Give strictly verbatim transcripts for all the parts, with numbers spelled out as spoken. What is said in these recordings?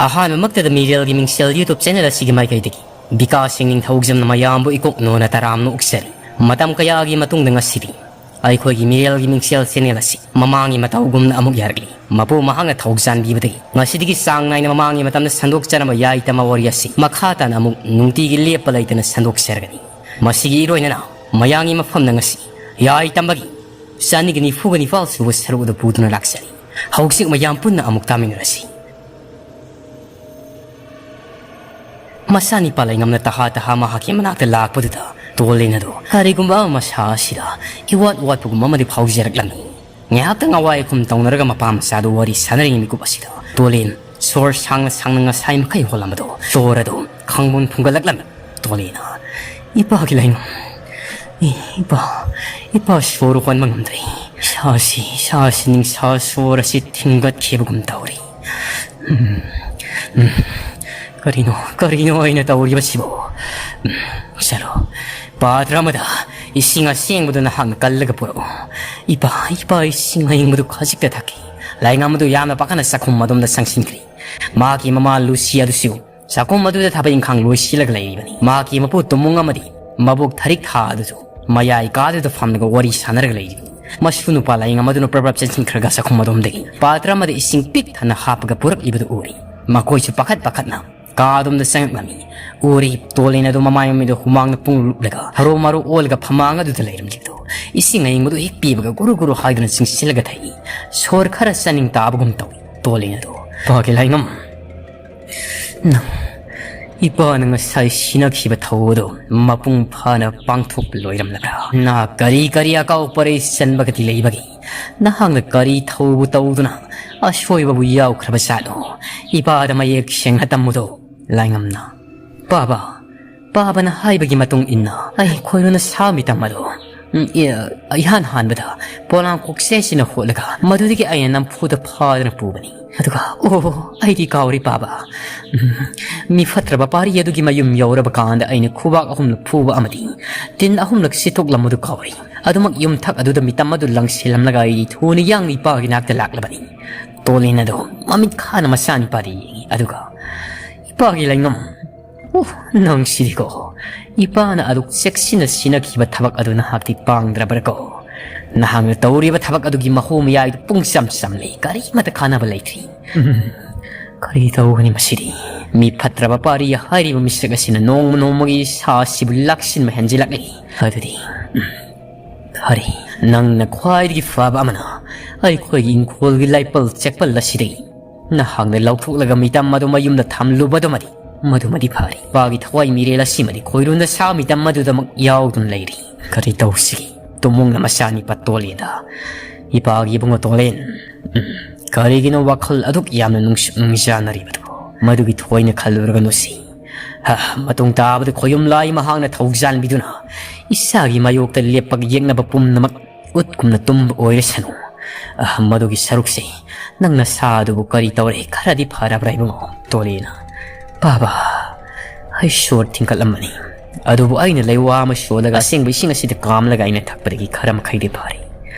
ꯑꯍꯥꯟꯕꯃꯛꯇꯗ ꯃꯤꯔꯦꯜꯒꯤ ꯃꯤꯡꯁꯦꯜ YouTube channel ꯑꯁꯤꯒꯤ ꯃꯥꯏꯀꯩꯗꯒꯤ ꯕꯤꯀꯥꯁ ꯁꯤꯡ ꯅꯤꯡꯊꯧꯖꯝꯅ ꯃꯌꯥꯝꯕꯨ ꯏꯀꯣꯛ ꯅꯣꯟꯅ ꯇꯔꯥꯝꯅ ꯑꯣꯛꯆꯔꯤ꯫ ꯃꯇꯝ ꯀꯌꯥꯒꯤ ꯃꯇꯨꯡꯗ ꯉꯁꯤꯗꯤ ꯑꯩꯈꯣꯏꯒꯤ ꯃꯤꯔꯦꯜꯒꯤ ꯃꯤꯡꯁꯦꯜ channel ꯑꯁꯤ ꯃꯃꯥꯡꯒꯤ ꯃꯇꯧꯒꯨꯝꯅ ꯑꯃꯨꯛ ꯌꯥꯔꯛꯂꯤ꯫ ꯃꯄꯨ ꯃꯍꯥꯛꯅ ꯊꯧꯖꯥꯟꯕꯤꯕꯗꯒꯤ ꯉꯁꯤꯗꯒꯤ ꯆꯥꯡ ꯅꯥꯏꯅ ꯃꯃꯥꯡꯒꯤ ꯃꯇꯝꯗ ꯁꯟꯗꯣꯛꯆꯔꯝꯕ ꯌꯥꯏ ꯇꯝꯕ ꯋꯥꯔꯤ ꯑꯁꯤ ꯃꯈꯥ ꯇꯥꯅ ꯑꯃꯨꯛ ꯅꯨꯡꯇꯤꯒꯤ ꯂꯦꯞꯄ ꯂꯩꯇꯅ ꯁꯟꯗꯣꯛꯆꯔꯒꯅꯤ꯫ ꯃꯁꯤꯒꯤ ꯏꯔꯣꯏꯅꯅ ꯃꯌꯥꯝꯒꯤ ꯃꯐꯝꯗ ꯉꯁꯤ ꯌꯥꯏ ꯇꯝꯕꯒꯤ ꯆꯅꯤꯒ ꯅꯤꯐꯨꯒ ꯅꯤꯄꯥꯜ ꯁꯨꯕ ꯁꯔꯨꯛ ꯑꯗꯨ ꯄꯨꯗꯨꯅ ꯂꯥꯛꯆꯔꯤ꯫ ꯍꯧꯖꯤꯛ ꯃꯌꯥꯝ ꯄꯨꯟꯅ ꯑꯃꯨꯛ ꯇꯥꯃꯤꯟꯅꯔꯁꯤ꯫ ꯃꯆꯥꯅꯤꯄꯥ ꯂꯩꯉꯝꯅ ꯇꯍꯥ ꯇꯍꯥ ꯃꯍꯥꯛꯀꯤ ꯃꯅꯥꯛꯇ ꯂꯥꯛꯄꯗꯨꯗ ꯇꯣꯂꯦꯟ ꯑꯗꯨ ꯀꯔꯤꯒꯨꯝꯕ ꯑꯃ ꯃꯁꯥ ꯑꯁꯤꯗ ꯏꯋꯥꯠ ꯋꯥꯠꯄꯒꯨꯝꯕ ꯑꯃꯗꯤ ꯐꯥꯎꯖꯔꯛꯂꯝꯃꯤ꯫ ꯉꯥꯏꯍꯥꯛꯇꯪ ꯑꯋꯥꯏ ꯑꯈꯨꯝ ꯇꯧꯅꯔꯒ ꯃꯄꯥ ꯃꯆꯥꯗꯨ ꯋꯥꯔꯤ ꯁꯥꯟꯅꯔꯤꯉꯩ ꯃꯤꯀꯨꯞ ꯑꯁꯤꯗ ꯇꯣꯂꯦꯟ ꯁꯣꯔ ꯁꯥꯡꯅ ꯁꯥꯡꯅ ꯉꯁꯥꯏ ꯃꯈꯩ ꯍꯣꯜꯂꯝꯕꯗꯨ ꯁꯣꯔ ꯑꯗꯨ ꯈꯪꯕꯨꯟ ꯐꯨꯡꯒꯠꯂꯛꯂꯝꯃꯤ꯫ ꯇꯣꯂꯦꯟꯅ, "ꯏꯄꯥꯒꯤ ꯂꯥꯏꯉꯝ, ꯏ-, ꯏꯄꯥ, ꯏꯄꯥ ꯁꯣꯔ ꯍꯣꯟꯕ ꯉꯝꯗ꯭ꯔꯦ꯫ ꯏꯁꯥꯁꯤ, ꯏꯁꯥꯁꯤ ꯅꯤꯡꯁꯥ ꯁꯣꯔ ꯑꯁꯤ ꯊꯤꯡꯒꯠꯈꯤꯕꯒꯨꯝ ꯇꯧꯔꯤ꯫ ꯎꯝ, ꯎꯝ, ꯀꯔꯤꯅꯣ, ꯀꯔꯤꯅꯣ ꯑꯩꯅ ꯇꯧꯔꯤꯕꯁꯤꯕꯣ? ꯎꯝ, ꯆꯠꯂꯣ, ꯄꯥꯇ꯭ꯔ ꯑꯃꯗ ꯏꯁꯤꯡ ꯑꯁꯦꯡꯕꯗꯨ ꯅꯍꯥꯛꯅ ꯀꯜꯂꯒ ꯄꯨꯔꯛꯎ꯫ ꯏꯄꯥ, ꯏꯄꯥ ꯏꯁꯤꯡ ꯑꯏꯪꯕꯗꯨ ꯈꯖꯤꯛꯇ ꯊꯛꯈꯤ꯫" ꯂꯥꯏꯉꯝ ꯑꯗꯨ ꯌꯥꯝꯅ ꯄꯥꯈꯠꯅ ꯆꯥꯛꯈꯨꯝ ꯑꯗꯣꯝꯗ ꯆꯪꯁꯤꯟꯈ꯭ꯔꯤ꯫ ꯃꯍꯥꯛꯀꯤ ꯃꯃꯥ ꯂꯨꯁꯤ ꯑꯗꯨꯁꯨ ꯆꯥꯛꯈꯨꯝ ꯑꯗꯨꯗ ꯊꯕꯛ ꯏꯪꯈꯥꯡ ꯂꯣꯏꯁꯤꯜꯂꯒ ꯂꯩꯔꯤꯕꯅꯤ꯫ ꯃꯍꯥꯛꯀꯤ ꯃꯄꯨ ꯇꯨꯃꯨꯡ ꯑꯃꯗꯤ ꯃꯕꯣꯛ ꯊꯔꯤꯛ ꯊꯥ ꯑꯗꯨꯁꯨ ꯃꯌꯥꯏ ꯀꯥꯗꯨꯗ ꯐꯝꯂꯒ ꯋꯥꯔꯤ ꯁꯥꯟꯅꯔꯒ ꯂꯩꯔꯤꯕꯅꯤ꯫ ꯃꯁꯨ ꯅꯨꯄꯥ ꯂꯥꯏꯉꯝ ꯑꯗꯨꯅ ꯄ꯭ꯔꯞ ꯄ꯭ꯔꯞ ꯆꯦꯟꯁꯤꯟꯈ꯭ꯔꯒ ꯆꯥꯛꯈꯨꯝ ꯑꯗꯣꯝꯗꯒꯤ ꯄꯥꯇ꯭ꯔ ꯑꯃꯗ ꯏꯁꯤꯡ ꯄꯤꯛ ꯊꯟꯅ ꯍꯥꯞꯄꯒ ꯄꯨꯔꯛꯂꯤꯕꯗꯨ ꯎꯔꯤ꯫ ꯃꯈꯣꯏꯁꯨ ꯄꯥꯈꯠ ꯄꯥꯈꯠꯅ ꯀꯥ ꯑꯗꯣꯝꯗ ꯆꯪꯂꯛꯂꯝꯃꯤ꯫ ꯎꯔꯤ, ꯇꯣꯂꯦꯟ ꯑꯗꯨ ꯃꯃꯥꯏ ꯃꯃꯤꯗ ꯍꯨꯃꯥꯡꯅ ꯄꯨꯡ ꯂꯨꯞꯂꯒ ꯍꯔꯣ ꯃꯔꯣ ꯑꯣꯜꯂꯒ ꯐꯃꯥꯡ ꯑꯗꯨꯗ ꯂꯩꯔꯝꯂꯤꯕꯗꯨ꯫ ꯏꯁꯤꯡ ꯑꯏꯪꯕꯗꯨ ꯍꯦꯛ ꯄꯤꯕꯒ ꯒꯨꯔꯨ ꯒꯨꯔꯨ ꯍꯥꯏꯗꯨꯅ ꯆꯤꯡꯁꯤꯜꯂꯒ ꯊꯛꯏ꯫ ꯁꯣꯔ ꯈꯔ ꯆꯥꯅꯤꯡ ꯇꯥꯕꯒꯨꯝ ꯇꯧꯏ꯫ ꯇꯣꯂꯦꯟ ꯑꯗꯨ, "ꯏꯄꯥꯒꯤ ꯂꯥꯏꯉꯝ, ꯅꯪ, ꯏꯄꯥꯅ ꯉꯁꯥꯏ ꯁꯤꯟꯅꯈꯤꯕ ꯊꯧꯗꯣ ꯃꯄꯨꯡ ꯐꯥꯅ ꯄꯥꯡꯊꯣꯛꯄ ꯂꯣꯏꯔꯝꯂꯕ꯭ꯔꯥ? ꯅꯍꯥꯛ ꯀꯔꯤ ꯀꯔꯤ ꯑꯀꯥꯎ ꯄꯔꯩ ꯆꯟꯕꯒꯗꯤ ꯂꯩꯕꯒꯦ? ꯅꯍꯥꯛꯅ ꯀꯔꯤ ꯊꯧꯕꯨ ꯇꯧꯗꯨꯅ ꯑꯁꯣꯏꯕꯕꯨ ꯌꯥꯎꯈ꯭ꯔꯕ ꯖꯥꯠꯅꯣ? ꯏꯄꯥꯗ ꯃꯌꯦꯛ ꯁꯦꯡꯅ ꯇꯝꯃꯨꯗꯣ꯫" ꯂꯥꯏꯉꯝꯅ, "ꯄꯥꯕ, ꯄꯥꯕꯅ ꯍꯥꯏꯕꯒꯤ ꯃꯇꯨꯡ ꯏꯟꯅ ꯑꯩ ꯈꯣꯏꯔꯨꯅ ꯁꯥ ꯃꯤꯇꯝ ꯑꯗꯣ, ꯎꯝ, ꯏ-, ꯏꯍꯥꯟ ꯍꯥꯟꯕꯗ ꯄꯣꯂꯥꯡ ꯀꯣꯛꯆꯦꯁꯤꯅ ꯍꯣꯠꯂꯒ ꯃꯗꯨꯗꯒꯤ ꯑꯩꯅ ꯅꯝꯐꯨꯗ ꯐꯥꯗꯨꯅ ꯄꯨꯕꯅꯤ꯫ ꯑꯗꯨꯒ, ꯑꯣ, ꯑꯩꯗꯤ ꯀꯥꯎꯔꯤ ꯄꯥꯕ꯫ ꯎꯝ, ꯃꯤ ꯐꯠꯇ꯭ꯔꯕ ꯄꯥꯔꯤ ꯑꯗꯨꯒꯤ ꯃꯌꯨꯝ ꯌꯧꯔꯕ ꯀꯥꯟꯗ ꯑꯩꯅ ꯈꯨꯕꯥꯛ ꯑꯍꯨꯝꯂꯛ ꯐꯨꯕ ꯑꯃꯗꯤ ꯇꯤꯟ ꯑꯍꯨꯝꯂꯛ ꯁꯤꯠꯇꯣꯛꯂꯝꯕꯗꯨ ꯀꯥꯎꯔꯤ꯫ ꯑꯗꯨꯃꯛ ꯌꯨꯝꯊꯛ ꯑꯗꯨꯗ ꯃꯤꯇꯝ ꯑꯗꯨ ꯂꯪꯁꯤꯜꯂꯝꯂꯒ ꯑꯩꯗꯤ ꯊꯨꯅ ꯌꯥꯡꯅ ꯏꯄꯥꯒꯤ ꯅꯥꯛꯇ ꯂꯥꯛꯂꯕꯅꯤ꯫" ꯇꯣꯂꯦꯟ ꯑꯗꯨ ꯃꯃꯤꯠ ꯈꯥꯅ ꯃꯆꯥꯅꯤꯄꯥꯗ ꯌꯦꯡꯏ꯫ ꯑꯗꯨꯒ ꯏꯄꯥꯒꯤ ꯂꯩꯉꯝ, ꯑꯣ, ꯅꯪꯁꯤꯗꯤꯀꯣ, ꯏꯄꯥꯅ ꯑꯗꯨꯛ ꯆꯦꯛꯁꯤꯟꯅ ꯁꯤꯟꯅꯈꯤꯕ ꯊꯕꯛ ꯑꯗꯨ ꯅꯍꯥꯛꯇꯤ ꯄꯥꯡꯗ꯭ꯔꯕ꯭ꯔꯥꯀꯣ? ꯅꯍꯥꯛꯅ ꯇꯧꯔꯤꯕ ꯊꯕꯛ ꯑꯗꯨꯒꯤ ꯃꯍꯣ ꯃꯌꯥꯏꯗꯨ ꯄꯨꯡ ꯆꯝ ꯆꯝꯂꯤ, ꯀꯔꯤꯃꯇ ꯀꯥꯟꯅꯕ ꯂꯩꯇ꯭ꯔꯤ꯫ ꯎꯝ, ꯀꯔꯤ ꯇꯧꯒꯅꯤ ꯃꯁꯤꯗꯤ? ꯃꯤ ꯐꯠꯇ꯭ꯔꯕ ꯄꯥꯔꯤ ꯍꯥꯏꯔꯤꯕ ꯃꯤꯁꯛ ꯑꯁꯤꯅ ꯅꯣꯡꯃ ꯅꯣꯡꯃꯒꯤ ꯏꯁꯥꯁꯤꯕꯨ ꯂꯥꯛꯁꯤꯟꯕ ꯍꯦꯟꯖꯤꯜꯂꯛꯂꯤ꯫ ꯑꯗꯨꯗꯤ, ꯎꯝ, ꯐꯔꯦ, ꯅꯪꯅ ꯈ꯭ꯋꯥꯏꯗꯒꯤ ꯐꯕ ꯑꯃꯅ ꯑꯩꯈꯣꯏꯒꯤ ꯏꯪꯈꯣꯜꯒꯤ ꯂꯥꯏꯄꯜ ꯆꯦꯛꯄꯜ ꯑꯁꯤꯗꯒꯤ ꯅꯍꯥꯛꯅ ꯂꯧꯊꯣꯛꯂꯒ ꯃꯤꯇꯝ ꯑꯗꯨ ꯃꯌꯨꯝꯗ ꯊꯝꯂꯨꯕꯗꯨꯃꯗꯤ, ꯃꯗꯨꯃꯗꯤ ꯐꯔꯦ꯫ ꯏꯄꯥꯒꯤ ꯊꯋꯥꯏ ꯃꯤꯔꯦꯜ ꯑꯁꯤꯃꯗꯤ ꯈꯣꯏꯔꯨꯅ ꯁꯥ ꯃꯤꯇꯝ ꯑꯗꯨꯗꯃꯛ ꯌꯥꯎꯗꯨꯅ ꯂꯩꯔꯤ꯫ ꯀꯔꯤ ꯇꯧꯁꯤꯒꯦ? ꯇꯨꯃꯨꯡꯅ ꯃꯆꯥꯅꯤꯄꯥ ꯇꯣꯂꯦꯟꯗ ꯏꯄꯥꯒꯤ ꯏꯕꯨꯡꯉꯣ ꯇꯣꯂꯦꯟ, ꯎꯝ, ꯀꯔꯤꯒꯤꯅꯣ ꯋꯥꯈꯜ ꯑꯗꯨꯛ ꯌꯥꯝꯅ ꯅꯨꯡꯁꯨꯛ ꯅꯨꯡꯖꯥꯅꯔꯤꯕꯗꯨꯕꯨ? ꯃꯗꯨꯒꯤ ꯊꯣꯏꯅ ꯈꯜꯂꯨꯔꯒꯅꯨꯁꯤ꯫ ꯍ, ꯃꯇꯨꯡ ꯇꯥꯕꯗ ꯈꯣꯌꯨꯝ ꯂꯥꯏ ꯃꯍꯥꯛꯅ ꯊꯧꯖꯥꯟꯕꯤꯗꯨꯅ ꯏꯁꯥꯒꯤ ꯃꯥꯌꯣꯛꯇ ꯂꯦꯞꯄꯒ ꯌꯦꯛꯅꯕ ꯄꯨꯝꯅꯃꯛ ꯎꯠꯀꯨꯝꯅ ꯇꯨꯝꯕ ꯑꯣꯏꯔꯁꯅꯨ꯫ ꯑ, ꯃꯗꯨꯒꯤ ꯁꯔꯨꯛꯁꯦ ꯅꯪ ꯅꯁꯥ ꯑꯗꯨꯕꯨ ꯀꯔꯤ ꯇꯧꯔꯦ? ꯈꯔꯗꯤ ꯐꯔꯕ꯭ꯔꯥ ꯏꯕꯨꯡꯉꯣ? ꯇꯣꯂꯦꯅ, ꯄꯥꯕ, ꯑꯩ ꯁꯣꯔ ꯊꯤꯡꯀꯠꯂꯝꯕꯅꯤ꯫ ꯑꯗꯨꯕꯨ ꯑꯩꯅ ꯂꯩꯋꯥ ꯑꯃ ꯁꯣꯜꯂꯒ ꯑꯁꯦꯡꯕ ꯏꯁꯤꯡ ꯑꯁꯤꯗ ꯀꯥꯝꯂꯒ ꯑꯩꯅ ꯊꯛꯄꯗꯒꯤ ꯈꯔ ꯃꯈꯩꯗꯤ ꯐꯔꯦ꯫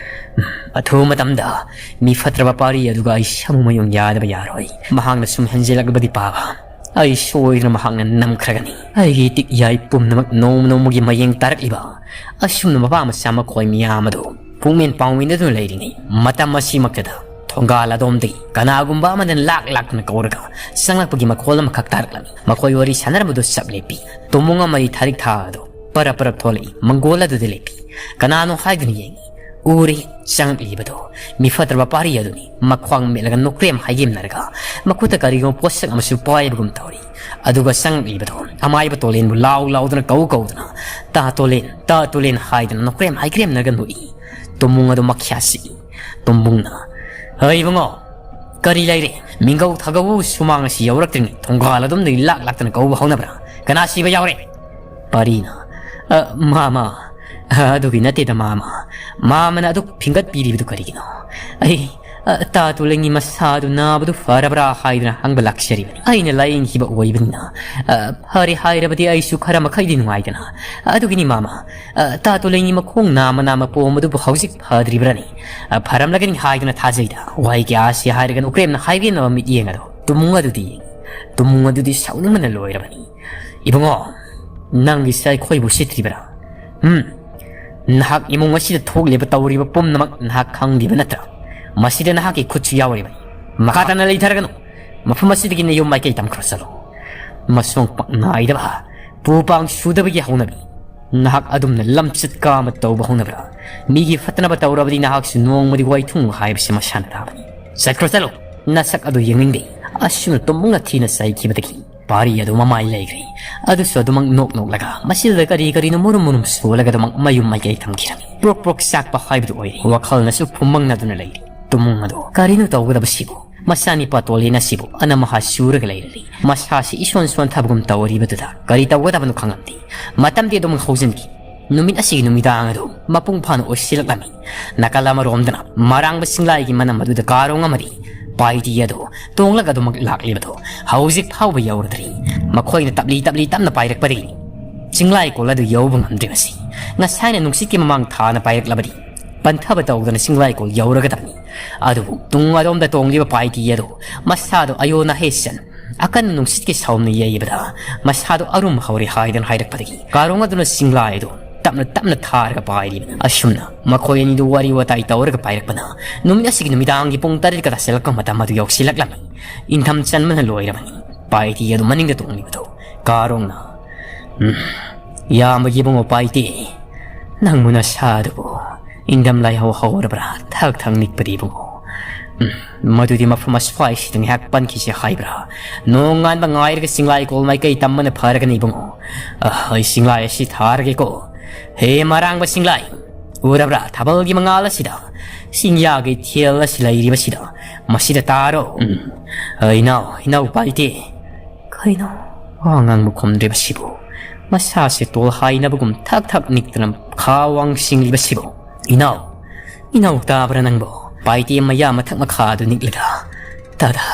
ꯎꯝ, ꯑꯊꯨꯕ ꯃꯇꯝꯗ ꯃꯤ ꯐꯠꯇ꯭ꯔꯕ ꯄꯥꯔꯤ ꯑꯗꯨꯒ ꯑꯩ ꯁꯃꯨ ꯃꯌꯣꯟ ꯌꯥꯗꯕ ꯌꯥꯔꯣꯏ꯫ ꯃꯍꯥꯛꯅ ꯁꯨꯝ ꯍꯦꯟꯖꯤꯜꯂꯛꯂꯕꯗꯤ ꯄꯥꯕ, ꯑꯩ ꯁꯣꯏꯗꯅ ꯃꯍꯥꯛꯅ ꯅꯝꯈ꯭ꯔꯒꯅꯤ꯫ ꯑꯩꯒꯤ ꯏꯇꯤꯛ ꯏꯌꯥꯏ ꯄꯨꯝꯅꯃꯛ ꯅꯣꯡꯃ ꯅꯣꯡꯃꯒꯤ ꯃꯌꯦꯡ ꯇꯥꯔꯛꯂꯤꯕ ꯑꯁꯨꯝꯅ ꯃꯄꯥ ꯃꯆꯥ ꯃꯈꯣꯏ ꯃꯤꯌꯥꯝ ꯑꯗꯨ ꯄꯨꯛꯃꯦꯟ ꯄꯥꯎꯃꯤꯟꯅꯗꯨꯅ ꯂꯩꯔꯤꯉꯩ ꯃꯇꯝ ꯑꯁꯤꯃꯛꯇꯗ ꯊꯣꯡꯒꯥꯜ ꯑꯗꯣꯝꯗꯒꯤ ꯀꯅꯥꯒꯨꯝꯕ ꯑꯃꯅ ꯂꯥꯛ ꯂꯥꯛꯇꯨꯅ ꯀꯧꯔꯒ ꯆꯪꯂꯛꯄꯒꯤ ꯃꯈꯣꯜ ꯑꯃꯈꯛ ꯇꯥꯔꯛꯂꯝꯃꯤ꯫ ꯃꯈꯣꯏ ꯋꯥꯔꯤ ꯁꯥꯟꯅꯔꯝꯕꯗꯨ ꯆꯞ ꯂꯦꯞꯄꯤ꯫ ꯇꯨꯃꯨꯡ ꯑꯃꯗꯤ ꯊꯥꯔꯤꯛ ꯊꯥ ꯑꯗꯨ ꯄꯔꯞ ꯄꯔꯞ ꯊꯣꯛꯂꯛꯏ꯫ ꯃꯪꯒꯣꯜ ꯑꯗꯨꯗ ꯂꯦꯞꯄꯤ꯫ ꯀꯅꯥꯅꯣ ꯍꯥꯏꯗꯨꯅ ꯌꯦꯡꯉꯤ꯫ ꯎꯔꯦ, ꯆꯪꯂꯛꯂꯤꯕꯗꯣ ꯃꯤꯐꯠꯇ꯭ꯔꯕ ꯄꯥꯔꯤ ꯑꯗꯨꯅꯤ꯫ ꯃꯈ꯭ꯋꯥꯡ ꯃꯦꯠꯂꯒ ꯅꯣꯀ꯭ꯔꯦꯝ ꯍꯥꯏꯒꯦꯝꯅꯔꯒ ꯃꯈꯨꯠꯇ ꯀꯔꯤꯒꯨꯝꯕ ꯄꯣꯠꯁꯛ ꯑꯃꯁꯨ ꯄꯥꯏꯕꯒꯨꯝ ꯇꯧꯔꯤ꯫ ꯑꯗꯨꯒ ꯆꯪꯂꯛꯂꯤꯕꯗꯣ ꯑꯃꯥꯏꯕ ꯇꯣꯂꯦꯟꯕꯨ ꯂꯥꯎ ꯂꯥꯎꯗꯨꯅ ꯀꯧ ꯀꯧꯗꯨꯅ, "ꯇꯥ ꯇꯣꯂꯦꯟ, ꯇꯥ ꯇꯣꯂꯦꯟ" ꯍꯥꯏꯗꯨꯅ ꯅꯣꯀ꯭ꯔꯦꯝ ꯍꯥꯏꯒ꯭ꯔꯦꯝꯅꯔꯒ ꯅꯣꯛꯏ꯫ ꯇꯨꯝꯕꯨꯡ ꯑꯗꯨ ꯃꯈ꯭ꯌꯥ ꯆꯤꯛꯏ꯫ ꯇꯨꯝꯕꯨꯡꯅ, "ꯍꯩ ꯏꯕꯨꯡꯉꯣ, ꯀꯔꯤ ꯂꯩꯔꯦ? ꯃꯤꯡꯒꯧ ꯊꯥꯒꯧ ꯁꯨꯃꯥꯡ ꯑꯁꯤ ꯌꯧꯔꯛꯇ꯭ꯔꯤꯉꯩ ꯊꯣꯡꯒꯥꯜ ꯑꯗꯣꯝꯗꯒꯤ ꯂꯥꯛ ꯂꯥꯛꯇꯅ ꯀꯧꯕ ꯍꯧꯅꯕ꯭ꯔꯥ? ꯀꯅꯥ ꯁꯤꯕ ꯌꯥꯎꯔꯦ?" ꯄꯥꯔꯤꯅ, "ꯑ, ꯃꯥꯃ, ꯑ, ꯑꯗꯨꯒꯤ ꯅꯠꯇꯦꯗ ꯃꯥꯃ꯫ ꯃꯥꯃꯅ ꯑꯗꯨꯛ ꯐꯤꯡꯒꯠꯄꯤꯔꯤꯕꯗꯨ ꯀꯔꯤꯒꯤꯅꯣ? ꯑꯩ, ꯑ, ꯇꯥ ꯇꯣꯂꯦꯟꯒꯤ ꯃꯁꯥꯗꯨ ꯅꯥꯕꯗꯨ ꯐꯔꯕ꯭ꯔꯥ ꯍꯥꯏꯗꯨꯅ ꯍꯪꯕ ꯂꯥꯛꯆꯔꯤꯕꯅꯤ꯫ ꯑꯩꯅ ꯂꯥꯌꯦꯡꯈꯤꯕ ꯑꯣꯏꯕꯅꯤꯅ, ꯑ, ꯐꯔꯦ ꯍꯥꯏꯔꯕꯗꯤ ꯑꯩꯁꯨ ꯈꯔ ꯃꯈꯩꯗꯤ ꯅꯨꯡꯉꯥꯏꯗꯅ꯫ ꯑꯗꯨꯒꯤꯅꯤ ꯃꯥꯃ, ꯑ, ꯇꯥ ꯇꯣꯂꯦꯟꯒꯤ ꯃꯈꯣꯡ ꯅꯥꯝꯃ ꯅꯥꯝꯃ ꯄꯣꯝꯕꯗꯨꯕꯨ ꯍꯧꯖꯤꯛ ꯐꯗ꯭ꯔꯤꯕ꯭ꯔꯥꯅꯤ? ꯑ, ꯐꯔꯝꯂꯒꯅꯤ ꯍꯥꯏꯗꯨꯅ ꯊꯥꯖꯩꯗ꯫ ꯋꯥꯍꯩ ꯀꯌꯥ ꯑꯁꯤ ꯍꯥꯏꯔꯒ ꯅꯣꯀ꯭ꯔꯦꯝꯅ ꯍꯥꯏꯕꯤꯅꯕ ꯃꯤꯠꯌꯦꯡ ꯑꯗꯨ ꯇꯨꯃꯨꯡ ꯑꯗꯨꯗꯤ ꯌꯦꯡꯏ꯫ ꯇꯨꯃꯨꯡ ꯑꯗꯨꯗꯤ ꯁꯥꯎꯅꯤꯡꯕꯅ ꯂꯣꯏꯔꯕꯅꯤ꯫ "ꯏꯕꯨꯡꯉꯣ, ꯅꯪꯒꯤꯁꯦ ꯑꯩꯈꯣꯏꯕꯨ ꯎꯁꯤꯠꯇ꯭ꯔꯤꯕꯔꯥ? ꯎꯝ? ꯅꯍꯥꯛ ꯏꯃꯨꯡ ꯑꯁꯤꯗ ꯊꯣꯛꯂꯤꯕ ꯇꯧꯔꯤꯕ ꯄꯨꯝꯅꯃꯛ ꯅꯍꯥꯛ ꯈꯪꯂꯤꯕ ꯅꯠꯇ꯭ꯔꯥ? ꯃꯁꯤꯗ ꯅꯍꯥꯛꯀꯤ ꯈꯨꯠꯁꯨ ꯌꯥꯎꯔꯤꯕꯅꯤ꯫ ꯃꯈꯥ ꯇꯥꯅ ꯂꯩꯊꯔꯒꯅꯨ꯫ ꯃꯐꯝ ꯑꯁꯤꯗꯒꯤ ꯅꯌꯨꯝ ꯃꯥꯏꯀꯩ ꯇꯝꯈ꯭ꯔꯣ ꯆꯠꯂꯣ꯫ ꯃꯁꯣꯡ ꯄꯥꯛ ꯅꯥꯏꯗꯕ, ꯄꯨ ꯄꯥꯡ ꯁꯨꯗꯕꯒꯤ ꯍꯧꯅꯕꯤ꯫ ꯅꯍꯥꯛ ꯑꯗꯨꯝꯅ ꯂꯝꯆꯠ ꯀꯥꯃ ꯇꯧꯕ ꯍꯧꯅꯕ꯭ꯔꯥ? ꯃꯤꯒꯤ ꯐꯠꯇꯅꯕ ꯇꯧꯔꯕꯗꯤ ꯅꯍꯥꯛꯁꯨ ꯅꯣꯡꯃꯗꯤ ꯋꯥꯏꯊꯨꯡ ꯍꯥꯏꯕꯁꯤ ꯃꯁꯥꯅ ꯇꯥꯕꯅꯤ꯫ ꯆꯠꯈ꯭ꯔꯣ ꯆꯠꯂꯣ꯫ ꯅꯁꯛ ꯑꯗꯨ ꯌꯦꯡꯅꯤꯡꯗꯦ꯫ ꯑꯁꯨꯝꯅ ꯇꯨꯝꯕ ꯊꯤꯅ ꯆꯩꯈꯤꯕꯗꯒꯤ ꯄꯥꯔꯤ ꯑꯗꯨ ꯃꯃꯥꯏ ꯂꯩꯈ꯭ꯔꯦ꯫ ꯑꯗꯨꯁꯨ ꯑꯗꯨꯃꯛ ꯅꯣꯛ ꯅꯣꯛꯂꯒ ꯃꯆꯤꯜꯗ ꯀꯔꯤ ꯀꯔꯤꯅꯣ ꯃꯨꯔꯨꯝ ꯃꯨꯔꯨꯝ ꯁꯣꯜꯂꯒ ꯑꯗꯨꯃꯛ ꯃꯌꯨꯝ ꯃꯥꯏꯀꯩ ꯊꯝꯈꯤꯔꯝꯃꯤ꯫ ꯄ꯭ꯔꯣꯛ ꯄ꯭ꯔꯣꯛ ꯆꯥꯛꯄ ꯍꯥꯏꯕꯗꯨ ꯑꯣꯏꯔꯦ꯫ ꯋꯥꯈꯜꯅꯁꯨ ꯐꯨꯝꯃꯪꯅꯗꯨꯅ ꯂꯩꯔꯤ꯫ ꯇꯨꯃꯨꯡ ꯑꯗꯨ ꯀꯔꯤꯅꯣ ꯇꯧꯒꯗꯕꯁꯤꯕꯨ? ꯃꯆꯥꯅꯤꯄꯥ ꯇꯣꯂꯦꯟ ꯑꯁꯤꯕꯨ ꯑꯅꯝ ꯑꯍꯥ ꯆꯨꯔꯒ ꯂꯩꯔꯔꯤ꯫ ꯃꯁꯥꯁꯤ ꯏꯁꯣꯟ ꯁꯣꯟꯊꯕꯒꯨꯝ ꯇꯧꯔꯤꯕꯗꯨꯗ ꯀꯔꯤ ꯇꯧꯒꯗꯕꯅꯣ ꯈꯪꯂꯝꯗꯦ꯫ ꯃꯇꯝꯗꯤ ꯑꯗꯨꯝ ꯍꯧꯖꯤꯟꯈꯤ꯫ ꯅꯨꯃꯤꯠ ꯑꯁꯤꯒꯤ ꯅꯨꯃꯤꯗꯥꯡ ꯑꯗꯨ ꯃꯄꯨꯡ ꯐꯥꯅ ꯑꯣꯏꯁꯤꯜꯂꯛꯂꯝꯃꯤ꯫ ꯅꯥꯀꯜ ꯑꯃꯔꯣꯝꯗꯅ ꯃꯔꯥꯡꯕ ꯆꯤꯡꯂꯥꯏꯒꯤ ꯃꯅꯝ ꯑꯗꯨꯗ ꯀꯥꯔꯣꯡ ꯑꯃꯗꯤ ꯄꯥꯏꯇꯤ ꯑꯗꯨ ꯇꯣꯡꯂꯒ ꯑꯗꯨꯃꯛ ꯂꯥꯛꯂꯤꯕꯗꯨ ꯍꯧꯖꯤꯛ ꯐꯥꯎꯕ ꯌꯧꯔꯗ꯭ꯔꯤ꯫ ꯃꯈꯣꯏꯅ ꯇꯞꯂꯤ ꯇꯞꯂꯤ ꯇꯞꯅ ꯄꯥꯏꯔꯛꯄꯗꯒꯤ ꯆꯤꯡꯂꯥꯏꯀꯣꯜ ꯑꯗꯨ ꯌꯧꯕ ꯉꯝꯗ꯭ꯔꯤꯕꯁꯤ꯫ ꯉꯁꯥꯏꯅ ꯅꯨꯡꯁꯤꯠꯀꯤ ꯃꯃꯥꯡ ꯊꯥꯅ ꯄꯥꯏꯔꯛꯂꯕꯗꯤ ꯄꯟꯊꯕ ꯇꯧꯗꯅ ꯆꯤꯡꯂꯥꯏꯀꯣꯜ ꯌꯧꯔꯒꯗꯕꯅꯤ꯫ ꯑꯗꯨꯕꯨ ꯇꯨꯡ ꯑꯗꯣꯝꯗ ꯇꯣꯡꯂꯤꯕ ꯄꯥꯏꯇꯤ ꯑꯗꯨ ꯃꯁꯥꯗꯣ ꯑꯌꯣꯟ ꯑꯍꯦꯁꯟ ꯑꯀꯟꯕ ꯅꯨꯡꯁꯤꯠꯀꯤ ꯁꯥꯎꯝꯅ ꯌꯩꯕꯗ ꯃꯁꯥꯗꯣ ꯑꯔꯨꯝ ꯍꯧꯔꯦ ꯍꯥꯏꯗꯅ ꯍꯥꯏꯔꯛꯄꯗꯒꯤ ꯀꯥꯔꯣꯡ ꯑꯗꯨꯅ ꯆꯤꯡꯂꯥꯏ ꯑꯗꯨ ꯇꯞꯅ ꯇꯞꯅ ꯊꯥꯔꯒ ꯄꯥꯏꯔꯤꯕꯅꯤ꯫ ꯑꯁꯨꯝꯅ ꯃꯈꯣꯏ ꯑꯅꯤꯗꯨ ꯋꯥꯔꯤ ꯋꯥꯇꯥꯏ ꯇꯧꯔꯒ ꯄꯥꯏꯔꯛꯄꯅ ꯅꯨꯃꯤꯠ ꯑꯁꯤꯒꯤ ꯅꯨꯃꯤꯗꯥꯡꯒꯤ ꯄꯨꯡ ꯇꯔꯦꯠꯀ ꯇꯥꯁꯤꯜꯂꯛꯄ ꯃꯇꯝ ꯑꯗꯨ ꯌꯧꯁꯤꯜꯂꯛꯂꯝꯃꯤ꯫ ꯏꯪꯊꯝ ꯆꯟꯕꯅ ꯂꯣꯏꯔꯕꯅꯤ꯫ ꯄꯥꯏꯇꯤ ꯑꯗꯨ ꯃꯅꯤꯡꯗ ꯇꯣꯡꯂꯤꯕꯗꯨ ꯀꯥꯔꯣꯡꯅ, "ꯎꯝ, ꯏꯌꯥꯝꯕꯒꯤ ꯏꯕꯨꯡꯉꯣ ꯄꯥꯏꯇꯤ, ꯅꯪꯕꯨ ꯅꯁꯥꯗꯨꯕꯨ ꯏꯪꯊꯝ ꯂꯥꯏꯍꯧ ꯍꯧꯔꯕ꯭ꯔꯥ? ꯊꯛ ꯊꯛ ꯅꯤꯛꯄꯗꯤ ꯏꯕꯨꯡꯉꯣ꯫ ꯎꯝ, ꯃꯗꯨꯗꯤ ꯃꯐꯝ ꯑꯁ꯭ꯋꯥꯏꯁꯤꯗ ꯉꯥꯏꯍꯥꯛ ꯄꯟꯈꯤꯁꯦ ꯍꯥꯏꯕ꯭ꯔꯥ? ꯅꯣꯡꯉꯥꯟꯕ ꯉꯥꯏꯔꯒ ꯆꯤꯡꯂꯥꯏꯀꯣꯜ ꯃꯥꯏꯀꯩ ꯇꯝꯕꯅ ꯐꯔꯒꯅꯤ ꯏꯕꯨꯡꯉꯣ꯫ ꯑ, ꯑꯩ ꯆꯤꯡꯂꯥꯏ ꯑꯁꯤ ꯊꯥꯔꯒꯦꯀꯣ꯫ ꯍꯦ ꯃꯔꯥꯡꯕ ꯆꯤꯡꯂꯥꯏ, ꯎꯔꯕ꯭ꯔꯥ ꯊꯥꯕꯜꯒꯤ ꯃꯉꯥꯜ ꯑꯁꯤꯗ? ꯆꯤꯡꯌꯥꯒꯤ ꯏꯊꯦꯜ ꯑꯁꯤ ꯂꯩꯔꯤꯕꯁꯤꯗ, ꯃꯁꯤꯗ ꯇꯥꯔꯣ꯫ ꯎꯝ, ꯑ, ꯏꯅꯥꯎ, ꯏꯅꯥꯎ ꯄꯥꯏꯇꯦ꯫ ꯀꯩꯅꯣ? ꯋꯥ ꯉꯥꯡꯕ ꯈꯨꯝꯗ꯭ꯔꯤꯕꯁꯤꯕꯨ? ꯃꯁꯥꯁꯦ ꯇꯣꯜ ꯍꯥꯏꯅꯕꯒꯨꯝ ꯊꯛ ꯊꯛ ꯅꯤꯛꯇꯅ ꯈꯥ ꯋꯥꯡ ꯆꯤꯡꯂꯤꯕꯁꯤꯕꯨ? ꯏꯅꯥꯎ, ꯏꯅꯥꯎ ꯇꯥꯕ꯭ꯔꯥ ꯅꯪꯕꯣ? ꯄꯥꯏꯇꯦ ꯃꯌꯥ ꯃꯊꯛ ꯃꯈꯥ ꯑꯗꯨ ꯅꯤꯛꯂꯒ, "ꯇꯥꯗ,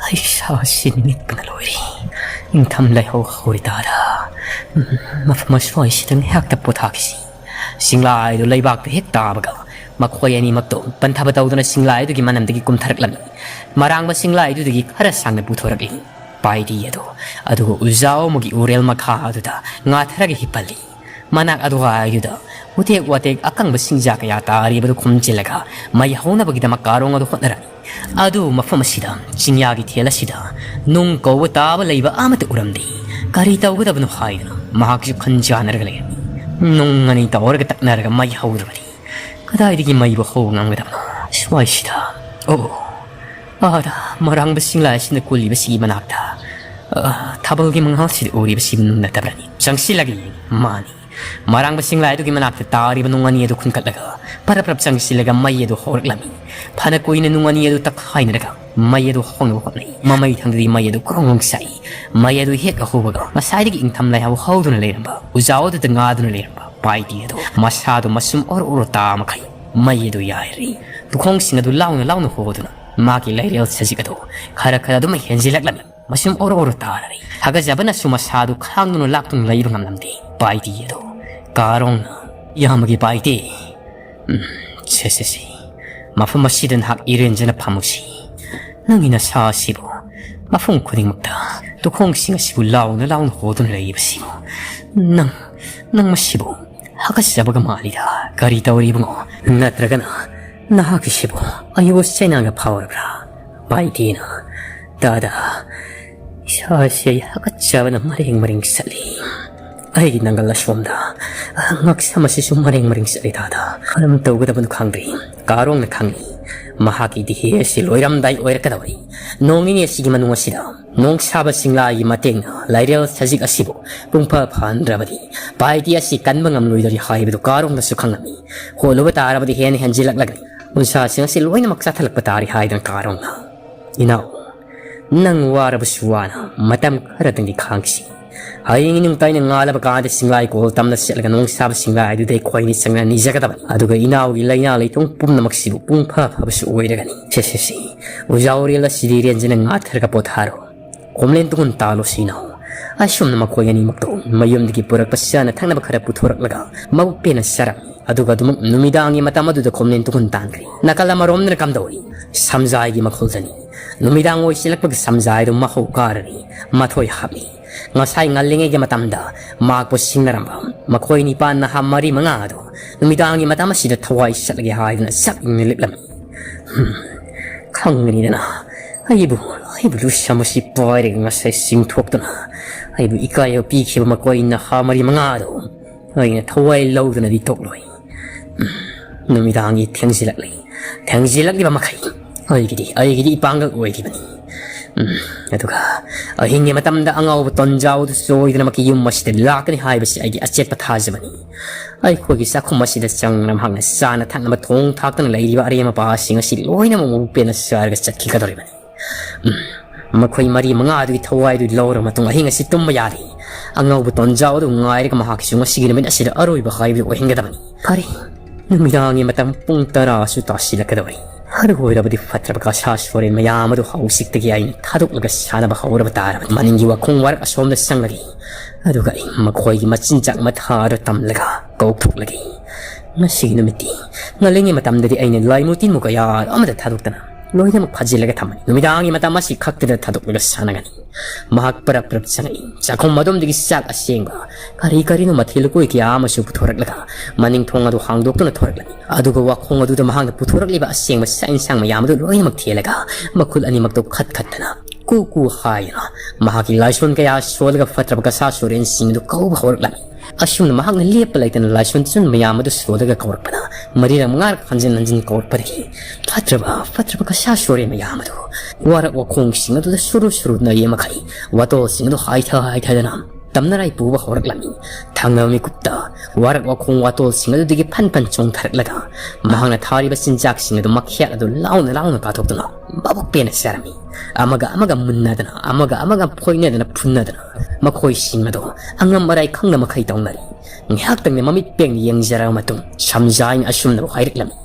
ꯑꯩ ꯁꯥꯁꯤ ꯅꯤꯛꯄꯅ ꯂꯣꯏꯔꯦ꯫ ꯏꯪꯊꯝ ꯂꯥꯏꯍꯧ ꯍꯧꯔꯦ ꯇꯥꯗ꯫ ꯎꯝ, ꯃꯐꯝ ꯑꯁ꯭ꯋꯥꯏꯁꯤꯗ ꯉꯥꯏꯍꯥꯛꯇ ꯄꯣꯊꯥꯈꯤꯁꯤ꯫ ꯆꯤꯡꯂꯥꯏꯗꯨ ꯂꯩꯕꯥꯛꯇ ꯍꯦꯛ ꯇꯥꯕꯒ ꯃꯈꯣꯏ ꯑꯅꯤꯃꯛꯇꯣ ꯄꯟꯊꯕ ꯇꯧꯗꯨꯅ ꯁꯤꯡꯂꯥꯏ ꯑꯗꯨꯒꯤ ꯃꯅꯝꯗꯒꯤ ꯀꯨꯝꯊꯔꯛꯂꯝꯃꯤ꯫ ꯃꯔꯥꯡꯕ ꯁꯤꯡꯂꯥꯏ ꯑꯗꯨꯗꯒꯤ ꯈꯔ ꯁꯥꯡꯅ ꯄꯨꯊꯣꯔꯛꯂꯤ ꯄꯥꯏꯇꯤ ꯑꯗꯣ꯫ ꯑꯗꯨꯒ ꯎꯖꯥꯎ ꯑꯃꯒꯤ ꯎꯔꯦꯜ ꯃꯈꯥ ꯑꯗꯨꯗ ꯉꯥꯊꯔꯒ ꯍꯤꯞꯍꯜꯂꯤ꯫ ꯃꯅꯥꯛ ꯑꯗꯨꯋꯥꯏꯗꯨꯗ ꯎꯇꯦꯛ ꯋꯥꯇꯦꯛ ꯑꯀꯪꯕ ꯁꯤꯡꯖꯥ ꯀꯌꯥ ꯇꯥꯔꯤꯕꯗꯨ ꯈꯣꯝꯖꯤꯜꯂꯒ ꯃꯩ ꯍꯧꯅꯕꯒꯤꯗꯃꯛ ꯀꯥꯔꯣꯡ ꯑꯗꯨ ꯍꯣꯠꯅꯔꯝꯃꯤ꯫ ꯑꯗꯨ ꯃꯐꯝ ꯑꯁꯤꯗ ꯆꯤꯡꯌꯥꯒꯤ ꯊꯦꯜ ꯑꯁꯤꯗ ꯅꯨꯡ ꯀꯧꯕ ꯇꯥꯕ ꯂꯩꯕ ꯑꯃꯠꯇ ꯎꯔꯝꯗꯦ꯫ ꯀꯔꯤ ꯇꯧꯒꯗꯕꯅꯣ ꯍꯥꯏꯗꯨꯅ ꯃꯍꯥꯛꯁꯨ ꯈꯟꯖꯥꯟꯅꯔꯒ ꯂꯩꯔꯝꯃꯤ꯫ ꯅꯨꯡ ꯑꯅꯤ ꯇꯧꯔꯒ ꯇꯛꯅꯔꯒ ꯃꯩ ꯍꯧꯗꯕꯗꯤ ꯀꯗꯥꯏꯗꯒꯤ ꯃꯩꯕꯨ ꯍꯧꯕ ꯉꯝꯒꯗꯕꯅꯣ? ꯁ꯭ꯋꯥꯏꯁꯤꯗ, ꯑꯣ, ꯑꯥꯗ ꯃꯔꯥꯡꯕ ꯁꯤꯡꯂꯥꯏ ꯑꯁꯤꯅ ꯀꯨꯜꯂꯤꯕꯁꯤꯒꯤ ꯃꯅꯥꯛꯇ, ꯑ, ꯊꯥꯕꯜꯒꯤ ꯃꯉꯥꯜꯁꯤꯗ ꯎꯔꯤꯕꯁꯤꯕꯨ ꯅꯨꯡ ꯅꯠꯇꯕ꯭ꯔꯅꯤ? ꯆꯪꯁꯤꯜꯂꯒ ꯌꯦꯡꯉꯤ꯫ ꯃꯥꯅꯤ꯫ ꯃꯔꯥꯡꯕ ꯁꯤꯡꯂꯥꯏ ꯑꯗꯨꯒꯤ ꯃꯅꯥꯛꯇ ꯇꯥꯔꯤꯕ ꯅꯨꯡ ꯑꯅꯤ ꯑꯗꯨ ꯈꯨꯟꯒꯠꯂꯒ ꯄꯔꯞ ꯄꯔꯞ ꯆꯪꯁꯤꯜꯂꯒ ꯃꯩ ꯑꯗꯨ ꯍꯧꯔꯛꯂꯝꯃꯤ꯫ ꯐꯅ ꯀꯨꯏꯅ ꯅꯨꯡ ꯑꯅꯤ ꯑꯗꯨ ꯇꯛꯈꯥꯏꯅꯔꯒ ꯃꯩ ꯑꯗꯨ ꯍꯧꯅꯕ ꯍꯣꯠꯅꯩ꯫ ꯃꯃꯩ ꯊꯪꯗꯗꯤ ꯃꯩ ꯑꯗꯨ ꯀ꯭ꯔꯣꯡ ꯀ꯭ꯔꯣꯡ ꯁꯥꯛꯏ꯫ ꯃꯩ ꯑꯗꯨ ꯍꯦꯛ ꯍꯧꯕꯒ ꯉꯁꯥꯏꯗꯒꯤ ꯏꯪꯊꯝ ꯂꯩꯍꯥꯎ ꯍꯧꯗꯨꯅ ꯂꯩꯔꯝꯕ ꯎꯖꯥꯎ ꯑꯗꯨꯗ ꯉꯥꯗꯨꯅ ꯂꯩꯔꯝꯕ ꯄꯥꯏꯇꯤ ꯑꯗꯨ ꯃꯁꯥꯗꯨ ꯃꯁꯨꯝ ꯑꯣꯔꯣ ꯑꯣꯔꯣ ꯇꯥ ꯃꯈꯩ ꯃꯩ ꯑꯗꯨ ꯌꯥꯏꯔꯤ꯫ ꯇꯨꯈꯣꯡꯁꯤꯡ ꯑꯗꯨ ꯂꯥꯎꯅ ꯂꯥꯎꯅ ꯍꯣꯗꯨꯅ ꯃꯥꯒꯤ ꯂꯩꯔꯦꯜ ꯁꯖꯤꯛ ꯑꯗꯨ ꯈꯔ ꯈꯔ ꯑꯗꯨꯃꯛ ꯍꯦꯟꯖꯤꯜꯂꯛꯂꯝꯃꯤ꯫ ꯃꯁꯨꯝ ꯑꯣꯔꯣ ꯑꯣꯔꯣ ꯇꯥꯔꯔꯤ꯫ ꯍꯥꯒꯠꯆꯕꯅꯁꯨ ꯃꯁꯥꯗꯨ ꯈꯥꯡꯗꯨꯅ ꯂꯥꯛꯇꯨꯅ ꯂꯩꯕ ꯉꯝꯂꯝꯗꯦ꯫ ꯄꯥꯏꯇꯤ ꯑꯗꯨ ꯀꯥꯔꯣꯡꯅ, "ꯏꯌꯥꯝꯕꯒꯤ ꯄꯥꯏꯇꯤ, ꯎꯝ, ꯁꯦ, ꯁꯦ, ꯁꯦ, ꯃꯐꯝ ꯑꯁꯤꯗ ꯅꯍꯥꯛ ꯏꯔꯦꯟꯖꯅ ꯐꯝꯃꯨꯁꯤ꯫ ꯅꯪꯒꯤ ꯅꯁꯥ ꯑꯁꯤꯕꯨ ꯃꯐꯝ ꯈꯨꯗꯤꯡꯃꯛꯇ ꯇꯨꯈꯣꯡꯁꯤꯡ ꯑꯁꯤꯕꯨ ꯂꯥꯎꯅ ꯂꯥꯎꯅ ꯍꯣꯗꯨꯅ ꯂꯩꯔꯤꯕꯁꯤꯕꯨ, ꯅꯪ, ꯅꯪ ꯃꯁꯤꯕꯨ ꯍꯥꯀꯠꯆꯕꯒ ꯃꯥꯜꯂꯤꯗ꯫ ꯀꯔꯤ ꯇꯧꯔꯤꯕꯅꯣ? ꯅꯠꯇ꯭ꯔꯒꯅ ꯅꯍꯥꯛꯀꯤꯁꯤꯕꯨ ꯑꯌꯨ ꯆꯩꯅꯥꯒ ꯐꯥꯎꯔꯕ꯭ꯔꯥ?" ꯄꯥꯏꯇꯤꯅ, "ꯗꯥꯗꯥ, ꯏꯁꯥꯁꯤ ꯑꯩ ꯍꯥꯀꯠꯆꯕꯅ ꯃꯔꯦꯡ ꯃꯔꯦꯡ ꯆꯠꯂꯤ꯫ ꯑꯩꯒꯤ ꯅꯪꯒꯜ ꯑꯁꯣꯝꯗ, ꯉꯛꯁꯝ ꯑꯁꯤꯁꯨ ꯃꯔꯦꯡ ꯃꯔꯦꯡ ꯆꯠꯂꯤ ꯗꯥꯗꯥ꯫ ꯀꯔꯝ ꯇꯧꯒꯗꯕꯅꯣ ꯈꯪꯗ꯭ꯔꯤ꯫" ꯀꯥꯔꯣꯡꯅ ꯈꯪꯏ, ꯃꯍꯥꯛꯀꯤ ꯗꯤꯍꯦ ꯑꯁꯤ ꯂꯣꯏꯔꯝꯗꯥꯏ ꯑꯣꯏꯔꯛꯀꯗꯧꯔꯤ꯫ ꯅꯣꯡ ꯅꯤꯅꯤ ꯑꯁꯤꯒꯤ ꯃꯅꯨꯡ ꯑꯁꯤꯗ ꯅꯣꯡ ꯁꯥꯕ ꯁꯤꯡꯂꯥꯒꯤ ꯃꯇꯦꯡꯅ ꯂꯥꯏꯔꯦꯜ ꯁꯖꯤꯛ ꯑꯁꯤꯕꯨ ꯄꯨꯡꯐ ꯐꯍꯟꯗ꯭ꯔꯕꯗꯤ ꯄꯥꯏꯇꯤ ꯑꯁꯤ ꯀꯟꯕ ꯉꯝꯂꯣꯏꯗꯧꯔꯤ ꯍꯥꯏꯕꯗꯨ ꯀꯥꯔꯣꯡꯅꯁꯨ ꯈꯪꯂꯝꯃꯤ꯫ ꯍꯣꯠꯂꯨꯕ ꯇꯥꯔꯕꯗꯤ ꯍꯦꯟꯅ ꯍꯦꯟꯖꯤꯜꯂꯛꯂꯒꯅꯤ꯫ ꯎꯟꯁꯥꯁꯤꯡ ꯑꯁꯤ ꯂꯣꯏꯅꯃꯛ ꯆꯥꯊꯠꯂꯛꯄ ꯇꯥꯔꯤ ꯍꯥꯏꯗꯅ ꯀꯥꯔꯣꯡꯅ, "ꯏꯅꯥꯎ, ꯅꯪ ꯋꯥꯔꯕꯁꯨ ꯋꯥꯅ ꯃꯇꯝ ꯈꯔꯗꯪꯗꯤ ꯈꯥꯡꯁꯤ꯫ ꯍꯌꯦꯡ ꯏꯅꯨꯡꯇꯥꯏꯅ ꯉꯥꯜꯂꯕ ꯀꯥꯟꯗ ꯁꯤꯡꯂꯥꯏ ꯀꯣꯜ ꯇꯝꯅ ꯆꯠꯂꯒ ꯅꯣꯡ ꯁꯥꯕ ꯁꯤꯡꯂꯥꯏ ꯑꯗꯨꯗ ꯑꯩꯈꯣꯏꯅꯤ ꯆꯪꯅ ꯅꯤꯖꯒꯗꯕꯅꯤ꯫ ꯑꯗꯨꯒ ꯏꯅꯥꯎꯒꯤ ꯂꯥꯏꯅꯥ ꯂꯩꯊꯣꯡ ꯄꯨꯝꯅꯃꯛꯁꯤꯕꯨ ꯄꯨꯡ ꯐ ꯐꯕꯁꯨ ꯑꯣꯏꯔꯒꯅꯤ꯫ ꯁꯦ, ꯁꯦ, ꯁꯦ, ꯎꯖꯥꯎꯔꯦꯜ ꯑꯁꯤꯗꯤ ꯏꯔꯦꯟꯖꯅ ꯉꯥꯊꯔꯒ ꯄꯣꯊꯥꯔꯣ꯫ ꯀꯣꯝꯂꯦꯟ ꯇꯨꯡ ꯇꯥꯜꯂꯣ ꯁꯤꯅꯧ꯫" ꯑꯁꯨꯝꯅ ꯃꯈꯣꯏ ꯑꯅꯤꯃꯛꯇꯣ ꯃꯌꯨꯝꯗꯒꯤ ꯄꯨꯔꯛꯄ ꯆꯥꯅ ꯊꯛꯅꯕ ꯈꯔ ꯄꯨꯊꯣꯔꯛꯂꯒ ꯃꯕꯨꯛ ꯄꯦꯟꯅ ꯆꯥꯔꯝꯃꯤ꯫ ꯑꯗꯨꯒ ꯑꯗꯨꯃꯛ ꯅꯨꯃꯤꯗꯥꯡꯒꯤ ꯃꯇꯝ ꯑꯗꯨꯗ ꯈꯣꯝꯂꯦꯟ ꯇꯨꯈꯨꯟ ꯇꯥꯟꯈ꯭ꯔꯦ꯫ ꯅꯥꯀꯜ ꯑꯃꯔꯣꯝꯗꯅ ꯀꯝꯗꯧꯔꯤ? ꯁꯝꯖꯥꯏꯒꯤ ꯃꯈꯣꯜꯗꯅꯤ꯫ ꯅꯨꯃꯤꯗꯥꯡ ꯑꯣꯏꯁꯤꯜꯂꯛꯄꯒꯤ ꯁꯝꯖꯥꯏꯗꯨ ꯃꯍꯧ ꯀꯥꯔꯔꯤ, ꯃꯊꯣꯏ ꯍꯥꯞꯂꯤ꯫ ꯉꯁꯥꯏ ꯉꯜꯂꯤꯉꯩꯒꯤ ꯃꯇꯝꯗ ꯃꯍꯥꯛꯄꯨ ꯁꯤꯡꯅꯔꯝꯕ ꯃꯈꯣꯏ ꯅꯤꯄꯥꯟ ꯅꯍꯥ ꯃꯔꯤ ꯃꯉꯥ ꯑꯗꯨ ꯅꯨꯃꯤꯗꯥꯡꯒꯤ ꯃꯇꯝ ꯑꯁꯤꯗ ꯊꯋꯥꯏ ꯆꯠꯂꯒꯦ ꯍꯥꯏꯗꯨꯅ ꯆꯞ ꯌꯨꯡꯅ ꯂꯦꯞꯂꯝꯃꯤ꯫ "ꯍꯨꯝ, ꯈꯪꯒꯅꯤꯗꯅ, ꯑꯩꯕꯨ, ꯑꯩꯕꯨ ꯂꯨꯁꯝ ꯑꯁꯤ ꯄꯥꯏꯔꯒ ꯉꯁꯥꯏ ꯆꯤꯡꯊꯣꯛꯇꯨꯅ ꯑꯩꯕꯨ ꯏꯀꯥꯏꯕ ꯄꯤꯈꯤꯕ ꯃꯈꯣꯏ ꯅꯍꯥ ꯃꯔꯤ ꯃꯉꯥ ꯑꯗꯨ ꯑꯩꯅ ꯊꯋꯥꯏ ꯂꯧꯗꯅꯗꯤ ꯇꯣꯛꯂꯣꯏ꯫ ꯎꯝ, ꯅꯨꯃꯤꯗꯥꯡꯒꯤ ꯊꯦꯡꯖꯤꯜꯂꯛꯂꯤ꯫ ꯊꯦꯡꯖꯤꯜꯂꯛꯂꯤꯕ ꯃꯈꯩ ꯑꯩꯒꯤꯗꯤ, ꯑꯩꯒꯤꯗꯤ ꯏꯄꯥꯡꯒꯜ ꯑꯣꯏꯈꯤꯕꯅꯤ꯫ ꯎꯝ, ꯑꯗꯨꯒ ꯑꯍꯤꯡꯒꯤ ꯃꯇꯝꯗ ꯑꯉꯥꯎꯕ ꯇꯣꯟꯖꯥꯎ ꯑꯗꯨ ꯁꯣꯏꯗꯅꯃꯛꯀꯤ ꯌꯨꯝ ꯑꯁꯤꯗ ꯂꯥꯛꯀꯅꯤ ꯍꯥꯏꯕꯁꯤ ꯑꯩꯒꯤ ꯑꯆꯦꯠꯄ ꯊꯥꯖꯕꯅꯤ꯫ ꯑꯩꯈꯣꯏꯒꯤ ꯆꯥꯛꯈꯨꯝ ꯑꯁꯤꯗ ꯆꯪꯗꯨꯅ ꯃꯍꯥꯛꯅ ꯆꯥꯅ ꯊꯛꯅꯕ ꯊꯣꯡ ꯊꯥꯛꯇꯨꯅ ꯂꯩꯔꯤꯕ ꯑꯔꯦꯝ ꯑꯄꯥꯁꯤꯡ ꯑꯁꯤ ꯂꯣꯏꯅꯃꯛ ꯃꯕꯨꯛ ꯄꯦꯟꯅ ꯆꯥꯔꯒ ꯆꯠꯈꯤꯒꯗꯧꯔꯤꯕꯅꯤ꯫ ꯎꯝ, ꯃꯈꯣꯏ ꯃꯔꯤ ꯃꯉꯥ ꯑꯗꯨꯒꯤ ꯊꯋꯥꯏꯗꯨ ꯂꯧꯔꯕ ꯃꯇꯨꯡ ꯑꯍꯤꯡ ꯑꯁꯤ ꯇꯨꯝꯕ ꯌꯥꯔꯤ꯫ ꯑꯉꯥꯎꯕ ꯇꯣꯟꯖꯥꯎ ꯑꯗꯨ ꯉꯥꯏꯔꯒ ꯃꯍꯥꯛꯀꯤꯁꯨ ꯉꯁꯤꯒꯤ ꯅꯨꯃꯤꯠ ꯑꯁꯤꯗ ꯑꯔꯣꯏꯕ ꯍꯥꯏꯕꯗꯨ ꯑꯣꯏꯍꯟꯒꯗꯕꯅꯤ꯫ ꯐꯔꯦ, ꯅꯨꯃꯤꯗꯥꯡꯒꯤ ꯃꯇꯝ ꯄꯨꯡ ꯇꯔꯥꯁꯨ ꯇꯥꯁꯤꯜꯂꯛꯀꯗꯧꯔꯤ꯫ ꯑꯗꯨ ꯑꯣꯏꯔꯕꯗꯤ ꯐꯠꯇ꯭ꯔꯕ ꯀꯁꯥ ꯁꯣꯔꯦꯟ ꯃꯌꯥꯝ ꯑꯗꯨ ꯍꯧꯖꯤꯛꯇꯒꯤ ꯑꯩꯅ ꯊꯥꯗꯣꯛꯂꯒ ꯁꯥꯟꯅꯕ ꯍꯧꯔꯕ ꯇꯥꯔꯕꯅꯤ꯫ ꯃꯅꯤꯡꯒꯤ ꯋꯥꯈꯣꯡ ꯋꯥꯔꯛ ꯑꯁꯣꯝꯗ ꯆꯪꯂꯒꯦ꯫ ꯑꯗꯨꯒ ꯑꯩ ꯃꯈꯣꯏꯒꯤ ꯃꯆꯤꯟꯖꯥꯛ ꯃꯊꯥꯗ ꯇꯝꯂꯒ ꯀꯧꯊꯣꯛꯂꯒꯦ꯫ ꯉꯁꯤꯒꯤ ꯅꯨꯃꯤꯠꯇꯤ ꯉꯜꯂꯤꯉꯩ ꯃꯇꯝꯗꯗꯤ ꯑꯩꯅ ꯂꯥꯏꯃꯨ ꯇꯤꯟꯃꯨ ꯀꯌꯥ ꯑꯃꯗ ꯊꯥꯗꯣꯛꯇꯅ ꯂꯣꯏꯅꯃꯛ ꯐꯥꯖꯤꯜꯂꯒ ꯊꯝꯃꯅꯤ꯫ ꯅꯨꯃꯤꯗꯥꯡꯒꯤ ꯃꯇꯝ ꯑꯁꯤ ꯈꯛꯇꯗ ꯊꯥꯗꯣꯛꯂꯒ ꯁꯥꯟꯅꯒꯅꯤ꯫ ꯃꯍꯥꯛ ꯄꯔꯞ ꯄꯔꯞ ꯆꯪꯉꯛꯏ꯫ ꯆꯥꯛꯈꯨꯝ ꯑꯗꯣꯝꯗꯒꯤ ꯆꯥꯛ ꯑꯁꯦꯡꯕ, ꯀꯔꯤ ꯀꯔꯤꯅꯣ ꯃꯊꯦꯜ ꯂꯨꯀꯣꯏ ꯀꯌꯥ ꯑꯃꯁꯨ ꯄꯨꯊꯣꯔꯛꯂꯒ ꯃꯅꯤꯡ ꯊꯣꯡ ꯑꯗꯨ ꯍꯥꯡꯗꯣꯛꯇꯨꯅ ꯊꯣꯔꯛꯂꯝꯃꯤ꯫ ꯑꯗꯨꯒ ꯋꯥꯈꯣꯡ ꯑꯗꯨꯗ ꯃꯍꯥꯛꯅ ꯄꯨꯊꯣꯔꯛꯂꯤꯕ ꯑꯁꯦꯡꯕ ꯆꯥꯛ ꯏꯟꯁꯥꯡ ꯃꯌꯥꯝ ꯑꯗꯨ ꯂꯣꯏꯅꯃꯛ ꯊꯦꯜꯂꯒ ꯃꯈꯨꯠ ꯑꯅꯤꯃꯛꯇꯨ ꯈꯠ ꯈꯠꯇꯅ ꯀꯨ ꯀꯨ ꯍꯥꯏꯗꯨꯅ ꯃꯍꯥꯛꯀꯤ ꯂꯥꯏꯁꯣꯟ ꯀꯌꯥ ꯁꯣꯜꯂꯒ ꯐꯠꯇ꯭ꯔꯕ ꯀꯁꯥ ꯁꯣꯔꯦꯟꯁꯤꯡ ꯑꯗꯨ ꯀꯧꯕ ꯍꯧꯔꯛꯂꯝꯃꯤ꯫ ꯑꯁꯨꯝꯅ ꯃꯍꯥꯛꯅ ꯂꯦꯞꯄ ꯂꯩꯇꯅ ꯂꯥꯏꯁꯣꯟ ꯆꯨꯟ ꯃꯌꯥꯝ ꯑꯗꯨ ꯁꯣꯜꯂꯒ ꯀꯧꯔꯛꯄꯗ, ꯃꯔꯤꯔꯛ ꯃꯉꯥꯔꯛ ꯍꯟꯖꯤꯟ ꯍꯟꯖꯤꯟ ꯀꯧꯔꯛꯄꯗꯒꯤ ꯐꯠꯇ꯭ꯔꯕ, ꯐꯠꯇ꯭ꯔꯕ ꯀꯁꯥ ꯁꯣꯔꯦ ꯃꯌꯥꯝ ꯑꯗꯨ ꯋꯥꯔꯛ ꯋꯥꯈꯣꯡꯁꯤꯡ ꯑꯗꯨꯗ ꯁꯨꯔꯨ ꯁꯨꯔꯨ ꯅꯩꯌꯦ ꯃꯈꯩ ꯋꯥꯇꯣꯜꯁꯤꯡ ꯑꯗꯨ ꯍꯥꯏꯊ ꯍꯥꯏꯊꯗꯅ ꯇꯝꯅꯔꯥꯏ ꯄꯨꯕ ꯍꯧꯔꯛꯂꯝꯃꯤ꯫ ꯊꯪꯅꯕ ꯃꯤꯀꯨꯞꯇ ꯋꯥꯔꯛ ꯋꯥꯈꯣꯡ ꯋꯥꯇꯣꯜꯁꯤꯡ ꯑꯗꯨꯗꯒꯤ ꯐꯟ ꯐꯟ ꯆꯣꯡꯊꯔꯛꯂꯒ ꯃꯍꯥꯛꯅ ꯊꯥꯔꯤꯕ ꯆꯤꯟꯖꯥꯛꯁꯤꯡ ꯑꯗꯨ ꯃꯈꯦꯠ ꯑꯗꯨ ꯂꯥꯎꯅ ꯂꯥꯎꯅ ꯀꯥꯊꯣꯛꯇꯨꯅ ꯃꯕꯨꯛ ꯄꯦꯟꯅ ꯆꯥꯔꯝꯃꯤ꯫ ꯑꯃꯒ ꯑꯃꯒ ꯃꯨꯟꯅꯗꯅ, ꯑꯃꯒ ꯑꯃꯒ ꯐꯣꯏꯅꯗꯅ ꯐꯨꯟꯅꯗꯅ ꯃꯈꯣꯏꯁꯤꯡ ꯑꯗꯨ ꯑꯉꯝ ꯑꯔꯥꯏ ꯈꯪꯗ ꯃꯈꯩ ꯇꯧꯅꯔꯤ꯫ ꯉꯥꯏꯍꯥꯛꯇꯪꯗ ꯃꯃꯤꯠ ꯄꯦꯡꯅ ꯌꯦꯡꯖꯔꯕ ꯃꯇꯨꯡ ꯁꯝꯖꯥꯏꯅ ꯑꯁꯨꯝꯅ ꯍꯥꯏꯔꯛꯂꯝꯃꯤ,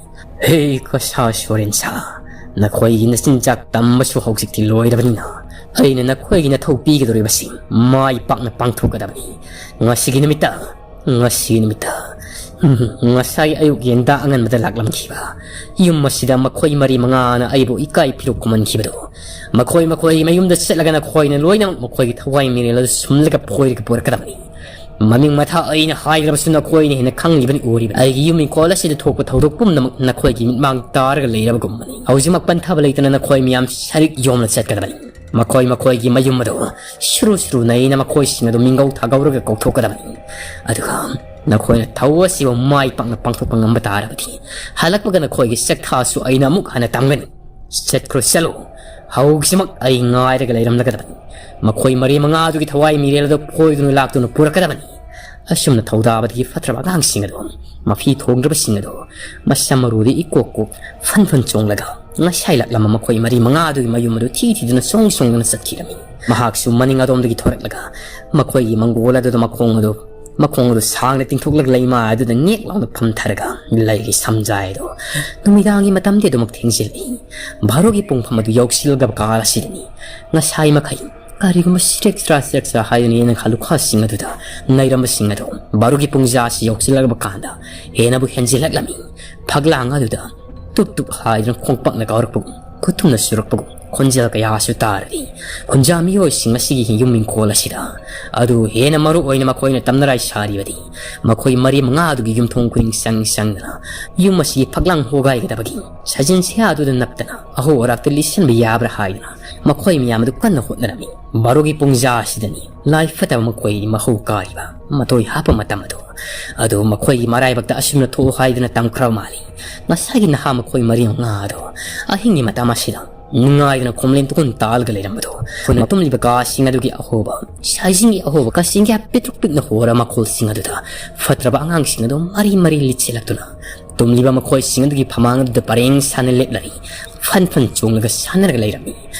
"ꯍꯦ ꯀꯁꯥ ꯁꯣꯔꯦꯟꯁꯥ, ꯅꯈꯣꯏꯒꯤ ꯅꯆꯤꯟꯖꯥꯛ ꯇꯝꯕꯁꯨ ꯍꯧꯖꯤꯛꯇꯤ ꯂꯣꯏꯔꯕꯅꯤꯅ ꯑꯩꯅ ꯅꯈꯣꯏꯒꯤ ꯅꯊꯧ ꯄꯤꯒꯗꯧꯔꯤꯕꯁꯤ ꯃꯥꯏ ꯄꯥꯛꯅ ꯄꯥꯡꯊꯣꯛꯀꯗꯕꯅꯤ꯫ ꯉꯁꯤꯒꯤ ꯅꯨꯃꯤꯠꯇ, ꯉꯁꯤꯒꯤ ꯅꯨꯃꯤꯠꯇ ꯎꯝ, ꯉꯁꯥꯏ ꯑꯌꯨꯛ ꯌꯦꯟꯗꯥ ꯑꯉꯟꯕꯗ ꯂꯥꯛꯂꯝꯈꯤꯕ ꯌꯨꯝ ꯑꯁꯤꯗ ꯃꯈꯣꯏ ꯃꯔꯤ ꯃꯉꯥꯅ ꯑꯩꯕꯨ ꯏꯀꯥꯏ ꯐꯤꯔꯨꯛ ꯈꯨꯝꯍꯟꯈꯤꯕꯗꯣ, ꯃꯈꯣꯏ ꯃꯈꯣꯏ ꯃꯌꯨꯝꯗ ꯆꯠꯂꯒ ꯅꯈꯣꯏꯅ ꯂꯣꯏꯅꯃꯛ ꯃꯈꯣꯏꯒꯤ ꯊꯋꯥꯏ ꯃꯤꯔꯦꯜ ꯑꯗꯨ ꯁꯨꯝꯂꯒ ꯐꯣꯏꯔꯒ ꯄꯨꯔꯛꯀꯗꯕꯅꯤ꯫ ꯃꯃꯤꯡ ꯃꯊꯥ ꯑꯩꯅ ꯍꯥꯏꯗ꯭ꯔꯕꯁꯨ ꯅꯈꯣꯏꯅ ꯍꯦꯟꯅ ꯈꯪꯂꯤꯕꯅꯤ, ꯎꯔꯤꯕꯅꯤ꯫ ꯑꯩꯒꯤ ꯌꯨꯝ ꯏꯪꯈꯣꯜ ꯑꯁꯤꯗ ꯊꯣꯛꯄ ꯊꯧꯗꯣꯛ ꯄꯨꯝꯅꯃꯛ ꯅꯈꯣꯏꯒꯤ ꯃꯤꯠꯃꯥꯡ ꯇꯥꯔꯒ ꯂꯩꯔꯕꯒꯨꯝꯕꯅꯤ꯫ ꯍꯧꯖꯤꯛꯃꯛ ꯄꯟꯊꯕ ꯂꯩꯇꯅ ꯅꯈꯣꯏ ꯃꯤꯌꯥꯝ ꯁꯔꯤꯛ ꯌꯣꯝꯅ ꯆꯠꯀꯗꯕꯅꯤ꯫ ꯃꯈꯣꯏ ꯃꯈꯣꯏꯒꯤ ꯃꯌꯨꯝ ꯑꯗꯨ ꯁꯨꯔꯨ ꯁꯨꯔꯨ ꯅꯩꯅ ꯃꯈꯣꯏꯁꯤꯡ ꯑꯗꯨ ꯃꯤꯡꯒꯧ ꯊꯥꯒꯧꯔꯒ ꯀꯧꯊꯣꯛꯀꯗꯕꯅꯤ꯫ ꯑꯗꯨꯒ ꯅꯈꯣꯏꯅ ꯊꯧ ꯑꯁꯤꯕꯨ ꯃꯥꯏ ꯄꯥꯛꯅ ꯄꯥꯡꯊꯣꯛꯄ ꯉꯝꯕ ꯇꯥꯔꯕꯗꯤ, ꯍꯜꯂꯛꯄꯒ ꯅꯈꯣꯏꯒꯤ ꯆꯥꯛꯊꯥꯁꯨ ꯑꯩꯅ ꯑꯃꯨꯛ ꯍꯟꯅ ꯇꯝꯒꯅꯤ꯫ ꯆꯠꯈ꯭ꯔꯣ, ꯆꯠꯂꯣ꯫ ꯍꯧꯖꯤꯛꯃꯛ ꯑꯩ ꯉꯥꯏꯔꯒ ꯂꯩꯔꯝꯂꯒꯗꯕꯅꯤ꯫ ꯃꯈꯣꯏ ꯃꯔꯤ ꯃꯉꯥꯗꯨꯒꯤ ꯊꯋꯥꯏ ꯃꯤꯔꯦꯜ ꯑꯗꯨ ꯐꯣꯏꯗꯨꯅ ꯂꯥꯛꯇꯨꯅ ꯄꯨꯔꯛꯀꯗꯕꯅꯤ꯫ ꯑꯁꯨꯝꯅ ꯊꯧꯗꯥꯕꯗꯒꯤ ꯐꯠꯇ꯭ꯔꯕ ꯑꯉꯥꯡꯁꯤꯡ ꯑꯗꯨ, ꯃꯐꯤ ꯊꯣꯡꯗ꯭ꯔꯕꯁꯤꯡ ꯑꯗꯨ, ꯃꯁꯝ ꯃꯔꯨꯗꯤ ꯏꯀꯣꯛ ꯀꯣꯛ ꯐꯟ ꯐꯟ ꯆꯣꯡꯂꯒ ꯉꯁꯥꯏ ꯂꯥꯛꯂꯝꯕ ꯃꯈꯣꯏ ꯃꯔꯤ ꯃꯉꯥ ꯑꯗꯨꯒꯤ ꯃꯌꯨꯝ ꯑꯗꯨ ꯊꯤ ꯊꯤꯗꯨꯅ ꯁꯣꯡ ꯁꯣꯡꯗꯨꯅ ꯆꯠꯈꯤꯔꯝꯃꯤ꯫ ꯃꯍꯥꯛꯁꯨ ꯃꯅꯤꯡ ꯑꯗꯣꯝꯗꯒꯤ ꯊꯣꯔꯛꯂꯒ ꯃꯈꯣꯏꯒꯤ ꯃꯪꯒꯣꯜ ꯑꯗꯨꯗ ꯃꯈꯣꯡ ꯑꯗꯨ, ꯃꯈꯣꯡ ꯑꯗꯨ ꯁꯥꯡꯅ ꯇꯤꯡꯊꯣꯛꯂꯒ ꯂꯩꯃꯥꯏ ꯑꯗꯨꯗ ꯅꯦꯛ ꯂꯥꯎꯅ ꯐꯝꯊꯔꯒ ꯂꯩꯒꯤ ꯁꯝꯖꯥꯏ ꯑꯗꯨ ꯅꯨꯃꯤꯗꯥꯡꯒꯤ ꯃꯇꯝꯗꯤ ꯑꯗꯨꯃꯛ ꯊꯦꯡꯖꯤꯜꯂꯛꯏ꯫ ꯚꯥꯔꯣꯒꯤ ꯄꯨꯡꯐꯝ ꯑꯗꯨ ꯌꯧꯁꯤꯜꯂꯛꯂꯕ ꯀꯥꯜ ꯑꯁꯤꯗꯅꯤ ꯉꯁꯥꯏ ꯃꯈꯩ ꯀꯔꯤꯒꯨꯝꯕ ꯁꯤꯔꯦꯛ ꯆꯔꯥ ꯁꯤꯔꯦꯛ ꯆꯔꯥ ꯍꯥꯏꯗꯨꯅ ꯌꯦꯅꯈꯥ ꯂꯨꯈꯥꯁꯤꯡ ꯑꯗꯨꯗ ꯅꯩꯔꯝꯕꯁꯤꯡ ꯑꯗꯨ ꯚꯥꯔꯣꯒꯤ ꯄꯨꯡꯖꯥ ꯑꯁꯤ ꯌꯧꯁꯤꯜꯂꯛꯂꯕ ꯀꯥꯟꯗ ꯍꯦꯟꯅꯕꯨ ꯍꯦꯟꯖꯤꯜꯂꯛꯂꯝꯃꯤ꯫ ꯐꯛꯂꯥꯡ ꯑꯗꯨꯗ ꯇꯨꯞ ꯇꯨꯞ ꯍꯥꯏꯗꯨꯅ ꯈꯣꯡꯄꯥꯛꯅ ꯀꯥꯎꯔꯛꯄꯒꯨꯝ, ꯈꯨꯠꯊꯨꯝꯅ ꯆꯨꯔꯛꯄꯒꯨꯝ ꯈꯣꯟꯖꯦꯜ ꯀꯌꯥꯁꯨ ꯇꯥꯔꯤ꯫ ꯈꯨꯟꯖꯥ ꯃꯤꯑꯣꯏꯁꯤꯡ ꯑꯁꯤꯒꯤ ꯌꯨꯝ ꯏꯪꯈꯣꯜ ꯑꯁꯤꯗ, ꯑꯗꯨ ꯍꯦꯟꯅ ꯃꯔꯨ ꯑꯣꯏꯅ ꯃꯈꯣꯏꯅ ꯇꯝꯅꯔꯥꯏ ꯁꯥꯔꯤꯕꯗꯤ ꯃꯈꯣꯏ ꯃꯔꯤ ꯃꯉꯥ ꯑꯗꯨꯒꯤ ꯌꯨꯝꯊꯣꯡ ꯈꯨꯗꯤꯡ ꯆꯪ ꯆꯪꯗꯨꯅ ꯌꯨꯝ ꯑꯁꯤꯒꯤ ꯐꯛꯂꯥꯡ ꯍꯣꯒꯥꯏꯒꯗꯕꯒꯤ ꯁꯥꯖꯤꯟ ꯁꯤꯌꯥ ꯑꯗꯨꯗ ꯅꯞꯇꯅ ꯑꯍꯣ ꯑꯔꯥꯛꯇ ꯂꯤꯠꯁꯤꯟꯕ ꯌꯥꯕ꯭ꯔꯥ ꯍꯥꯏꯗꯨꯅ ꯃꯈꯣꯏ ꯃꯌꯥꯝ ꯑꯗꯨ ꯀꯟꯅ ꯍꯣꯠꯅꯔꯝꯃꯤ꯫ ꯚꯥꯔꯣꯒꯤ ꯄꯨꯡꯖꯥ ꯑꯁꯤꯗꯅꯤ ꯂꯥꯏ ꯐꯠꯇꯕ ꯃꯈꯣꯏ ꯃꯍꯧ ꯀꯥꯔꯤꯕ ꯃꯇꯣꯏ ꯍꯥꯞꯄ ꯃꯇꯝ ꯑꯗꯨ꯫ ꯑꯗꯨ ꯃꯈꯣꯏꯒꯤ ꯃꯔꯥꯏꯕꯛꯇ ꯑꯁꯨꯝꯅ ꯊꯣꯛꯎ ꯍꯥꯏꯗꯨꯅ ꯇꯝꯈ꯭ꯔꯕ ꯃꯥꯜꯂꯤ꯫ ꯉꯁꯥꯏꯒꯤ ꯅꯍꯥ ꯃꯈꯣꯏ ꯃꯔꯤ ꯃꯉꯥ ꯑꯗꯨ ꯑꯍꯤꯡꯒꯤ ꯃꯇꯝ ꯑꯁꯤꯗ ꯅꯨꯡꯉꯥꯏꯗꯨꯅ ꯈꯣꯝꯂꯦꯟ ꯇꯨꯀꯨꯟ ꯇꯥꯜꯒ ꯂꯩꯔꯝꯕꯗꯣ, ꯑꯩꯈꯣꯏꯅ ꯇꯨꯝꯂꯤꯕ ꯀꯥꯁꯤꯡ ꯑꯗꯨꯒꯤ ꯑꯍꯣꯕ, ꯁꯥꯏꯖꯤꯡꯒꯤ ꯑꯍꯣꯕ ꯀꯥꯁꯤꯡꯒꯤ ꯄꯤꯛꯇ꯭ꯔꯨꯛ ꯄꯤꯛꯅ ꯍꯣꯔ ꯃꯈꯣꯜꯁꯤꯡ ꯑꯗꯨꯗ ꯐꯠꯇ꯭ꯔꯕ ꯑꯉꯥꯡꯁꯤꯡ ꯑꯗꯨ ꯃꯔꯤ ꯃꯔꯤ ꯂꯤꯠꯁꯤꯜꯂꯛꯇꯨꯅ ꯇꯨꯝꯂꯤꯕ ꯃꯈꯣꯏꯁꯤꯡ ꯑꯗꯨꯒꯤ ꯐꯃꯥꯡ ꯑꯗꯨꯗ ꯄꯔꯦꯡ ꯁꯥꯅ ꯂꯦꯞꯂꯔꯤ꯫ ꯐꯟ ꯐꯟ ꯆꯣꯡꯂꯒ ꯁꯥꯟꯅꯔꯒ ꯂꯩꯔꯝꯃꯤ꯫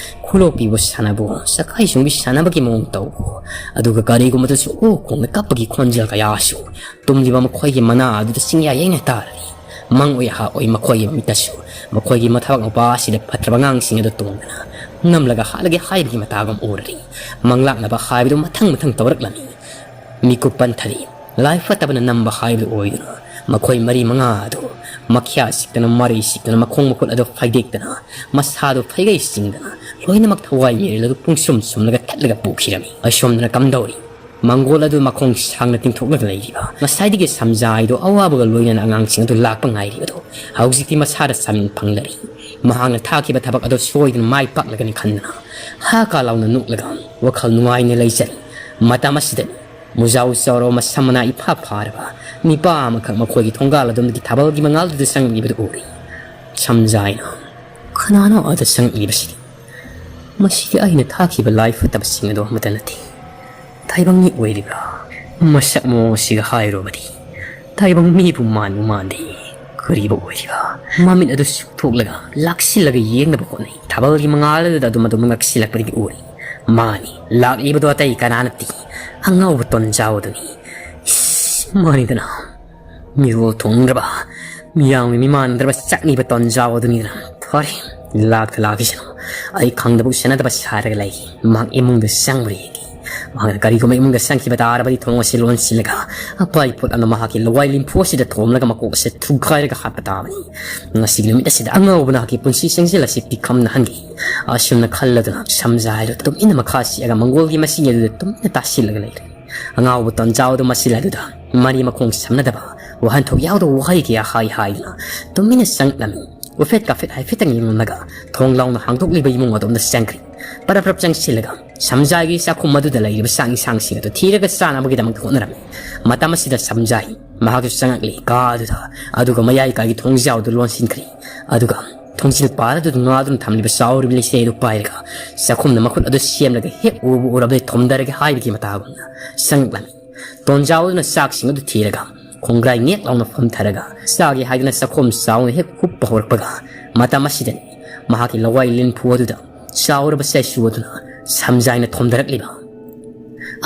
ꯈꯨꯂꯣꯛꯄꯤꯕꯨ ꯁꯥꯟꯅꯕꯨ, ꯆꯀꯥꯏꯁꯨꯡꯕꯤ ꯁꯥꯟꯅꯕꯒꯤ ꯃꯑꯣꯡ ꯇꯧꯕ, ꯑꯗꯨꯒ ꯀꯔꯤꯒꯨꯝꯕꯗꯁꯨ ꯑꯣ ꯈꯣꯡꯅ ꯀꯞꯄꯒꯤ ꯈꯣꯟꯖꯦꯜ ꯀꯌꯥꯁꯨ ꯇꯨꯝꯂꯤꯕ ꯃꯈꯣꯏꯒꯤ ꯃꯅꯥ ꯑꯗꯨꯗ ꯆꯤꯡꯌꯥ ꯌꯩꯅ ꯇꯥꯔꯤ꯫ ꯃꯪ ꯑꯣꯏ ꯍꯥ ꯑꯣꯏ ꯃꯈꯣꯏꯒꯤ ꯃꯃꯤꯠꯇꯁꯨ ꯃꯈꯣꯏꯒꯤ ꯃꯊꯕꯥꯛ ꯃꯄꯥ ꯑꯁꯤꯗ ꯐꯠꯇ꯭ꯔꯕ ꯑꯉꯥꯡꯁꯤꯡ ꯑꯗꯨ ꯇꯣꯡꯗꯅ ꯅꯝꯂꯒ ꯍꯥꯠꯂꯒꯦ ꯍꯥꯏꯕꯒꯤ ꯃꯇꯥꯒꯨꯝ ꯎꯔꯔꯤ꯫ ꯃꯪꯂꯥꯛꯅꯕ ꯍꯥꯏꯕꯗꯨ ꯃꯊꯪ ꯃꯊꯪ ꯇꯧꯔꯛꯂꯝꯃꯤ꯫ ꯃꯤꯀꯨꯞ ꯄꯟꯊꯔꯤ꯫ ꯂꯥꯏ ꯐꯠꯇꯕꯅ ꯅꯝꯕ ꯍꯥꯏꯕꯗꯨ ꯑꯣꯏꯗꯨꯅ ꯃꯈꯣꯏ ꯃꯔꯤ ꯃꯉꯥ ꯑꯗꯨ ꯃꯈ꯭ꯌꯥ ꯁꯤꯛꯇꯅ, ꯃꯔꯩ ꯁꯤꯛꯇꯅ, ꯃꯈꯣꯡ ꯃꯈꯨꯠ ꯑꯗꯨ ꯐꯩꯗꯦꯛꯇꯅ, ꯃꯁꯥꯗꯨ ꯐꯩꯒꯩ ꯆꯤꯡꯗꯅ, ꯂꯣꯏꯅꯃꯛ ꯊꯋꯥꯏ ꯃꯤꯔꯦꯜ ꯑꯗꯨ ꯄꯨꯡꯁꯨꯝ ꯁꯨꯝꯂꯒ ꯊꯠꯂꯒ ꯄꯨꯈꯤꯔꯝꯃꯤ꯫ ꯑꯁꯣꯝꯗꯅ ꯀꯝꯗꯧꯔꯤ? ꯃꯪꯒꯣꯜ ꯑꯗꯨ ꯃꯈꯣꯡ ꯁꯥꯡꯅ ꯇꯤꯡꯊꯣꯛꯂꯒ ꯂꯩꯔꯤꯕ, ꯉꯁꯥꯏꯗꯒꯤ ꯁꯝꯖꯥꯏꯗꯣ ꯑꯋꯥꯕꯒ ꯂꯣꯏꯅꯅ ꯑꯉꯥꯡꯁꯤꯡ ꯑꯗꯨ ꯂꯥꯛꯄ ꯉꯥꯏꯔꯤꯕꯗꯣ, ꯍꯧꯖꯤꯛꯇꯤ ꯃꯁꯥꯗ ꯆꯥꯃꯤꯟ ꯐꯪꯂꯔꯤ꯫ ꯃꯍꯥꯛꯅ ꯊꯥꯈꯤꯕ ꯊꯕꯛ ꯑꯗꯨ ꯁꯣꯏꯗꯅ ꯃꯥꯏ ꯄꯥꯛꯂꯒꯅꯤ ꯈꯟꯗꯨꯅ ꯍꯥ ꯀꯥ ꯂꯥꯎꯅ ꯅꯣꯛꯂꯒ ꯋꯥꯈꯜ ꯅꯨꯡꯉꯥꯏꯅ ꯂꯩꯖꯔꯤ꯫ ꯃꯇꯝ ꯑꯁꯤꯗꯅꯤ ꯃꯨꯖꯥꯎ ꯆꯥꯎꯔꯕ ꯃꯁꯝ ꯃꯅꯥ ꯏꯐꯥ ꯐꯥꯔꯕ ꯅꯤꯄꯥ ꯑꯃꯈꯛ ꯃꯈꯣꯏꯒꯤ ꯊꯣꯡꯒꯥꯜ ꯑꯗꯣꯝꯗꯒꯤ ꯊꯥꯕꯜꯒꯤ ꯃꯉꯥꯜꯗꯨꯗ ꯆꯪꯂꯤꯕꯗꯨ ꯎꯔꯤ꯫ ꯁꯝꯖꯥꯏꯅ, "ꯀꯅꯥꯅꯣ ꯑꯗ ꯆꯪꯂꯤꯕꯁꯤꯗꯤ? ꯃꯁꯤꯗꯤ ꯑꯩꯅ ꯊꯥꯈꯤꯕ ꯂꯥꯏ ꯐꯠꯇꯕꯁꯤꯡ ꯑꯗꯨ ꯑꯃꯠꯇ ꯅꯠꯇꯦ꯫ ꯇꯥꯏꯕꯪ ꯃꯤ ꯑꯣꯏꯔꯤꯕ꯭ꯔꯥ? ꯃꯁꯛ ꯃꯑꯣꯡ ꯑꯁꯤꯒ ꯍꯥꯏꯔꯨꯕꯗꯤ ꯇꯥꯏꯕꯪ ꯃꯤꯕꯨ ꯃꯥꯟꯕꯨ ꯃꯥꯟꯗꯦ꯫ ꯀꯔꯤꯕꯨ ꯑꯣꯏꯔꯤꯕ?" ꯃꯃꯤꯠ ꯑꯗꯨ ꯁꯨꯛꯊꯣꯛꯂꯒ ꯂꯥꯛꯁꯤꯜꯂꯒ ꯌꯦꯡꯅꯕ ꯍꯣꯠꯅꯩ꯫ ꯊꯥꯕꯜꯒꯤ ꯃꯉꯥꯜ ꯑꯗꯨꯗ ꯑꯗꯨꯝ ꯑꯗꯨꯝ ꯉꯛꯁꯤꯜꯂꯛꯄꯗꯒꯤ ꯎꯔꯤ꯫ ꯃꯥꯅꯤ, ꯂꯥꯛꯂꯤꯕꯗꯣ ꯑꯇꯩ ꯀꯅꯥ ꯅꯠꯇꯦ, ꯑꯉꯥꯎꯕ ꯇꯣꯟꯖꯥꯎ ꯑꯗꯨꯅꯤ꯫ ꯏꯁ, ꯃꯥꯅꯤꯗꯅ꯫ ꯃꯤꯔꯣꯜ ꯊꯨꯡꯗ꯭ꯔꯕ, ꯃꯤꯌꯥꯝꯒꯤ ꯃꯤꯃꯥꯟꯅꯗ꯭ꯔꯕ ꯆꯥꯛꯅꯤꯕ ꯇꯣꯟꯖꯥꯎ ꯑꯗꯨꯅꯤꯗꯅ꯫ ꯐꯔꯦ, ꯂꯥꯛꯇ ꯂꯥꯛꯈꯤꯁꯅꯨ꯫ ꯑꯩ ꯈꯪꯗꯕ ꯁꯦꯟꯅꯗꯕ ꯁꯥꯔꯒ ꯂꯩꯒꯦ꯫ ꯃꯍꯥꯛ ꯏꯃꯨꯡꯗ ꯆꯪꯕ꯭ꯔꯥ ꯌꯦꯡꯒꯦ꯫ ꯃꯍꯥꯛꯅ ꯀꯔꯤꯒꯨꯝꯕ ꯏꯃꯨꯡꯗ ꯆꯪꯈꯤꯕ ꯇꯥꯔꯕꯗꯤ ꯊꯣꯡ ꯑꯁꯤ ꯂꯣꯟꯁꯤꯜꯂꯒ ꯑꯄꯥꯏ ꯄꯣꯠ ꯑꯃꯅ ꯃꯍꯥꯛꯀꯤ ꯂꯋꯥꯏ ꯂꯤꯝꯐꯨ ꯑꯁꯤꯗ ꯊꯣꯝꯂꯒ ꯃꯀꯣꯛ ꯑꯁꯤ ꯊꯨꯒꯥꯏꯔꯒ ꯍꯥꯠꯄ ꯇꯥꯕꯅꯤ꯫ ꯉꯁꯤꯒꯤ ꯅꯨꯃꯤꯠ ꯑꯁꯤꯗ ꯑꯉꯥꯎꯕ ꯅꯍꯥꯛꯀꯤ ꯄꯨꯟꯁꯤ ꯆꯦꯡꯖꯦꯜ ꯑꯁꯤ ꯄꯤꯛꯈꯝꯅ ꯍꯟꯈꯤ꯫ ꯑꯁꯨꯝꯅ ꯈꯜꯂꯗꯨꯅ ꯁꯝꯖꯥꯏꯗꯨ ꯇꯨꯃꯤꯟꯅ ꯃꯈꯥ ꯁꯤꯛꯑꯒ ꯃꯪꯒꯣꯜꯒꯤ ꯃꯁꯤꯡ ꯑꯗꯨꯗ ꯇꯨꯃꯤꯟꯅ ꯇꯥꯁꯤꯜꯂꯒ ꯂꯩꯔꯦ꯫ ꯑꯉꯥꯎꯕ ꯇꯟꯖꯥꯎꯗꯨ ꯃꯁꯤꯜ ꯑꯗꯨꯗ ꯃꯔꯤ ꯃꯈꯣꯡ ꯁꯝꯅꯗꯕ, ꯋꯥꯍꯟꯊꯣꯛ ꯌꯥꯎꯗꯕ ꯋꯥꯍꯩ ꯀꯌꯥ ꯍꯥꯏ ꯍꯥꯏꯗꯨꯅ ꯇꯨꯃꯤꯟꯅ ꯆꯪꯂꯝꯃꯤ꯫ ꯎꯐꯦꯠ ꯀꯥꯐꯦꯠ ꯍꯥꯏꯐꯦꯠꯇꯪ ꯌꯦꯡꯂꯝꯂꯒ ꯊꯣꯡ ꯂꯥꯎꯅ ꯍꯥꯡꯗꯣꯛꯂꯤꯕ ꯏꯃꯨꯡ ꯑꯗꯣꯝꯗ ꯆꯪꯈ꯭ꯔꯤ꯫ ꯄꯔꯞ ꯄꯔꯞ ꯆꯪꯁꯤꯜꯂꯒ ꯁꯝꯖꯥꯏꯒꯤ ꯆꯥꯛꯈꯨꯝ ꯑꯗꯨꯗ ꯂꯩꯔꯤꯕ ꯆꯥꯛ ꯏꯟꯁꯥꯡꯁꯤꯡ ꯑꯗꯨ ꯊꯤꯔꯒ ꯆꯥꯅꯕꯒꯤꯗꯃꯛꯇ ꯍꯣꯠꯅꯔꯝꯃꯤ꯫ ꯃꯇꯝ ꯑꯁꯤꯗ ꯁꯝꯖꯥꯏ ꯃꯍꯥꯛꯁꯨ ꯆꯪꯂꯛꯂꯤ ꯀꯥ ꯑꯗꯨꯗ, ꯑꯗꯨꯒ ꯃꯌꯥꯏ ꯀꯥꯒꯤ ꯊꯣꯡꯖꯥꯎꯗꯨ ꯂꯣꯟꯁꯤꯟꯈ꯭ꯔꯤ꯫ ꯑꯗꯨꯒ ꯊꯣꯡꯖꯤꯜ ꯄꯥꯜ ꯑꯗꯨꯗ ꯉꯥꯗꯨꯅ ꯊꯝꯂꯤꯕ ꯆꯥꯎꯔꯤꯕ ꯂꯩꯆꯩ ꯑꯗꯨ ꯄꯥꯏꯔꯒ ꯆꯥꯛꯈꯨꯝꯗ ꯃꯈꯨꯠ ꯑꯗꯨ ꯁꯦꯝꯂꯒ ꯍꯦꯛ ꯎꯕꯨ ꯎꯔꯕꯗꯤ ꯊꯣꯝꯊꯔꯒꯦ ꯍꯥꯏꯕꯒꯤ ꯃꯇꯥꯒꯨꯝꯅ ꯆꯪꯂꯛꯂꯝꯃꯤ꯫ ꯇꯣꯟꯖꯥꯎꯗꯨꯅ ꯆꯥꯛꯁꯤꯡ ꯑꯗꯨ ꯊꯤꯔꯒ ꯈꯣꯡꯒ꯭ꯔꯥꯏ ꯅꯦꯛ ꯂꯥꯎꯅ ꯐꯝꯊꯔꯒ ꯆꯥꯒꯦ ꯍꯥꯏꯗꯨꯅ ꯆꯥꯛꯈꯣꯝ ꯆꯥꯎꯅ ꯍꯦꯛ ꯍꯨꯞꯄ ꯍꯧꯔꯛꯄꯒ ꯃꯇꯝ ꯑꯁꯤꯗꯅꯤ ꯃꯍꯥꯛꯀꯤ ꯂꯋꯥꯏ ꯂꯤꯟꯐꯨ ꯑꯗꯨꯗ ꯆꯥꯎꯔꯕ ꯆꯩꯁꯨ ꯑꯗꯨꯅ ꯁꯝꯖꯥꯏꯅ ꯊꯣꯝꯊꯔꯛꯂꯤꯕ꯫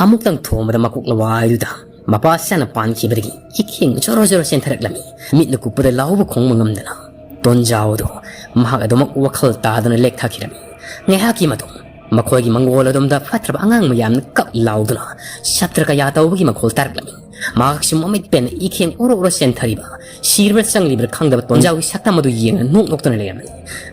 ꯑꯃꯨꯛꯇꯪ ꯊꯣꯝꯕꯗ ꯃꯀꯣꯛ ꯂꯋꯥꯏꯗꯨꯗ ꯃꯄꯥ ꯆꯥꯅ ꯄꯥꯟꯈꯤꯕꯗꯒꯤ ꯏꯈꯦꯡ ꯖꯣꯔꯣ ꯖꯣꯔꯣ ꯆꯦꯟꯊꯔꯛꯂꯝꯃꯤ꯫ ꯃꯤꯠꯅ ꯀꯨꯞꯄꯗ ꯂꯥꯎꯕ ꯈꯣꯡꯕ ꯉꯝꯗꯅ ꯇꯣꯟꯖꯥꯎꯗꯣ ꯃꯍꯥꯛ ꯑꯗꯨꯃꯛ ꯋꯥꯈꯜ ꯇꯥꯗꯅ ꯂꯦꯛꯊꯈꯤꯔꯝꯃꯤ꯫ ꯉꯥꯏꯍꯥꯛꯀꯤ ꯃꯇꯨꯡ ꯃꯈꯣꯏꯒꯤ ꯃꯪꯒꯣꯜ ꯑꯗꯣꯝꯗ ꯐꯠꯇ꯭ꯔꯕ ꯑꯉꯥꯡ ꯃꯌꯥꯝꯅ ꯀꯞ ꯂꯥꯎꯗꯨꯅ ꯁꯞꯇ꯭ꯔ ꯀꯌꯥ ꯇꯧꯕꯒꯤ ꯃꯈꯣꯜ ꯇꯥꯔꯛꯂꯝꯃꯤ꯫ ꯃꯍꯥꯛꯁꯨ ꯃꯃꯤꯠ ꯄꯦꯟꯅ ꯏꯈꯦꯡ ꯑꯣꯔꯣ ꯑꯣꯔꯣ ꯆꯦꯟꯊꯔꯤꯕ, ꯁꯤꯔꯕ꯭ꯔꯥ ꯆꯪꯂꯤꯕ꯭ꯔꯥ ꯈꯪꯗꯕ ꯇꯣꯟꯖꯥꯎꯒꯤ ꯁꯛꯇꯝ ꯑꯗꯨ ꯌꯦꯡꯂꯒ ꯅꯣꯛ ꯅꯣꯛꯇꯨꯅ ꯂꯩꯔꯝꯃꯤ꯫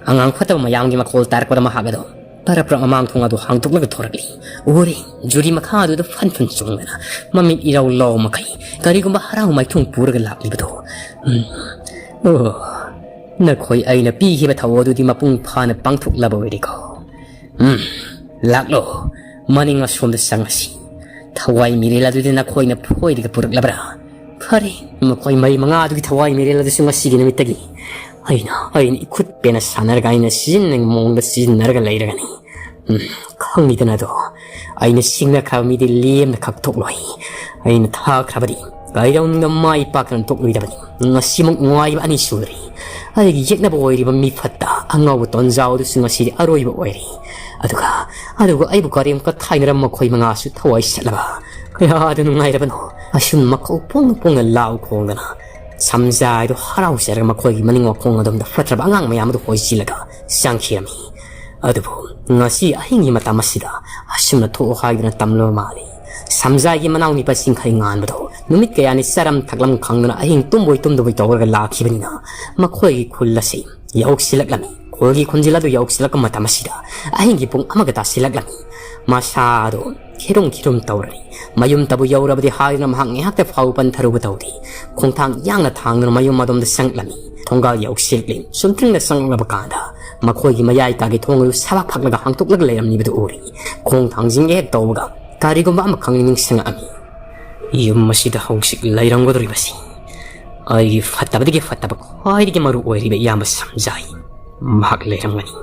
ꯑꯉꯥꯡ ꯐꯠꯇꯕ ꯃꯌꯥꯝꯒꯤ ꯃꯈꯣꯜ ꯇꯥꯔꯛꯄꯗ ꯃꯍꯥꯛ ꯑꯗꯨ ꯄꯔꯞ ꯄꯔꯞ ꯃꯃꯥꯡ ꯊꯣꯡ ꯑꯗꯨ ꯍꯥꯡꯗꯣꯛꯂꯒ ꯊꯣꯔꯛꯂꯤ꯫ ꯎꯔꯦ, ꯖꯨꯔꯤ ꯃꯈꯥ ꯑꯗꯨꯗ ꯐꯟ ꯐꯟ ꯆꯣꯡꯗꯅ ꯃꯃꯤꯠ ꯏꯔꯥꯎ ꯂꯥꯎ ꯃꯈꯩ ꯀꯔꯤꯒꯨꯝꯕ ꯍꯔꯥꯎ ꯃꯥꯏꯊꯣꯡ ꯄꯨꯔꯒ ꯂꯥꯛꯂꯤꯕꯗꯣ꯫ ꯎꯝ꯫ ꯑꯣ, ꯅꯈꯣꯏ ꯑꯩꯅ ꯄꯤꯈꯤꯕ ꯊꯧ ꯑꯗꯨꯗꯤ ꯃꯄꯨꯡ ꯐꯥꯅ ꯄꯥꯡꯊꯣꯛꯂꯕ ꯑꯣꯏꯔꯦꯀꯣ꯫ ꯎꯝ, ꯂꯥꯛꯂꯣ, ꯃꯅꯤꯡ ꯑꯁꯣꯝꯗ ꯆꯪꯂꯁꯤ꯫ ꯊꯋꯥꯏ ꯃꯤꯔꯦꯜ ꯑꯗꯨꯗꯤ ꯅꯈꯣꯏꯅ ꯐꯣꯏꯔꯒ ꯄꯨꯔꯛꯂꯕ꯭ꯔꯥ? ꯐꯔꯦ, ꯃꯈꯣꯏ ꯃꯔꯤ ꯃꯉꯥ ꯑꯗꯨꯒꯤ ꯊꯋꯥꯏ ꯃꯤꯔꯦꯜ ꯑꯗꯨꯁꯨ ꯉꯁꯤꯒꯤ ꯅꯨꯃꯤꯠꯇꯒꯤ ꯑꯩꯅ, ꯑꯩꯅ ꯏꯈꯨꯠ ꯄꯦꯟꯅ ꯁꯥꯟꯅꯔꯒ ꯑꯩꯅ ꯁꯤꯖꯤꯟꯅꯅꯤꯡꯕ ꯃꯑꯣꯡꯗ ꯁꯤꯖꯤꯟꯅꯔꯒ ꯂꯩꯔꯒꯅꯤ꯫ ꯎꯝ, ꯈꯪꯉꯤꯗꯅ ꯑꯗꯣ, ꯑꯩꯅ ꯁꯤꯡꯅꯈ꯭ꯔꯕ ꯃꯤꯗꯤ ꯂꯦꯝꯅ ꯈꯛ ꯊꯣꯛꯂꯣꯏ꯫ ꯑꯩꯅ ꯊꯥꯈ꯭ꯔꯕꯗꯤ ꯀꯩꯗꯧꯅꯨꯡꯗ ꯃꯥꯏ ꯄꯥꯛꯇꯅ ꯊꯣꯛꯂꯣꯏꯗꯕꯅꯤ꯫ ꯉꯁꯤꯃꯨꯛ ꯅꯨꯡꯉꯥꯏꯕ ꯑꯅꯤ ꯁꯨꯔꯦ꯫ ꯑꯩꯒꯤ ꯌꯦꯛꯅꯕ ꯑꯣꯏꯔꯤꯕ ꯃꯤ ꯐꯠꯇ ꯑꯉꯥꯎꯕ ꯇꯣꯟꯖꯥꯎ ꯑꯗꯨꯁꯨ ꯉꯁꯤꯗꯤ ꯑꯔꯣꯏꯕ ꯑꯣꯏꯔꯦ꯫ ꯑꯗꯨꯒ, ꯑꯗꯨꯒ ꯑꯩꯕꯨ ꯀꯔꯦꯝꯀ ꯊꯥꯏꯅꯔꯝꯕ ꯃꯈꯣꯏ ꯃꯉꯥꯁꯨ ꯊꯋꯥꯏ ꯁꯠꯂꯕ꯫ ꯀꯌꯥꯗ ꯅꯨꯡꯉꯥꯏꯔꯕꯅꯣ꯫ ꯑꯁꯨꯝ ꯃꯈꯧ ꯄꯣꯡꯅ ꯄꯣꯡꯅ ꯂꯥꯎ ꯈꯣꯡꯗꯅ ꯁꯝꯖꯥꯏꯗꯨ ꯍꯔꯥꯎꯖꯔꯒ ꯃꯈꯣꯏꯒꯤ ꯃꯅꯤꯡ ꯃꯈꯣꯡ ꯑꯗꯣꯝꯗ ꯐꯠꯇ꯭ꯔꯕ ꯑꯉꯥꯡ ꯃꯌꯥꯝ ꯑꯗꯨ ꯍꯣꯏ ꯆꯤꯜꯂꯒ ꯆꯪꯈꯤꯔꯝꯃꯤ꯫ ꯑꯗꯨꯕꯨ ꯉꯁꯤ ꯑꯍꯤꯡꯒꯤ ꯃꯇꯝ ꯑꯁꯤꯗ ꯑꯁꯨꯝꯅ ꯊꯣꯛꯑꯣ ꯍꯥꯏꯗꯨꯅ ꯇꯝꯂꯕ ꯃꯥꯜꯂꯤ꯫ ꯁꯝꯖꯥꯏꯒꯤ ꯃꯅꯥꯎ ꯅꯤꯄꯥ ꯆꯤꯡꯈꯩ ꯉꯥꯟꯕꯗꯣ ꯅꯨꯃꯤꯠ ꯀꯌꯥꯅꯤ ꯆꯥꯔꯝ ꯊꯛꯂꯝ ꯈꯪꯗꯅ ꯑꯍꯤꯡ ꯇꯨꯝꯕꯣꯏ ꯇꯨꯝꯗꯕꯣꯏ ꯇꯧꯔꯒ ꯂꯥꯛꯈꯤꯕꯅꯤꯅ ꯃꯈꯣꯏꯒꯤ ꯈꯨꯜ ꯑꯁꯤ ꯌꯧꯁꯤꯜꯂꯛꯂꯝꯃꯤ꯫ ꯈꯨꯜꯒꯤ ꯈꯣꯟꯖꯦꯜ ꯑꯗꯨ ꯌꯧꯁꯤꯜꯂꯛꯄ ꯃꯇꯝ ꯑꯁꯤꯗ ꯑꯍꯤꯡꯒꯤ ꯄꯨꯡ ꯑꯃꯒ ꯇꯥꯁꯤꯜꯂꯛꯂꯝꯃꯤ꯫ ꯃꯁꯥꯗꯣ ꯈꯤꯔꯨꯝ ꯈꯤꯔꯨꯝ ꯇꯧꯔꯔꯤ꯫ ꯃꯌꯨꯝꯇꯕꯨ ꯌꯧꯔꯕꯗꯤ ꯍꯥꯏꯗꯨꯅ ꯃꯍꯥꯛ ꯉꯥꯏꯍꯥꯛꯇ ꯐꯥꯎ ꯄꯟꯊꯔꯨꯕ ꯇꯧꯗꯦ꯫ ꯈꯣꯡꯊꯥꯡ ꯌꯥꯡꯅ ꯊꯥꯡꯗꯨꯅ ꯃꯌꯨꯝ ꯑꯗꯣꯝꯗ ꯆꯪꯂꯝꯃꯤ꯫ ꯊꯣꯡꯒꯥꯜ ꯌꯧꯁꯤꯜꯂꯛꯂꯤ꯫ ꯆꯨꯝꯇ꯭ꯔꯤꯡꯅ ꯆꯪꯂꯛꯂꯕ ꯀꯥꯟꯗ ꯃꯈꯣꯏꯒꯤ ꯃꯌꯥꯏ ꯀꯥꯒꯤ ꯊꯣꯡ ꯑꯗꯨ ꯁꯕꯥꯛ ꯐꯛꯂꯒ ꯍꯥꯡꯇꯣꯛꯂꯒ ꯂꯩꯔꯝꯂꯤꯕꯗꯨ ꯎꯔꯤ꯫ ꯈꯣꯡ ꯊꯥꯡꯖꯤꯟꯒꯦ ꯍꯦꯛ ꯇꯧꯕꯒ ꯀꯔꯤꯒꯨꯝꯕ ꯑꯃꯈꯛ ꯅꯤꯡꯁꯤꯡꯂꯛꯑꯝꯃꯤ꯫ ꯌꯨꯝ ꯑꯁꯤꯗ ꯍꯧꯖꯤꯛ ꯂꯩꯔꯝꯒꯗꯧꯔꯤꯕꯁꯤ ꯑꯩꯒꯤ ꯐꯠꯇꯕꯗꯒꯤ ꯐꯠꯇꯕ ꯈ꯭ꯋꯥꯏꯗꯒꯤ ꯃꯔꯨ ꯑꯣꯏꯔꯤꯕ ꯏꯌꯥꯝꯕ ꯁꯝꯖꯥꯏ꯫ ꯃꯍꯥꯛ ꯂꯩꯔꯝꯒꯅꯤ꯫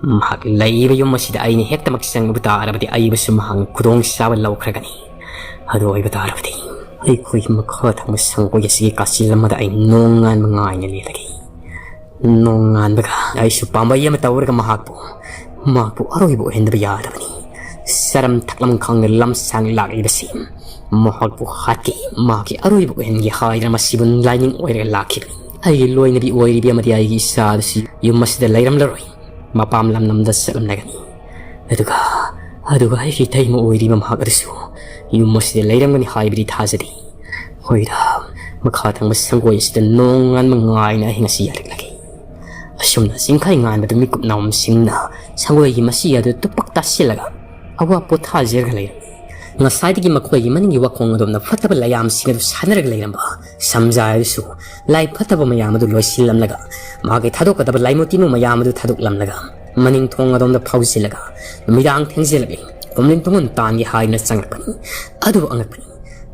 ꯃꯍꯥꯛ ꯂꯩꯔꯤꯕ ꯌꯨꯝ ꯑꯁꯤꯗ ꯑꯩꯅ ꯍꯦꯛꯇꯃꯛ ꯆꯪꯂꯨꯕ ꯇꯥꯔꯕꯗꯤ ꯑꯩꯕꯨꯁꯨ ꯃꯍꯥꯛ ꯈꯨꯗꯣꯡꯆꯥꯕ ꯂꯧꯈ꯭ꯔꯒꯅꯤ꯫ ꯑꯗꯨ ꯑꯣꯏꯕ ꯇꯥꯔꯕꯗꯤ ꯑꯩꯈꯣꯏꯒꯤ ꯃꯈꯥ ꯊꯪꯕ ꯁꯪꯒꯣꯏ ꯑꯁꯤꯒꯤ ꯀꯥꯆꯤꯜ ꯑꯃꯗ ꯑꯩ ꯅꯣꯡꯉꯥꯟꯕ ꯉꯥꯏꯅ ꯂꯦꯜꯂꯒꯦ꯫ ꯅꯣꯡꯉꯥꯟꯕꯒ ꯑꯩꯁꯨ ꯄꯥꯝꯕꯩ ꯑꯃ ꯇꯧꯔꯒ ꯃꯍꯥꯛꯄꯨ, ꯃꯍꯥꯛꯄꯨ ꯑꯔꯣꯏꯕ ꯑꯣꯏꯍꯟꯗꯕ ꯌꯥꯗꯕꯅꯤ꯫ ꯆꯥꯔꯝ ꯊꯛꯂꯝ ꯈꯪꯗ ꯂꯝꯁꯥꯡ ꯂꯥꯛꯂꯤꯕꯁꯤ ꯃꯍꯥꯛꯄꯨ ꯍꯥꯠꯀꯦ, ꯃꯍꯥꯛꯀꯤ ꯑꯔꯣꯏꯕ ꯑꯣꯏꯍꯟꯒꯦ ꯍꯥꯏꯗꯅ ꯃꯁꯤꯕꯨ ꯂꯥꯏꯅꯤꯡ ꯑꯣꯏꯔꯒ ꯂꯥꯛꯈꯤꯕꯅꯤ꯫ ꯑꯩꯒꯤ ꯂꯣꯏꯅꯕꯤ ꯑꯣꯏꯔꯤꯕꯤ ꯑꯃꯗꯤ ꯑꯩꯒꯤ ꯏꯆꯥ ꯑꯗꯨꯁꯨ ꯌꯨꯝ ꯑꯁꯤꯗ ꯂꯩꯔꯝꯂꯔꯣꯏ꯫ ꯃꯄꯥꯝ ꯂꯝꯗꯝꯗ ꯆꯠꯂꯝꯂꯒꯅꯤ꯫ ꯑꯗꯨꯒ, ꯑꯗꯨꯒ ꯑꯩꯒꯤ ꯏꯇꯩꯃ ꯑꯣꯏꯔꯤꯕ ꯃꯍꯥꯛ ꯑꯗꯨꯁꯨ ꯌꯨꯝ ꯑꯁꯤꯗ ꯂꯩꯔꯝꯒꯅꯤ ꯍꯥꯏꯕꯗꯤ ꯊꯥꯖꯗꯦ꯫ ꯍꯣꯏꯗ, ꯃꯈꯥ ꯊꯪꯕ ꯁꯪꯒꯣꯏ ꯑꯁꯤꯗ ꯅꯣꯡꯉꯥꯟꯕ ꯉꯥꯏꯅ ꯑꯩ ꯉꯁꯤ ꯌꯥꯔꯛꯂꯒꯦ꯫ ꯑꯁꯨꯝꯅ ꯆꯤꯡꯈꯩ ꯉꯥꯟꯕꯗ ꯃꯤꯀꯨꯞ ꯅꯥꯎꯝꯁꯤꯡꯅ ꯁꯪꯒꯣꯏꯒꯤ ꯃꯁꯤ ꯑꯗꯨ ꯇꯨꯄꯛ ꯇꯥꯁꯤꯜꯂꯒ ꯑꯋꯥ ꯄꯣꯊꯥꯖꯔꯒ ꯂꯩꯔꯝꯃꯤ꯫ ꯉꯁꯥꯏꯗꯒꯤ ꯃꯈꯣꯏꯒꯤ ꯃꯅꯤꯡꯒꯤ ꯋꯥꯈꯣꯡ ꯑꯗꯣꯝꯗ ꯐꯠꯇꯕ ꯂꯌꯥꯝꯁꯤꯡ ꯑꯗꯨ ꯁꯥꯟꯅꯔꯒ ꯂꯩꯔꯝꯕ ꯁꯝꯖꯥꯏ ꯑꯗꯨꯁꯨ ꯂꯥꯏ ꯐꯠꯇꯕ ꯃꯌꯥꯝ ꯑꯗꯨ ꯂꯣꯏꯁꯤꯜꯂꯝꯂꯒ, ꯃꯥꯒꯤ ꯊꯥꯗꯣꯛꯀꯗꯕ ꯂꯥꯏꯃꯣꯇꯤꯅꯨ ꯃꯌꯥꯝ ꯑꯗꯨ ꯊꯥꯗꯣꯛꯂꯝꯂꯒ, ꯃꯅꯤꯡ ꯊꯣꯡ ꯑꯗꯣꯝꯗ ꯐꯥꯎꯖꯤꯜꯂꯒ, ꯅꯨꯃꯤꯗꯥꯡ ꯊꯦꯡꯖꯤꯜꯂꯛꯂꯤ, ꯀꯣꯝꯂꯤꯟ ꯇꯨꯡꯉꯨꯟ ꯇꯥꯟꯒꯦ ꯍꯥꯏꯗꯨꯅ ꯆꯪꯂꯛꯄꯅꯤ꯫ ꯑꯗꯨꯕꯨ ꯑꯉꯛꯄꯅꯤ,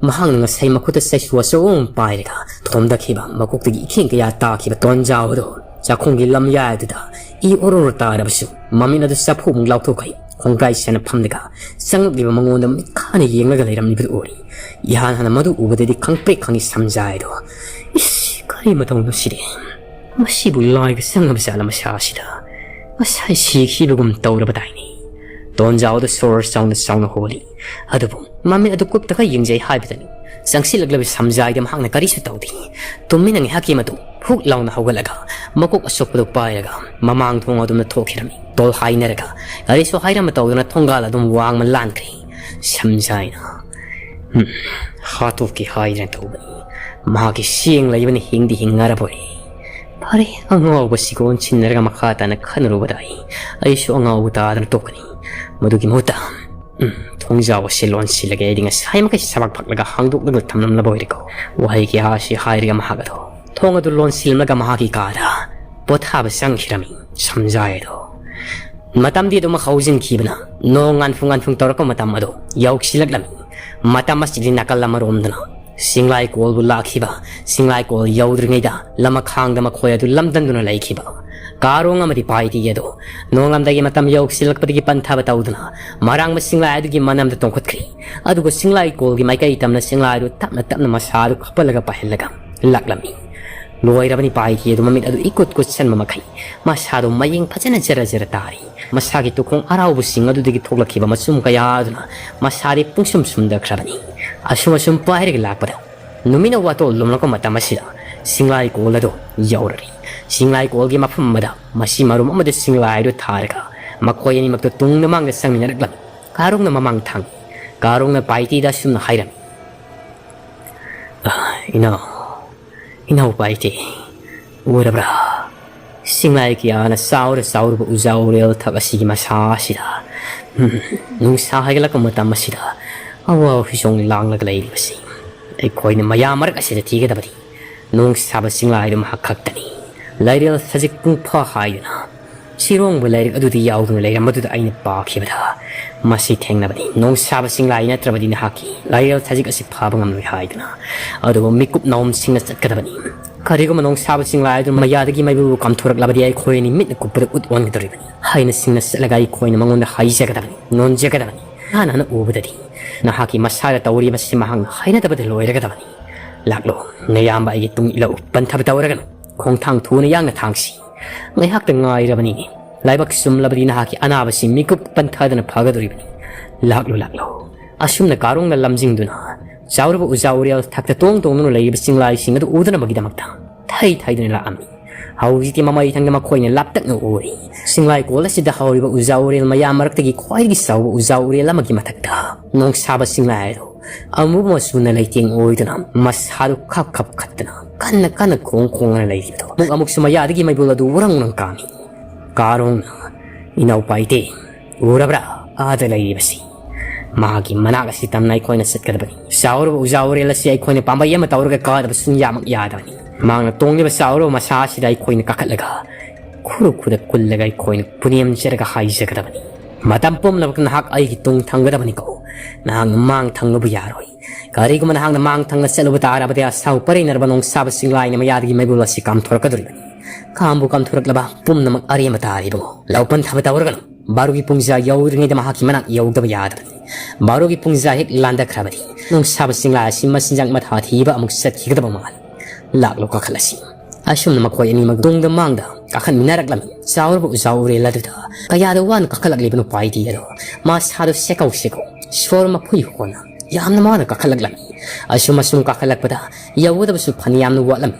ꯃꯍꯥꯛꯅ ꯉꯁꯥꯏ ꯃꯈꯨꯠꯇ ꯆꯩꯁꯨ ꯑꯆꯧꯕ ꯑꯃ ꯄꯥꯏꯔꯒ ꯊꯣꯝꯗꯈꯤꯕ, ꯃꯀꯣꯛꯇꯒꯤ ꯏꯈꯦꯡ ꯀꯌꯥ ꯇꯥꯈꯤꯕ ꯇꯣꯟꯖꯥꯎ ꯑꯗꯨ ꯆꯥꯛꯈꯨꯝꯒꯤ ꯂꯝꯌꯥꯏ ꯑꯗꯨꯗ ꯏ ꯑꯣꯔꯣꯔꯣ ꯇꯥꯔꯕꯁꯨ ꯃꯃꯤꯠ ꯑꯗꯨ ꯆꯐꯨꯃꯨꯛ ꯂꯥꯎꯊꯣꯛꯈꯩ ꯈꯣꯡꯒ꯭ꯔꯥꯏ ꯁꯦꯟꯅ ꯐꯝꯂꯒ ꯆꯪꯂꯛꯂꯤꯕ ꯃꯉꯣꯟꯗ ꯃꯤꯠ ꯈꯥꯅ ꯌꯦꯡꯂꯒ ꯂꯩꯔꯝꯂꯤꯕꯗꯨ ꯎꯔꯤ꯫ ꯏꯍꯥꯟ ꯍꯥꯟꯅ ꯃꯗꯨ ꯎꯕꯗꯗꯤ ꯈꯪꯄ꯭ꯔꯦꯛ ꯈꯪꯉꯤ ꯁꯝꯖꯥꯏꯗꯣ꯫ "ꯏꯁ, ꯀꯔꯤ ꯃꯇꯧꯅꯣ ꯁꯤꯗꯤ? ꯃꯁꯤꯕꯨ ꯂꯥꯏꯒ ꯆꯪꯉꯕ ꯖꯥꯠꯂ ꯃꯁꯥꯁꯤꯗ? ꯉꯁꯥꯏ ꯁꯤꯈꯤꯕꯒꯨꯝ ꯇꯧꯔꯕꯗꯥꯏꯅꯦ?" ꯇꯣꯟꯖꯥꯎꯗ ꯁꯣꯔ ꯆꯥꯎꯅ ꯆꯥꯎꯅ ꯍꯣꯜꯂꯤ꯫ ꯑꯗꯨꯕꯨ ꯃꯃꯤꯠ ꯑꯗꯨ ꯀꯨꯞꯇꯒ ꯌꯦꯡꯖꯩ ꯍꯥꯏꯕꯗꯅꯤ꯫ ꯆꯪꯁꯤꯜꯂꯛꯂꯕ ꯁꯝꯖꯥꯏꯗ ꯃꯍꯥꯛꯅ ꯀꯔꯤꯁꯨ ꯇꯧꯗꯦ꯫ ꯇꯨꯃꯤꯟꯅ ꯉꯥꯏꯍꯥꯛꯀꯤ ꯃꯇꯨꯡ ꯐꯨꯛ ꯂꯥꯎꯅ ꯍꯧꯒꯠꯂꯒ ꯃꯀꯣꯛ ꯑꯁꯣꯛꯄꯗꯨ ꯄꯥꯏꯔꯒ ꯃꯃꯥꯡ ꯊꯣꯡ ꯑꯗꯨꯝꯅ ꯊꯣꯛꯈꯤꯔꯝꯃꯤ꯫ ꯇꯣꯜ ꯍꯥꯏꯅꯔꯒ ꯀꯔꯤꯁꯨ ꯍꯥꯏꯔꯝꯕ ꯇꯧꯗꯅ ꯊꯣꯡꯒꯥꯜ ꯑꯗꯨꯝ ꯋꯥꯡꯃ ꯂꯥꯟꯈ꯭ꯔꯦ꯫ ꯁꯝꯖꯥꯏꯅ, "ꯍꯝ, ꯍꯥꯠꯇꯣꯛꯀꯦ ꯍꯥꯏꯗꯅ ꯇꯧꯕꯅꯤ꯫ ꯃꯍꯥꯛꯀꯤ ꯁꯦꯡ ꯂꯩꯕꯅ ꯍꯤꯡꯗꯤ ꯍꯤꯡꯉꯔꯕꯣꯏ꯫ ꯐꯔꯦ, ꯑꯉꯥꯎꯕꯁꯤꯒ ꯑꯣꯟꯁꯤꯟꯅꯔꯒ ꯃꯈꯥ ꯇꯥꯅ ꯈꯟꯅꯔꯨꯕꯗ ꯑꯩ, ꯑꯩꯁꯨ ꯑꯉꯥꯎꯕ ꯇꯥꯗꯅ ꯇꯣꯛꯀꯅꯤ꯫ ꯃꯗꯨꯒꯤ ꯃꯍꯨꯠꯇ, ꯎꯝ, ꯊꯣꯡꯖꯥꯎ ꯑꯁꯤ ꯂꯣꯟꯁꯤꯜꯂꯒꯦ, ꯑꯩꯗꯤ ꯉꯁꯥꯏ ꯃꯈꯩ ꯁꯕꯥꯛ ꯐꯛꯂꯒ ꯍꯥꯡꯗꯣꯛꯂꯒ ꯊꯝꯂꯝꯂꯕ ꯑꯣꯏꯔꯦꯀꯣ?" ꯋꯥꯍꯩ ꯀꯌꯥ ꯑꯁꯤ ꯍꯥꯏꯔꯒ ꯃꯍꯥꯛ ꯑꯗꯣ ꯊꯣꯡ ꯑꯗꯨ ꯂꯣꯟꯁꯤꯜꯂꯒ ꯃꯍꯥꯛꯀꯤ ꯀꯥꯗ ꯄꯣꯊꯥꯕ ꯆꯪꯈꯤꯔꯝꯃꯤ꯫ ꯁꯝꯖꯥꯏ ꯑꯗꯣ ꯃꯇꯝꯗꯤ ꯑꯗꯨꯃꯛ ꯍꯧꯖꯤꯟꯈꯤꯕꯅ ꯅꯣꯡ ꯉꯥꯟꯐꯨꯡ ꯉꯥꯟꯐꯨꯡ ꯇꯧꯔꯛꯄ ꯃꯇꯝ ꯑꯗꯨ ꯌꯧꯁꯤꯜꯂꯛꯂꯝꯃꯤ꯫ ꯃꯇꯝ ꯑꯁꯤꯗꯤ ꯅꯥꯀꯜ ꯑꯃꯔꯣꯝꯗꯅ ꯁꯤꯡꯂꯥꯏ ꯀꯣꯜꯕꯨ ꯂꯥꯛꯈꯤꯕ, ꯁꯤꯡꯂꯥꯏ ꯀꯣꯜ ꯌꯧꯗ꯭ꯔꯤꯉꯩꯗ ꯂꯃꯈꯥꯡꯗ ꯃꯈꯣꯏ ꯑꯗꯨ ꯂꯝꯗꯝꯗꯨꯅ ꯂꯩꯈꯤꯕ ꯀꯥꯔꯣꯡ ꯑꯃꯗꯤ ꯄꯥꯏꯗꯤ ꯑꯗꯨ ꯅꯣꯡꯂꯝꯗꯒꯤ ꯃꯇꯝ ꯌꯧꯁꯤꯜꯂꯛꯄꯗꯒꯤ ꯄꯟꯊꯕ ꯇꯧꯗꯨꯅ ꯃꯔꯥꯡꯕ ꯁꯤꯡꯂꯥꯏ ꯑꯗꯨꯒꯤ ꯃꯅꯝꯗ ꯇꯣꯡꯈꯠꯈ꯭ꯔꯦ꯫ ꯑꯗꯨꯒ ꯁꯤꯡꯂꯥꯏ ꯀꯣꯜꯒꯤ ꯃꯥꯏꯀꯩ ꯇꯝꯅ ꯁꯤꯡꯂꯥꯏ ꯑꯗꯨ ꯇꯞꯅ ꯇꯞꯅ ꯃꯁꯥ ꯑꯗꯨ ꯈꯞꯄꯜꯂꯒ ꯄꯥꯏꯍꯜꯂꯒ ꯂꯥꯛꯂꯝꯃꯤ꯫ ꯂꯣꯏꯔꯕꯅꯤ ꯄꯥꯏꯈꯤ ꯑꯗꯨ ꯃꯃꯤꯠ ꯑꯗꯨ ꯏꯀꯨꯠ ꯀꯨꯠꯁꯟꯕ ꯃꯈꯩ ꯃꯁꯥꯗꯨ ꯃꯌꯦꯡ ꯐꯖꯅ ꯖꯔ ꯖꯔ ꯇꯥꯔꯤ꯫ ꯃꯁꯥꯒꯤ ꯇꯨꯈꯣꯡ ꯑꯔꯥꯎꯕꯁꯤꯡ ꯑꯗꯨꯗꯒꯤ ꯊꯣꯛꯂꯛꯈꯤꯕ ꯃꯆꯨꯝ ꯀꯌꯥ ꯑꯗꯨꯅ ꯃꯁꯥꯗꯤ ꯄꯨꯡꯁꯨꯝ ꯁꯨꯝꯗꯈ꯭ꯔꯕꯅꯤ꯫ ꯑꯁꯨꯝ ꯑꯁꯨꯝ ꯄꯥꯏꯔꯒ ꯂꯥꯛꯄꯗ ꯅꯨꯃꯤꯠꯅ ꯋꯥꯇꯣꯜ ꯂꯨꯝꯂꯛꯄ ꯃꯇꯝ ꯑꯁꯤꯗ ꯁꯤꯡꯂꯥꯏ ꯀꯣꯜ ꯑꯗꯨ ꯌꯧꯔꯔꯤ꯫ ꯁꯤꯡꯂꯥꯏ ꯀꯣꯜꯒꯤ ꯃꯐꯝ ꯑꯃꯗ ꯃꯁꯤ ꯃꯔꯨꯝ ꯑꯃꯗ ꯁꯤꯡꯂꯥꯏ ꯑꯗꯨ ꯊꯥꯔꯒ ꯃꯈꯣꯏ ꯑꯅꯤꯃꯛꯇ ꯇꯨꯡꯗ ꯃꯥꯡꯗ ꯆꯪꯃꯤꯟꯅꯔꯛꯂꯝꯃꯤ꯫ ꯀꯥꯔꯣꯡꯅ ꯃꯃꯥꯡ ꯊꯥꯡꯏ꯫ ꯀꯥꯔꯣꯡꯅ ꯄꯥꯏꯇꯦꯗ ꯑꯁꯨꯝꯅ ꯍꯥꯏꯔꯝꯃꯤ꯫ "ꯑ, ꯏꯅꯥꯎ, ꯏꯅꯥꯎ ꯄꯥꯏꯇꯦ, ꯎꯔꯕ꯭ꯔꯥ? ꯁꯤꯡꯂꯥꯏ ꯀꯌꯥꯅ ꯆꯥꯎꯔ ꯆꯥꯎꯔꯕ ꯎꯖꯥ ꯎꯔꯦꯜ ꯊꯛ ꯑꯁꯤꯒꯤ ꯃꯁꯥ ꯑꯁꯤꯗ, ꯎꯝ, ꯅꯨꯡꯁꯥ ꯍꯥꯏꯒꯠꯂꯛꯄ ꯃꯇꯝ ꯑꯁꯤꯗ ꯑꯋꯥ ꯐꯤꯖꯣꯡ ꯂꯥꯡꯂꯒ ꯂꯩꯔꯤꯕꯁꯤ ꯑꯩꯈꯣꯏꯅ ꯃꯌꯥꯝ ꯃꯔꯛ ꯑꯁꯤꯗ ꯊꯤꯒꯗꯕꯗꯤ ꯅꯣꯡ ꯁꯥꯕ ꯆꯤꯡꯂꯥꯏꯗꯨ ꯃꯍꯥꯛ ꯈꯛꯇꯅꯤ꯫ ꯂꯥꯏꯔꯦꯜ ꯁꯖꯤꯛ ꯄꯨꯡꯐꯥ ꯍꯥꯏꯗꯨꯅ ꯁꯤꯔꯣꯡꯕ ꯂꯥꯏꯔꯤꯛ ꯑꯗꯨꯗ ꯌꯥꯎꯗꯨꯅ ꯂꯩꯔꯝꯕꯗꯨꯗ ꯑꯩꯅ ꯄꯥꯈꯤꯕꯗ ꯃꯁꯤ ꯊꯦꯡꯅꯕꯅꯤ꯫ ꯅꯣꯡ ꯁꯥꯕ ꯆꯤꯡꯂꯥꯏ ꯅꯠꯇ꯭ꯔꯕꯗꯤ ꯅꯍꯥꯛꯀꯤ ꯂꯥꯏꯔꯦꯜ ꯁꯖꯤꯛ ꯑꯁꯤ ꯐꯥꯕ ꯉꯝꯂꯣꯏ ꯍꯥꯏꯗꯨꯅ ꯑꯗꯨꯕꯨ ꯃꯤꯀꯨꯞ ꯅꯥꯎꯝꯁꯤꯡꯅ ꯆꯠꯀꯗꯕꯅꯤ꯫ ꯀꯔꯤꯒꯨꯝꯕ ꯅꯣꯡ ꯁꯥꯕ ꯆꯤꯡꯂꯥꯏ ꯑꯗꯨ ꯃꯌꯥꯗꯒꯤ ꯃꯩꯕꯨ ꯀꯥꯝꯊꯣꯔꯛꯂꯕꯗꯤ ꯑꯩꯈꯣꯏ ꯑꯅꯤ ꯃꯤꯠꯅ ꯀꯨꯞꯄꯗ ꯎꯠ ꯑꯣꯟꯒꯗꯧꯔꯤꯕꯅꯤ ꯍꯥꯏꯅ ꯁꯤꯡꯅ ꯆꯠꯂꯒ ꯑꯩꯈꯣꯏꯅ ꯃꯉꯣꯟꯗ ꯍꯥꯏꯖꯒꯗꯕꯅꯤ, ꯅꯣꯟꯖꯒꯗꯕꯅꯤ꯫ ꯅꯍꯥꯟ ꯍꯥꯟꯅ ꯎꯕꯗꯗꯤ ꯅꯍꯥꯛꯀꯤ ꯃꯁꯥꯗ ꯇꯧꯔꯤꯕꯁꯤ ꯃꯍꯥꯛꯅ ꯍꯥꯏꯅꯗꯕꯗ ꯂꯣꯏꯔꯒꯗꯕꯅꯤ꯫ ꯂꯥꯛꯂꯣ, ꯅꯌꯥꯝꯕ ꯑꯩꯒꯤ ꯇꯨꯡ ꯏꯜꯂꯛꯎ, ꯄꯟꯊꯕ ꯇꯧꯔꯒꯅꯨ꯫ ꯈꯣꯡꯊꯥꯡ ꯊꯨꯅ ꯌꯥꯡꯅ ꯊꯥꯡꯁꯤ꯫ ꯉꯥꯏꯍꯥꯛꯇ ꯉꯥꯏꯔꯕꯅꯤꯅꯦ꯫ ꯂꯥꯏꯕꯛ ꯆꯨꯝꯂꯕꯗꯤ ꯅꯍꯥꯛꯀꯤ ꯑꯅꯥꯕꯁꯤ ꯃꯤꯀꯨꯞ ꯄꯟꯊꯗꯅ ꯐꯒꯗꯧꯔꯤꯕꯅꯤ꯫ ꯂꯥꯛꯂꯣ, ꯂꯥꯛꯂꯣ꯫ ꯑꯁꯨꯝꯅ ꯀꯥꯔꯣꯡꯅ ꯂꯝꯖꯤꯡꯗꯨꯅ ꯆꯥꯎꯔꯕ ꯎꯖꯥ ꯎꯔꯦꯜ ꯊꯛꯇ ꯇꯣꯡ ꯇꯣꯡꯗꯨꯅ ꯂꯩꯔꯤꯕ ꯆꯤꯡꯂꯥꯏꯁꯤꯡ ꯑꯗꯨ ꯎꯗꯅꯕꯒꯤꯗꯃꯛꯇ ꯊꯩ ꯊꯩꯗꯨꯅ ꯂꯥꯛꯑꯝꯃꯤ꯫ ꯍꯧꯖꯤꯛꯇꯤ ꯃꯃꯩ ꯊꯪꯗ ꯃꯈꯣꯏꯅ ꯂꯥꯞꯇꯛꯅ ꯎꯔꯤ꯫ ꯆꯤꯡꯂꯥꯏ ꯀꯣꯜ ꯑꯁꯤꯗ ꯍꯧꯔꯤꯕ ꯎꯖꯥ ꯎꯔꯦꯜ ꯃꯌꯥꯝ ꯃꯔꯛꯇꯒꯤ ꯈ꯭ꯋꯥꯏꯗꯒꯤ ꯆꯥꯎꯕ ꯎꯖꯥ ꯎꯔꯦꯜ ꯑꯃꯒꯤ ꯃꯊꯛꯇ ꯅꯣꯡꯁꯥꯕ ꯆꯤꯡꯂꯥꯏ ꯑꯗꯨ ꯑꯃꯨꯕ ꯃꯆꯨꯅ ꯂꯩꯇꯦꯡ ꯑꯣꯏꯗꯨꯅ ꯃꯁꯥꯗꯨ ꯈꯞ ꯈꯞ ꯈꯠꯇꯅ ꯀꯟꯅ ꯀꯟꯅ ꯈꯣꯡ ꯈꯣꯡꯗꯨꯅ ꯂꯩꯔꯤꯕꯗꯣ ꯑꯃꯨꯛ ꯑꯃꯨꯛꯁꯨ ꯃꯌꯥꯗꯒꯤ ꯃꯩꯕꯨꯜ ꯑꯗꯨ ꯎꯔꯪ ꯎꯔꯪ ꯀꯥꯝꯃꯤ꯫ ꯀꯥꯔꯣꯡꯅ, "ꯏꯅꯥꯎ ꯄꯥꯏꯇꯦ, ꯎꯔꯕ꯭ꯔꯥ? ꯑꯥꯗ ꯂꯩꯔꯤꯕꯁꯤ꯫ ꯃꯍꯥꯛꯀꯤ ꯃꯅꯥꯛ ꯑꯁꯤ ꯇꯝꯅ ꯑꯩꯈꯣꯏꯅ ꯆꯠꯀꯗꯕꯅꯤ꯫ ꯆꯥꯎꯔꯕ ꯎꯖꯥ ꯎꯔꯦꯜ ꯑꯁꯤ ꯑꯩꯈꯣꯏꯅ ꯄꯥꯝꯕꯩ ꯑꯃ ꯇꯧꯔꯒ ꯀꯥꯗꯕ ꯁꯨꯡꯌꯥꯃꯛ ꯌꯥꯗꯕꯅꯤ꯫ ꯃꯍꯥꯛꯅ ꯇꯣꯡꯂꯤꯕ ꯆꯥꯎꯔꯕ ꯃꯁꯥ ꯑꯁꯤꯗ ꯑꯩꯈꯣꯏꯅ ꯀꯥꯈꯠꯂꯒ ꯈꯨꯔꯨ ꯈꯨꯗ ꯀꯨꯜꯂꯒ ꯑꯩꯈꯣꯏꯅ ꯄꯨꯅꯦꯝꯖꯔꯒ ꯍꯥꯏꯖꯒꯗꯕꯅꯤ꯫ ꯃꯇꯝ ꯄꯨꯝꯅꯃꯛꯇ ꯅꯍꯥꯛ ꯑꯩꯒꯤ ꯇꯨꯡ ꯊꯪꯒꯗꯕꯅꯤꯀꯣ꯫ ꯅꯍꯥꯛꯅ ꯃꯥꯡ ꯊꯪꯂꯨꯕ ꯌꯥꯔꯣꯏ꯫ ꯀꯔꯤꯒꯨꯝꯕ ꯅꯍꯥꯛꯅ ꯃꯥꯡ ꯊꯪꯅ ꯆꯠꯂꯨꯕ ꯇꯥꯔꯕꯗꯤ ꯑꯁꯥꯎ ꯄꯔꯩꯅꯔꯕ ꯅꯣꯡꯁꯥꯕ ꯆꯤꯡꯂꯥꯏꯅ ꯃꯌꯥꯗꯒꯤ ꯃꯩꯕꯨꯜ ꯑꯁꯤ ꯀꯥꯝꯊꯣꯔꯛꯀꯗꯧꯔꯤꯕꯅꯤ꯫ ꯀꯥꯝꯕꯨ ꯀꯥꯝꯊꯣꯔꯛꯂꯕ ꯄꯨꯝꯅꯃꯛ ꯑꯔꯦꯝꯕ ꯇꯥꯔꯤꯕꯅꯤ꯫ ꯂꯧꯄꯟ ꯊꯥꯕ ꯇꯧꯔꯒꯅꯨ꯫ ꯕꯥꯔꯣꯒꯤ ꯄꯨꯡꯖꯥ ꯌꯧꯗ꯭ꯔꯤꯉꯩꯗ ꯃꯍꯥꯛꯀꯤ ꯃꯅꯥꯛ ꯌꯧꯗꯕ ꯌꯥꯗꯕꯅꯤ꯫ ꯕꯥꯔꯣꯒꯤ ꯄꯨꯡꯖꯥ ꯍꯦꯛ ꯂꯥꯟꯗꯈ꯭ꯔꯕꯗꯤ ꯅꯣꯡꯁꯥꯕ ꯆꯤꯡꯂꯥꯏ ꯑꯁꯤ ꯃꯆꯤꯟꯖꯥꯛ ꯃꯊꯥ ꯊꯤꯕ ꯑꯃꯨꯛ ꯆꯠꯈꯤꯒꯗꯕ ꯃꯥꯜꯂꯤ꯫ ꯂꯥꯛꯂꯣ, ꯀꯥꯈꯠꯂꯁꯤ꯫" ꯑꯁꯨꯝꯅ ꯃꯈꯣꯏ ꯑꯅꯤꯃꯛ ꯇꯨꯡꯗ ꯃꯥꯡꯗ ꯀꯥꯈꯠꯃꯤꯟꯅꯔꯛꯂꯝꯃꯤ꯫ ꯆꯥꯎꯔꯕ ꯎꯖꯥ ꯎꯔꯦꯜ ꯑꯗꯨꯗ ꯀꯌꯥꯗ ꯋꯥꯅ ꯀꯥꯈꯠꯂꯛꯂꯤꯕꯅꯣ ꯄꯥꯏꯗꯦ ꯑꯗꯣ ꯃꯁꯥꯗꯣ ꯁꯦꯀꯧ ꯁꯦꯀꯧ ꯁꯣꯔ ꯃꯐꯨꯏ ꯍꯣꯟꯅ ꯌꯥꯝꯅ ꯋꯥꯅ ꯀꯥꯈꯠꯂꯛꯂꯝꯃꯤ꯫ ꯑꯁꯨꯝ ꯑꯁꯨꯝ ꯀꯥꯈꯠꯂꯛꯄꯗ ꯌꯧꯒꯗꯕꯁꯨ ꯐꯅꯌꯥꯝꯅ ꯋꯥꯠꯂꯝꯃꯤ꯫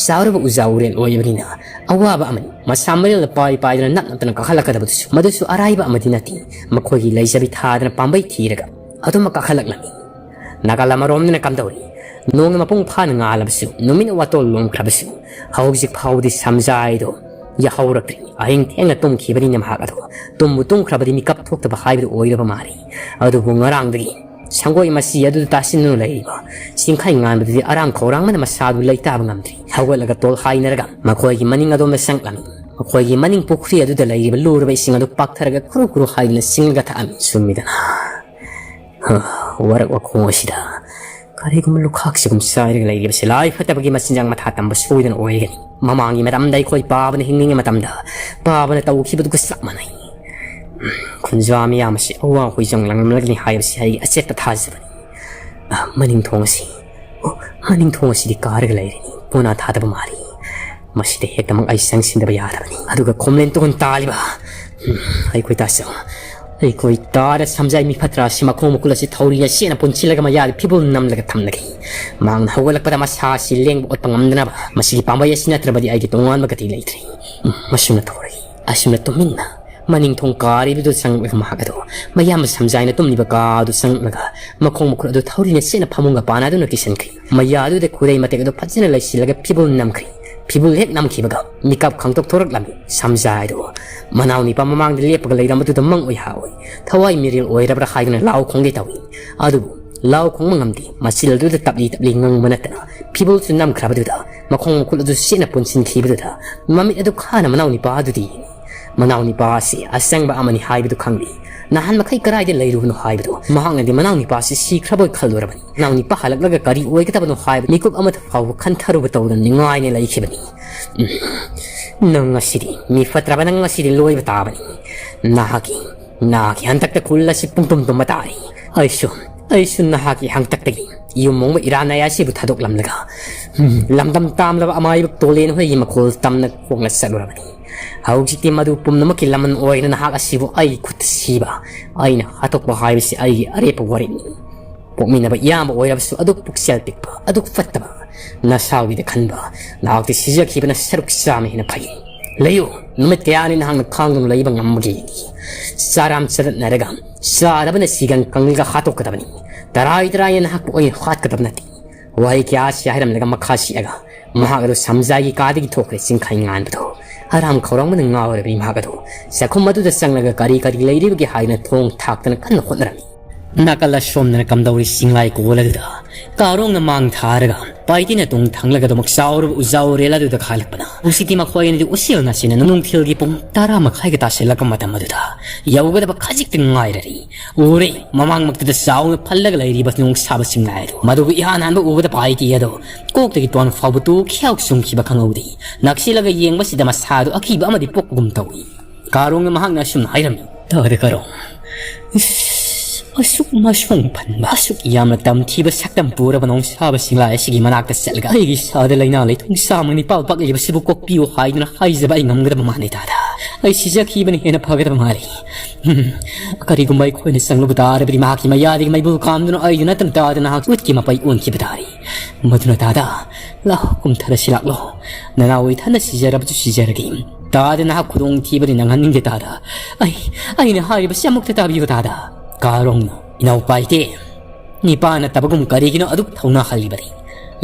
ꯆꯥꯎꯔꯕ ꯎꯖꯥ ꯎꯔꯦꯜ ꯑꯣꯏꯕꯅꯤꯅ ꯑꯋꯥꯕ ꯑꯃꯅꯤ꯫ ꯃꯁꯥ ꯃꯔꯦꯜꯅ ꯄꯥꯏ ꯄꯥꯏꯗꯨꯅ ꯅꯞ ꯅꯞꯇꯅ ꯀꯥꯈꯠꯂꯛꯀꯗꯕꯗꯨꯁꯨ ꯃꯗꯨꯁꯨ ꯑꯔꯥꯏꯕ ꯑꯃꯗꯤ ꯅꯠꯇꯦ꯫ ꯃꯈꯣꯏꯒꯤ ꯂꯩꯖꯕꯤ ꯊꯥꯗꯅ ꯄꯥꯝꯕꯩ ꯊꯤꯔꯒ ꯑꯗꯨꯃꯛ ꯀꯥꯈꯠꯂꯛꯂꯝꯃꯤ꯫ ꯅꯥꯀꯜ ꯑꯃꯔꯣꯝꯗꯅ ꯀꯝꯗꯧꯔꯤ? ꯅꯣꯡꯅ ꯃꯄꯨꯡ ꯐꯥꯅ ꯉꯥꯜꯂꯕꯁꯨ, ꯅꯨꯃꯤꯠꯅ ꯋꯥꯇꯣꯜ ꯂꯣꯝꯈ꯭ꯔꯕꯁꯨ, ꯍꯧꯖꯤꯛ ꯐꯥꯎꯕꯗꯤ ꯁꯝꯖꯥꯏꯗꯣ ꯌꯥꯍꯧꯔꯛꯇ꯭ꯔꯤ꯫ ꯑꯍꯤꯡ ꯊꯦꯡꯅ ꯇꯨꯝꯈꯤꯕꯅꯤꯅ ꯃꯍꯥꯛ ꯑꯗꯣ ꯇꯨꯝꯕꯨ ꯇꯨꯝꯈ꯭ꯔꯕꯗꯤ ꯃꯤꯀꯞ ꯊꯣꯛꯇꯕ ꯍꯥꯏꯕꯗꯨ ꯑꯣꯏꯔꯕ ꯃꯥꯜꯂꯤ꯫ ꯑꯗꯨꯕꯨ ꯉꯔꯥꯡꯗꯒꯤ ꯁꯪꯒꯣꯏ ꯃꯆꯤ ꯑꯗꯨꯗ ꯇꯥꯁꯤꯟꯗꯨꯅ ꯂꯩꯔꯤꯕ ꯆꯤꯡꯈꯩ ꯉꯥꯟꯕꯗꯨꯗꯤ ꯑꯔꯥꯡ ꯈꯧꯔꯥꯡꯕꯅ ꯃꯁꯥꯗꯨ ꯂꯩꯇꯥꯕ ꯉꯝꯗ꯭ꯔꯤ꯫ ꯍꯧꯒꯠꯂꯒ ꯇꯣꯜ ꯍꯥꯏꯅꯔꯒ ꯃꯈꯣꯏꯒꯤ ꯃꯅꯤꯡ ꯑꯗꯣꯝꯗ ꯆꯪꯂꯝꯃꯤ꯫ ꯃꯈꯣꯏꯒꯤ ꯃꯅꯤꯡ ꯄꯨꯈ꯭ꯔꯤ ꯑꯗꯨꯗ ꯂꯩꯔꯤꯕ ꯂꯨꯔꯕ ꯏꯁꯤꯡ ꯑꯗꯨ ꯄꯥꯛꯊꯔꯒ ꯈꯨꯔꯨ ꯈꯨꯔꯨ ꯍꯥꯏꯗꯨꯅ ꯆꯤꯡꯂꯒ ꯊꯛꯑꯝꯃꯤ꯫ ꯆꯨꯝꯃꯤꯗꯅ꯫ ꯍ, ꯋꯥꯔꯛ ꯋꯥꯈꯣꯡ ꯑꯁꯤꯗ ꯀꯔꯤꯒꯨꯝꯕ ꯂꯨꯈꯥꯛꯁꯤꯒꯨꯝ ꯆꯥꯏꯔꯒ ꯂꯩꯔꯤꯕꯁꯤ ꯂꯥꯏ ꯐꯠꯇꯕꯒꯤ ꯃꯆꯤꯟꯖꯥꯛ ꯃꯊꯥ ꯇꯝꯕ ꯁꯣꯏꯗꯅ ꯑꯣꯏꯒꯅꯤ꯫ ꯃꯃꯥꯡꯒꯤ ꯃꯇꯝꯗ ꯑꯩꯈꯣꯏ ꯄꯥꯕꯅ ꯍꯤꯡꯂꯤꯉꯩ ꯃꯇꯝꯗ ꯄꯥꯕꯅ ꯇꯧꯈꯤꯕꯗꯨꯒ ꯆꯞ ꯃꯥꯟꯅꯩ꯫ ꯈꯨꯟꯖꯥ ꯃꯤꯌꯥꯝ ꯑꯁꯤ ꯑꯋꯥ ꯍꯣꯏꯖꯪ ꯂꯥꯡꯂꯝꯂꯒꯅꯤ ꯍꯥꯏꯕꯁꯤ ꯑꯩꯒꯤ ꯑꯆꯦꯠꯄ ꯊꯥꯖꯕꯅꯤ꯫ ꯑ, ꯃꯅꯤꯡ ꯊꯣꯡ ꯑꯁꯤ, ꯑꯣ, ꯃꯅꯤꯡ ꯊꯣꯡ ꯑꯁꯤꯗꯤ ꯀꯥꯔꯒ ꯂꯩꯔꯤꯅꯤ꯫ ꯄꯣꯅꯥ ꯊꯥꯗꯕ ꯃꯥꯜꯂꯤ꯫ ꯃꯁꯤꯗ ꯍꯦꯛꯇꯃꯛ ꯑꯩ ꯆꯪꯁꯤꯟꯗꯕ ꯌꯥꯗꯕꯅꯤ꯫ ꯑꯗꯨꯒ ꯈꯣꯝꯂꯦꯟ ꯇꯨꯍꯟ ꯇꯥꯜꯂꯤꯕ, ꯎꯝ, ꯑꯩꯈꯣꯏ ꯇꯥꯆꯧ, ꯑꯩꯈꯣꯏ ꯇꯥꯔ ꯁꯝꯖꯥꯏ ꯃꯤ ꯐꯠꯇ꯭ꯔꯥ ꯑꯁꯤ ꯃꯈꯣꯡ ꯃꯈꯨꯠ ꯑꯁꯤ ꯊꯧꯔꯤ ꯑꯁꯤꯅ ꯄꯨꯟꯁꯤꯜꯂꯒ ꯃꯌꯥꯗ ꯐꯤꯕꯨꯜ ꯅꯝꯂꯒ ꯊꯝꯂꯒꯦ꯫ ꯃꯍꯥꯛꯅ ꯍꯧꯒꯠꯂꯛꯄꯗ ꯃꯁꯥ ꯑꯁꯤ ꯂꯦꯡꯕ ꯑꯣꯠꯄ ꯉꯝꯗꯅꯕ ꯃꯁꯤꯒꯤ ꯄꯥꯝꯕꯩ ꯑꯁꯤ ꯅꯠꯇ꯭ꯔꯕꯗꯤ ꯑꯩꯒꯤ ꯇꯣꯉꯥꯟꯕ ꯒꯇꯤ ꯂꯩꯇ꯭ꯔꯦ꯫ ꯎꯝ, ꯑꯁꯨꯝꯅ ꯇꯧꯔꯒꯦ, ꯑꯁꯨꯝꯅ ꯇꯨꯃꯤꯟꯅ ꯃꯅꯤꯡ ꯊꯣꯡ ꯀꯥꯔꯤꯕꯗꯨ ꯆꯪꯂꯛꯂꯒ ꯃꯍꯥꯛ ꯑꯗꯣ ꯃꯌꯥꯝꯕ ꯁꯝꯖꯥꯏꯅ ꯇꯨꯝꯂꯤꯕ ꯀꯥ ꯑꯗꯨ ꯆꯪꯂꯛꯂꯒ ꯃꯈꯣꯡ ꯃꯈꯨꯠ ꯑꯗꯨ ꯊꯧꯔꯤꯅ ꯆꯦꯠꯅ ꯐꯃꯨꯡꯒ ꯄꯥꯟꯅꯗꯨꯅ ꯀꯤꯁꯟꯈ꯭ꯔꯦ꯫ ꯃꯌꯥꯗꯨꯗ ꯈꯨꯗꯩ ꯃꯇꯦꯛ ꯑꯗꯨ ꯐꯖꯅ ꯂꯩꯁꯤꯜꯂꯒ ꯐꯤꯕꯨꯜ ꯅꯝꯈ꯭ꯔꯦ꯫ ꯐꯤꯕꯨꯜ ꯍꯦꯛ ꯅꯝꯈꯤꯕꯒ ꯃꯤꯀꯞ ꯈꯪꯇꯣꯛ ꯊꯣꯔꯛꯂꯝꯃꯤ꯫ ꯁꯝꯖꯥꯏꯗꯣ ꯃꯅꯥꯎ ꯅꯤꯄꯥ ꯃꯃꯥꯡꯗ ꯂꯦꯞꯄꯒ ꯂꯩꯔꯝꯕꯗꯨꯗ ꯃꯪ ꯑꯣꯏ ꯍꯥ ꯑꯣꯏ ꯊꯋꯥꯏ ꯃꯤꯔꯦꯜ ꯑꯣꯏꯔꯕ꯭ꯔꯥ ꯍꯥꯏꯗꯨꯅ ꯂꯥꯎ ꯈꯣꯡꯒꯦ ꯇꯧꯏ꯫ ꯑꯗꯨꯕꯨ ꯂꯥꯎ ꯈꯣꯡꯕ ꯉꯝꯗꯦ꯫ ꯃꯆꯤꯜ ꯑꯗꯨꯗ ꯇꯞꯂꯤ ꯇꯞꯂꯤ ꯉꯪꯕ ꯅꯠꯇꯅ ꯐꯤꯕꯨꯜꯁꯨ ꯅꯝꯈ꯭ꯔꯕꯗꯨꯗ ꯃꯈꯣꯡ ꯃꯈꯨꯠ ꯑꯗꯨ ꯆꯦꯠꯅ ꯄꯨꯟꯁꯤꯟꯈꯤꯕꯗꯨꯗ ꯃꯃꯤꯠ ꯑꯗꯨ ꯈꯥꯅ ꯃꯅꯥꯎ ꯅꯤꯄꯥ ꯑꯗꯨꯗꯤ ꯃꯅꯥꯎ ꯅꯤꯄꯥ ꯑꯁꯤ ꯑꯁꯪꯕ ꯑꯃꯅꯤ ꯍꯥꯏꯕꯗꯨ ꯈꯪꯂꯤ꯫ ꯅꯍꯥꯟ ꯃꯈꯩ ꯀꯗꯥꯏꯗ ꯂꯩꯔꯨꯕꯅꯣ ꯍꯥꯏꯕꯗꯨ ꯃꯍꯥꯛꯅꯗꯤ ꯃꯅꯥꯎ ꯅꯤꯄꯥ ꯑꯁꯤ ꯁꯤꯈ꯭ꯔꯕꯣꯏ ꯈꯜꯂꯨꯔꯕꯅꯤ꯫ ꯃꯅꯥꯎ ꯅꯤꯄꯥ ꯍꯜꯂꯛꯂꯒ ꯀꯔꯤ ꯑꯣꯏꯒꯗꯕꯅꯣ ꯍꯥꯏꯕ ꯃꯤꯀꯨꯞ ꯑꯃꯠꯇ ꯐꯥꯎꯕ ꯈꯟꯊꯔꯨꯕ ꯇꯧꯗꯅ ꯅꯤꯡꯉꯥꯏꯅ ꯂꯩꯈꯤꯕꯅꯤ꯫ ꯎꯝ꯫ ꯅꯪ ꯉꯁꯤꯗꯤ, ꯃꯤ ꯐꯠꯇ꯭ꯔꯕ ꯅꯪ ꯉꯁꯤꯗꯤ ꯂꯣꯏꯕ ꯇꯥꯕꯅꯤ꯫ ꯅꯍꯥꯛꯀꯤ, ꯅꯍꯥꯛꯀꯤ ꯍꯟꯗꯛꯇ ꯈꯨꯜ ꯑꯁꯤ ꯄꯨꯡꯇꯨꯝ ꯇꯨꯝꯕ ꯇꯥꯔꯤ꯫ ꯑꯩꯁꯨ, ꯑꯩꯁꯨ ꯅꯍꯥꯛꯀꯤ ꯍꯪꯇꯛꯇꯒꯤ ꯌꯨꯝ ꯃꯣꯡꯕ ꯏꯔꯥꯟꯅꯥꯏ ꯑꯁꯤꯕꯨ ꯊꯥꯗꯣꯛꯂꯝꯂꯒ, ꯎꯝ, ꯂꯝꯗꯝ ꯇꯥꯝꯂꯕ ꯑꯃꯥꯏꯕ ꯇꯣꯂꯦꯟ ꯍꯣꯏꯒꯤ ꯃꯈꯣꯜ ꯇꯝꯅ ꯈꯣꯡꯅ ꯆꯠꯂꯨꯔꯕꯅꯤ꯫ ꯍꯧꯖꯤꯛꯇꯤ ꯃꯗꯨ ꯄꯨꯝꯅꯃꯛꯀꯤ ꯂꯃꯟ ꯑꯣꯏꯅ ꯅꯍꯥꯛ ꯑꯁꯤꯕꯨ ꯑꯩꯒꯤ ꯈꯨꯠꯇ ꯁꯤꯕ, ꯑꯩꯅ ꯍꯥꯠꯇꯣꯛꯄ ꯍꯥꯏꯕꯁꯤ ꯑꯩꯒꯤ ꯑꯔꯦꯞꯄ ꯋꯥꯔꯦꯞꯅꯤ꯫ ꯄꯣꯛꯃꯤꯟꯅꯕ ꯏꯌꯥꯝꯕ ꯑꯣꯏꯔꯕꯁꯨ ꯑꯗꯨꯛ ꯄꯨꯛꯆꯦꯜ ꯄꯤꯛꯄ, ꯑꯗꯨꯛ ꯐꯠꯇꯕ ꯅꯁꯥꯎꯒꯤꯗ ꯈꯟꯕ ꯅꯍꯥꯛꯇꯤ ꯁꯤꯖꯈꯤꯕꯅ ꯁꯔꯨꯛ ꯆꯥꯝꯃ ꯍꯦꯟꯅ ꯐꯩ꯫ ꯂꯩꯌꯨ, ꯅꯨꯃꯤꯠ ꯀꯌꯥꯅꯤ ꯅꯍꯥꯛꯅ ꯈꯥꯡꯗꯨꯅ ꯂꯩꯕ ꯉꯝꯕꯒꯦ ꯌꯦꯡꯒꯦ꯫ ꯆꯥꯔꯥꯝ ꯆꯗꯠꯅꯔꯒ ꯆꯥꯗꯕꯅ ꯁꯤꯒꯪ ꯀꯪꯂꯒ ꯍꯥꯠꯇꯣꯛꯀꯗꯕꯅꯤ꯫ ꯇꯔꯥꯏ ꯇꯔꯥꯏꯅ ꯅꯍꯥꯛꯄꯨ ꯑꯩꯅ ꯍꯥꯠꯀꯗꯕ ꯅꯠꯇꯦ꯫ ꯋꯥꯍꯩ ꯀꯌꯥꯁꯤ ꯍꯥꯏꯔꯝꯂꯒ ꯃꯈꯥ ꯁꯤꯛꯑꯒ ꯃꯍꯥꯛ ꯑꯗꯨ ꯁꯝꯖꯥꯏꯒꯤ ꯀꯥꯗꯒꯤ ꯊꯣꯛꯈ꯭ꯔꯦ꯫ ꯆꯤꯡꯈꯩ ꯉꯥꯟꯕꯗꯣ ꯍꯔꯥꯝ ꯈꯧꯔꯥꯡꯕꯅ ꯉꯥꯎꯔꯕꯅꯤ꯫ ꯃꯍꯥꯛ ꯑꯗꯨ ꯆꯥꯛꯈꯨꯝ ꯑꯗꯨꯗ ꯆꯪꯂꯒ ꯀꯔꯤ ꯀꯔꯤ ꯂꯩꯔꯤꯕꯒꯦ ꯍꯥꯏꯗꯨꯅ ꯊꯣꯡ ꯊꯥꯛꯇꯅ ꯀꯟꯅ ꯍꯣꯠꯅꯔꯝꯃꯤ꯫ ꯅꯥꯀꯜ ꯑꯁꯣꯝꯗꯅ ꯀꯝꯗꯧꯔꯤ ꯆꯤꯡꯂꯥꯏ ꯀꯣꯜ ꯑꯗꯨꯗ ꯀꯥꯔꯣꯡꯅ ꯃꯥꯡ ꯊꯥꯔꯒ ꯄꯥꯏꯇꯤꯅ ꯇꯨꯡ ꯊꯪꯂꯒ ꯑꯗꯨꯃꯛ ꯆꯥꯎꯔꯕ ꯎꯖꯥꯎ ꯔꯦꯜ ꯑꯗꯨꯗ ꯀꯥꯈꯠꯂꯛꯄꯅ ꯍꯧꯖꯤꯛꯇꯤ ꯃꯈꯣꯏ ꯑꯅꯤꯗꯨ ꯎꯁꯤꯜ ꯅꯥꯁꯤꯟꯅ ꯅꯨꯡꯊꯤꯜꯒꯤ ꯄꯨꯡ ꯇꯔꯥ ꯃꯈꯥꯏꯒ ꯇꯥꯁꯤꯜꯂꯛꯄ ꯃꯇꯝ ꯑꯗꯨꯗ ꯌꯧꯒꯗꯕ ꯈꯖꯤꯛꯇ ꯉꯥꯏꯔꯔꯤ꯫ ꯎꯔꯦ, ꯃꯃꯥꯡꯃꯛꯇꯗ ꯆꯥꯎꯅ ꯐꯜꯂꯒ ꯂꯩꯔꯤꯕ ꯅꯣꯡꯁꯥꯕ ꯆꯤꯡꯂꯥꯏ ꯑꯗꯨ꯫ ꯃꯗꯨꯕꯨ ꯏꯍꯥꯟ ꯍꯥꯟꯕ ꯎꯕꯗ ꯄꯥꯏꯇꯤ ꯑꯗꯣ ꯀꯣꯛꯇꯒꯤ ꯇꯣꯟ ꯐꯥꯎꯕ ꯇꯨ ꯈ꯭ꯌꯥꯎ ꯆꯨꯝꯈꯤꯕ ꯈꯪꯍꯧꯗꯦ꯫ ꯅꯛꯁꯤꯜꯂꯒ ꯌꯦꯡꯕꯁꯤꯗ ꯃꯁꯥꯗꯨ ꯑꯀꯤꯕ ꯑꯃꯗꯤ ꯄꯣꯛꯄꯒꯨꯝ ꯇꯧꯏ꯫ ꯀꯥꯔꯣꯡꯅ ꯃꯍꯥꯛꯅ ꯑꯁꯨꯝꯅ ꯍꯥꯏꯔꯝꯃꯤ, "ꯇꯥꯗ ꯀꯥꯔꯣꯡ, ꯏꯁ, ꯑꯁꯨꯛ ꯃꯁꯣꯡ ꯐꯟꯕ, ꯑꯁꯨꯛ ꯌꯥꯝꯅ ꯇꯝꯊꯤꯕ ꯁꯛꯇꯝ ꯄꯨꯔꯕ ꯅꯣꯡꯁꯥꯕ ꯆꯤꯡꯂꯥꯏ ꯑꯁꯤꯒꯤ ꯃꯅꯥꯛꯇ ꯆꯠꯂꯒ ꯑꯩꯒꯤ ꯏꯁꯥꯗ ꯂꯥꯏꯅꯥ ꯂꯩꯊꯨꯡ ꯆꯥꯝꯃ ꯅꯤꯄꯥꯜ ꯄꯛꯂꯤꯕꯁꯤꯕꯨ ꯀꯣꯛꯄꯤꯌꯨ ꯍꯥꯏꯗꯨꯅ ꯍꯥꯏꯖꯕ ꯑꯩ ꯉꯝꯒꯗꯕ ꯃꯥꯟꯗꯦ ꯇꯥꯗ꯫ ꯑꯩ ꯁꯤꯖꯈꯤꯕꯅ ꯍꯦꯟꯅ ꯐꯒꯗꯕ ꯃꯥꯜꯂꯤ꯫ ꯎꯝ, ꯀꯔꯤꯒꯨꯝꯕ ꯑꯩꯈꯣꯏꯅ ꯆꯪꯂꯨꯕ ꯇꯥꯔꯕꯗꯤ ꯃꯍꯥꯛꯀꯤ ꯃꯌꯥꯗꯒꯤ ꯃꯩꯕꯨꯜ ꯀꯥꯝꯗꯨꯅ ꯑꯩꯗꯨ ꯅꯠꯇꯅ ꯇꯥꯗ ꯅꯍꯥꯛ ꯎꯠꯀꯤ ꯃꯄꯩ ꯑꯣꯟꯈꯤꯕ ꯇꯥꯔꯦ꯫ ꯃꯗꯨꯅ ꯇꯥꯗ, ꯂꯥꯛꯑꯣ, ꯀꯨꯝꯊꯔꯁꯤ ꯂꯥꯛꯂꯣ꯫ ꯅꯅꯥꯎ ꯏꯊꯟꯗ ꯁꯤꯖꯔꯕꯁꯨ ꯁꯤꯖꯔꯒꯦ꯫ ꯇꯥꯗ ꯅꯍꯥꯛ ꯈꯨꯗꯣꯡꯊꯤꯕꯗꯤ ꯅꯪꯍꯟꯅꯤꯡꯗꯦ ꯇꯥꯗ꯫ ꯑꯩ, ꯑꯩꯅ ꯍꯥꯏꯔꯤꯕꯁꯤ ꯑꯃꯨꯛꯇ ꯇꯥꯕꯤꯌꯨ ꯇꯥꯗ꯫" ꯀꯥꯔꯣꯡꯅ, "ꯏꯅꯥꯎ ꯄꯥꯏꯇꯦ, ꯅꯤꯄꯥ ꯅꯠꯇꯕꯒꯨꯝ ꯀꯔꯤꯒꯤꯅꯣ ꯑꯗꯨꯛ ꯊꯧꯅꯥ ꯍꯜꯂꯤꯕꯗꯤ?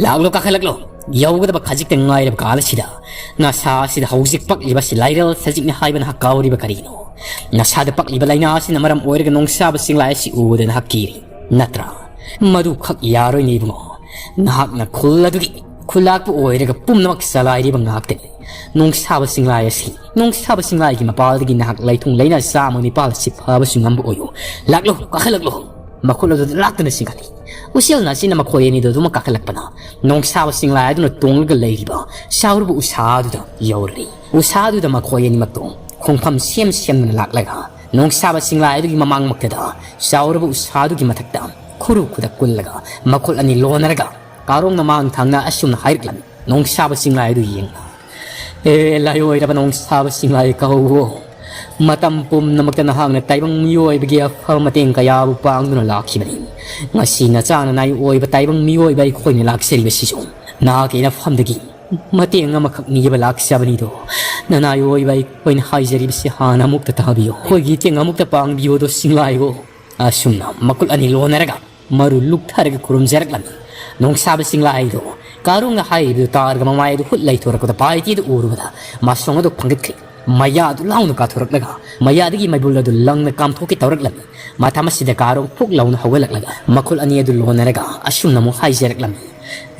ꯂꯥꯛꯂꯣ, ꯀꯥꯈꯠꯂꯛꯂꯣ꯫ ꯌꯧꯒꯗꯕ ꯈꯖꯤꯛꯇ ꯉꯥꯏꯔꯕ ꯀꯥꯜ ꯑꯁꯤꯗ ꯅꯁꯥ ꯑꯁꯤꯗ ꯍꯧꯖꯤꯛ ꯄꯛꯂꯤꯕꯁꯤ ꯂꯥꯏꯔꯦꯜ ꯁꯖꯤꯛꯅꯤ ꯍꯥꯏꯕ ꯅꯍꯥꯛ ꯀꯥꯎꯔꯤꯕ ꯀꯔꯤꯅꯣ? ꯅꯁꯥꯗ ꯄꯛꯂꯤꯕ ꯂꯥꯏꯅꯥ ꯑꯁꯤꯅ ꯃꯔꯝ ꯑꯣꯏꯔꯒ ꯅꯣꯡꯁꯥꯕ ꯆꯤꯡꯂꯥꯏ ꯑꯁꯤ ꯎꯕꯗ ꯅꯍꯥꯛ ꯀꯤꯔꯤ ꯅꯠꯇ꯭ꯔꯥ? ꯃꯗꯨꯈꯛ ꯌꯥꯔꯣꯏꯅꯦ ꯏꯕꯨꯡꯉꯣ꯫ ꯅꯍꯥꯛꯅ ꯈꯨꯜ ꯑꯗꯨꯒꯤ ꯈꯨꯜꯂꯥꯛꯄ ꯑꯣꯏꯔꯒ ꯄꯨꯝꯅꯃꯛ ꯆꯂꯥꯏꯔꯤꯕ ꯉꯥꯛꯇꯅꯤ꯫ ꯅꯣꯡꯁꯥꯕ ꯆꯤꯡꯂꯥꯏ ꯑꯁꯤ, ꯅꯣꯡꯁꯥꯕ ꯆꯤꯡꯂꯥꯏꯒꯤ ꯃꯄꯥꯜꯗꯒꯤ ꯅꯍꯥꯛ ꯂꯩꯊꯨꯡ ꯂꯩꯅꯥ ꯆꯥꯝꯃ ꯅꯤꯄꯥꯜ ꯑꯁꯤ ꯐꯕꯁꯨ ꯉꯝꯕ ꯑꯣꯏꯌꯨ꯫ ꯂꯥꯛꯂꯣ, ꯀꯥꯈꯠꯂꯛꯂꯣ꯫" ꯃꯈꯨꯠ ꯑꯗꯨꯗ ꯂꯥꯛꯇꯨꯅ ꯆꯤꯡꯈꯠꯂꯤ꯫ ꯎꯆꯦꯜ ꯅꯥꯆꯤꯟꯅ ꯃꯈꯣꯏ ꯑꯅꯤꯗꯨ ꯑꯗꯨꯃꯛ ꯀꯥꯈꯠꯂꯛꯄꯅ ꯅꯣꯡꯁꯥꯕ ꯆꯤꯡꯂꯥꯏ ꯑꯗꯨꯅ ꯇꯣꯡꯂꯒ ꯂꯩꯔꯤꯕ ꯆꯥꯎꯔꯕ ꯎꯁꯥ ꯑꯗꯨꯗ ꯌꯧꯔꯔꯤ꯫ ꯎꯁꯥ ꯑꯗꯨꯗ ꯃꯈꯣꯏ ꯑꯅꯤꯃꯛꯇꯣ ꯈꯣꯡꯐꯝ ꯁꯦꯝ ꯁꯦꯝꯗꯨꯅ ꯂꯥꯛꯂꯒ ꯅꯣꯡꯁꯥꯕ ꯆꯤꯡꯂꯥꯏ ꯑꯗꯨꯒꯤ ꯃꯃꯥꯡꯃꯛꯇꯗ ꯆꯥꯎꯔꯕ ꯎꯁꯥ ꯑꯗꯨꯒꯤ ꯃꯊꯛꯇ ꯈꯨꯔꯨ ꯈꯨꯗꯛ ꯀꯨꯜꯂꯒ ꯃꯈꯨꯠ ꯑꯅꯤ ꯂꯣꯟꯅꯔꯒ ꯀꯥꯔꯣꯡꯅ ꯃꯥꯡ ꯊꯪꯅ ꯑꯁꯨꯝꯅ ꯍꯥꯏꯔꯛꯂꯝꯃꯤ, ꯅꯣꯡꯁꯥꯕ ꯆꯤꯡꯂꯥꯏ ꯑꯗꯨ ꯌꯦꯡꯅ꯫ "ꯑꯦ, ꯂꯥꯏꯑꯣꯏꯔꯕ ꯅꯣꯡꯁꯥꯕ ꯆꯤꯡꯂꯥꯏ ꯀꯧꯋꯣ꯫ ꯃꯇꯝ ꯄꯨꯝꯅꯃꯛꯇ ꯅꯍꯥꯛꯅ ꯇꯥꯏꯕꯪ ꯃꯤꯑꯣꯏꯕꯒꯤ ꯑꯐꯕ ꯃꯇꯦꯡ ꯀꯌꯥꯕꯨ ꯄꯥꯡꯗꯨꯅ ꯂꯥꯛꯈꯤꯕꯅꯤ꯫ ꯉꯁꯤ ꯅꯆꯥꯅ ꯅꯥꯏ ꯑꯣꯏꯕ ꯇꯥꯏꯕꯪ ꯃꯤꯑꯣꯏꯕ ꯑꯩꯈꯣꯏꯅ ꯂꯥꯛꯆꯔꯤꯕꯁꯤꯁꯨ ꯅꯍꯥꯛꯀꯤ ꯅꯐꯝꯗꯒꯤ ꯃꯇꯦꯡ ꯑꯃꯈꯛ ꯅꯤꯕ ꯂꯥꯛꯆꯕꯅꯤꯗꯣ꯫ ꯅꯅꯥꯏ ꯑꯣꯏꯕ ꯑꯩꯈꯣꯏꯅ ꯍꯥꯏꯖꯔꯤꯕꯁꯤ ꯍꯥꯟꯅ ꯑꯃꯨꯛꯇ ꯇꯥꯕꯤꯌꯨ꯫ ꯑꯩꯈꯣꯏꯒꯤ ꯏꯇꯦꯡ ꯑꯃꯨꯛꯇ ꯄꯥꯡꯕꯤꯌꯨ ꯑꯗꯣ ꯁꯤꯡꯂꯥꯏ ꯍꯣ꯫ ꯑꯁꯨꯝꯅ ꯃꯈꯨꯠ ꯑꯅꯤ ꯂꯣꯟꯅꯔꯒ ꯃꯔꯨ ꯂꯨꯛꯊꯔꯒ ꯈꯨꯔꯨꯝꯖꯔꯛꯂꯝꯃꯤ꯫ ꯅꯣꯡꯁꯥꯕ ꯁꯤꯡꯂꯥꯏꯗꯣ ꯀꯥꯔꯣꯡꯅ ꯍꯥꯏꯔꯤꯕꯗꯨ ꯇꯥꯔꯒ ꯃꯃꯥꯏ ꯑꯗꯨ ꯍꯨꯠ ꯂꯩꯊꯣꯔꯛꯄꯗ ꯄꯥꯏꯇꯦꯗꯨ ꯎꯔꯨꯕꯗ ꯃꯁꯣꯡ ꯑꯗꯨ ꯐꯪꯒꯠꯈ꯭ꯔꯦ꯫ ꯃꯌꯥ ꯑꯗꯨ ꯂꯥꯎꯅ ꯀꯥꯊꯣꯔꯛꯂꯒ ꯃꯌꯥꯗꯒꯤ ꯃꯩꯕꯨꯜ ꯑꯗꯨ ꯂꯪꯅ ꯀꯥꯝꯊꯣꯛꯀꯦ ꯇꯧꯔꯛꯂꯝꯃꯤ꯫ ꯃꯇꯝ ꯑꯁꯤꯗ ꯀꯥꯔꯣꯡ ꯐꯨꯛ ꯂꯥꯎꯅ ꯍꯧꯒꯠꯂꯛꯂꯒ ꯃꯈꯨꯠ ꯑꯅꯤ ꯑꯗꯨ ꯂꯣꯟꯅꯔꯒ ꯑꯁꯨꯝꯅ ꯑꯃꯨꯛ ꯍꯥꯏꯖꯔꯛꯂꯝꯃꯤ꯫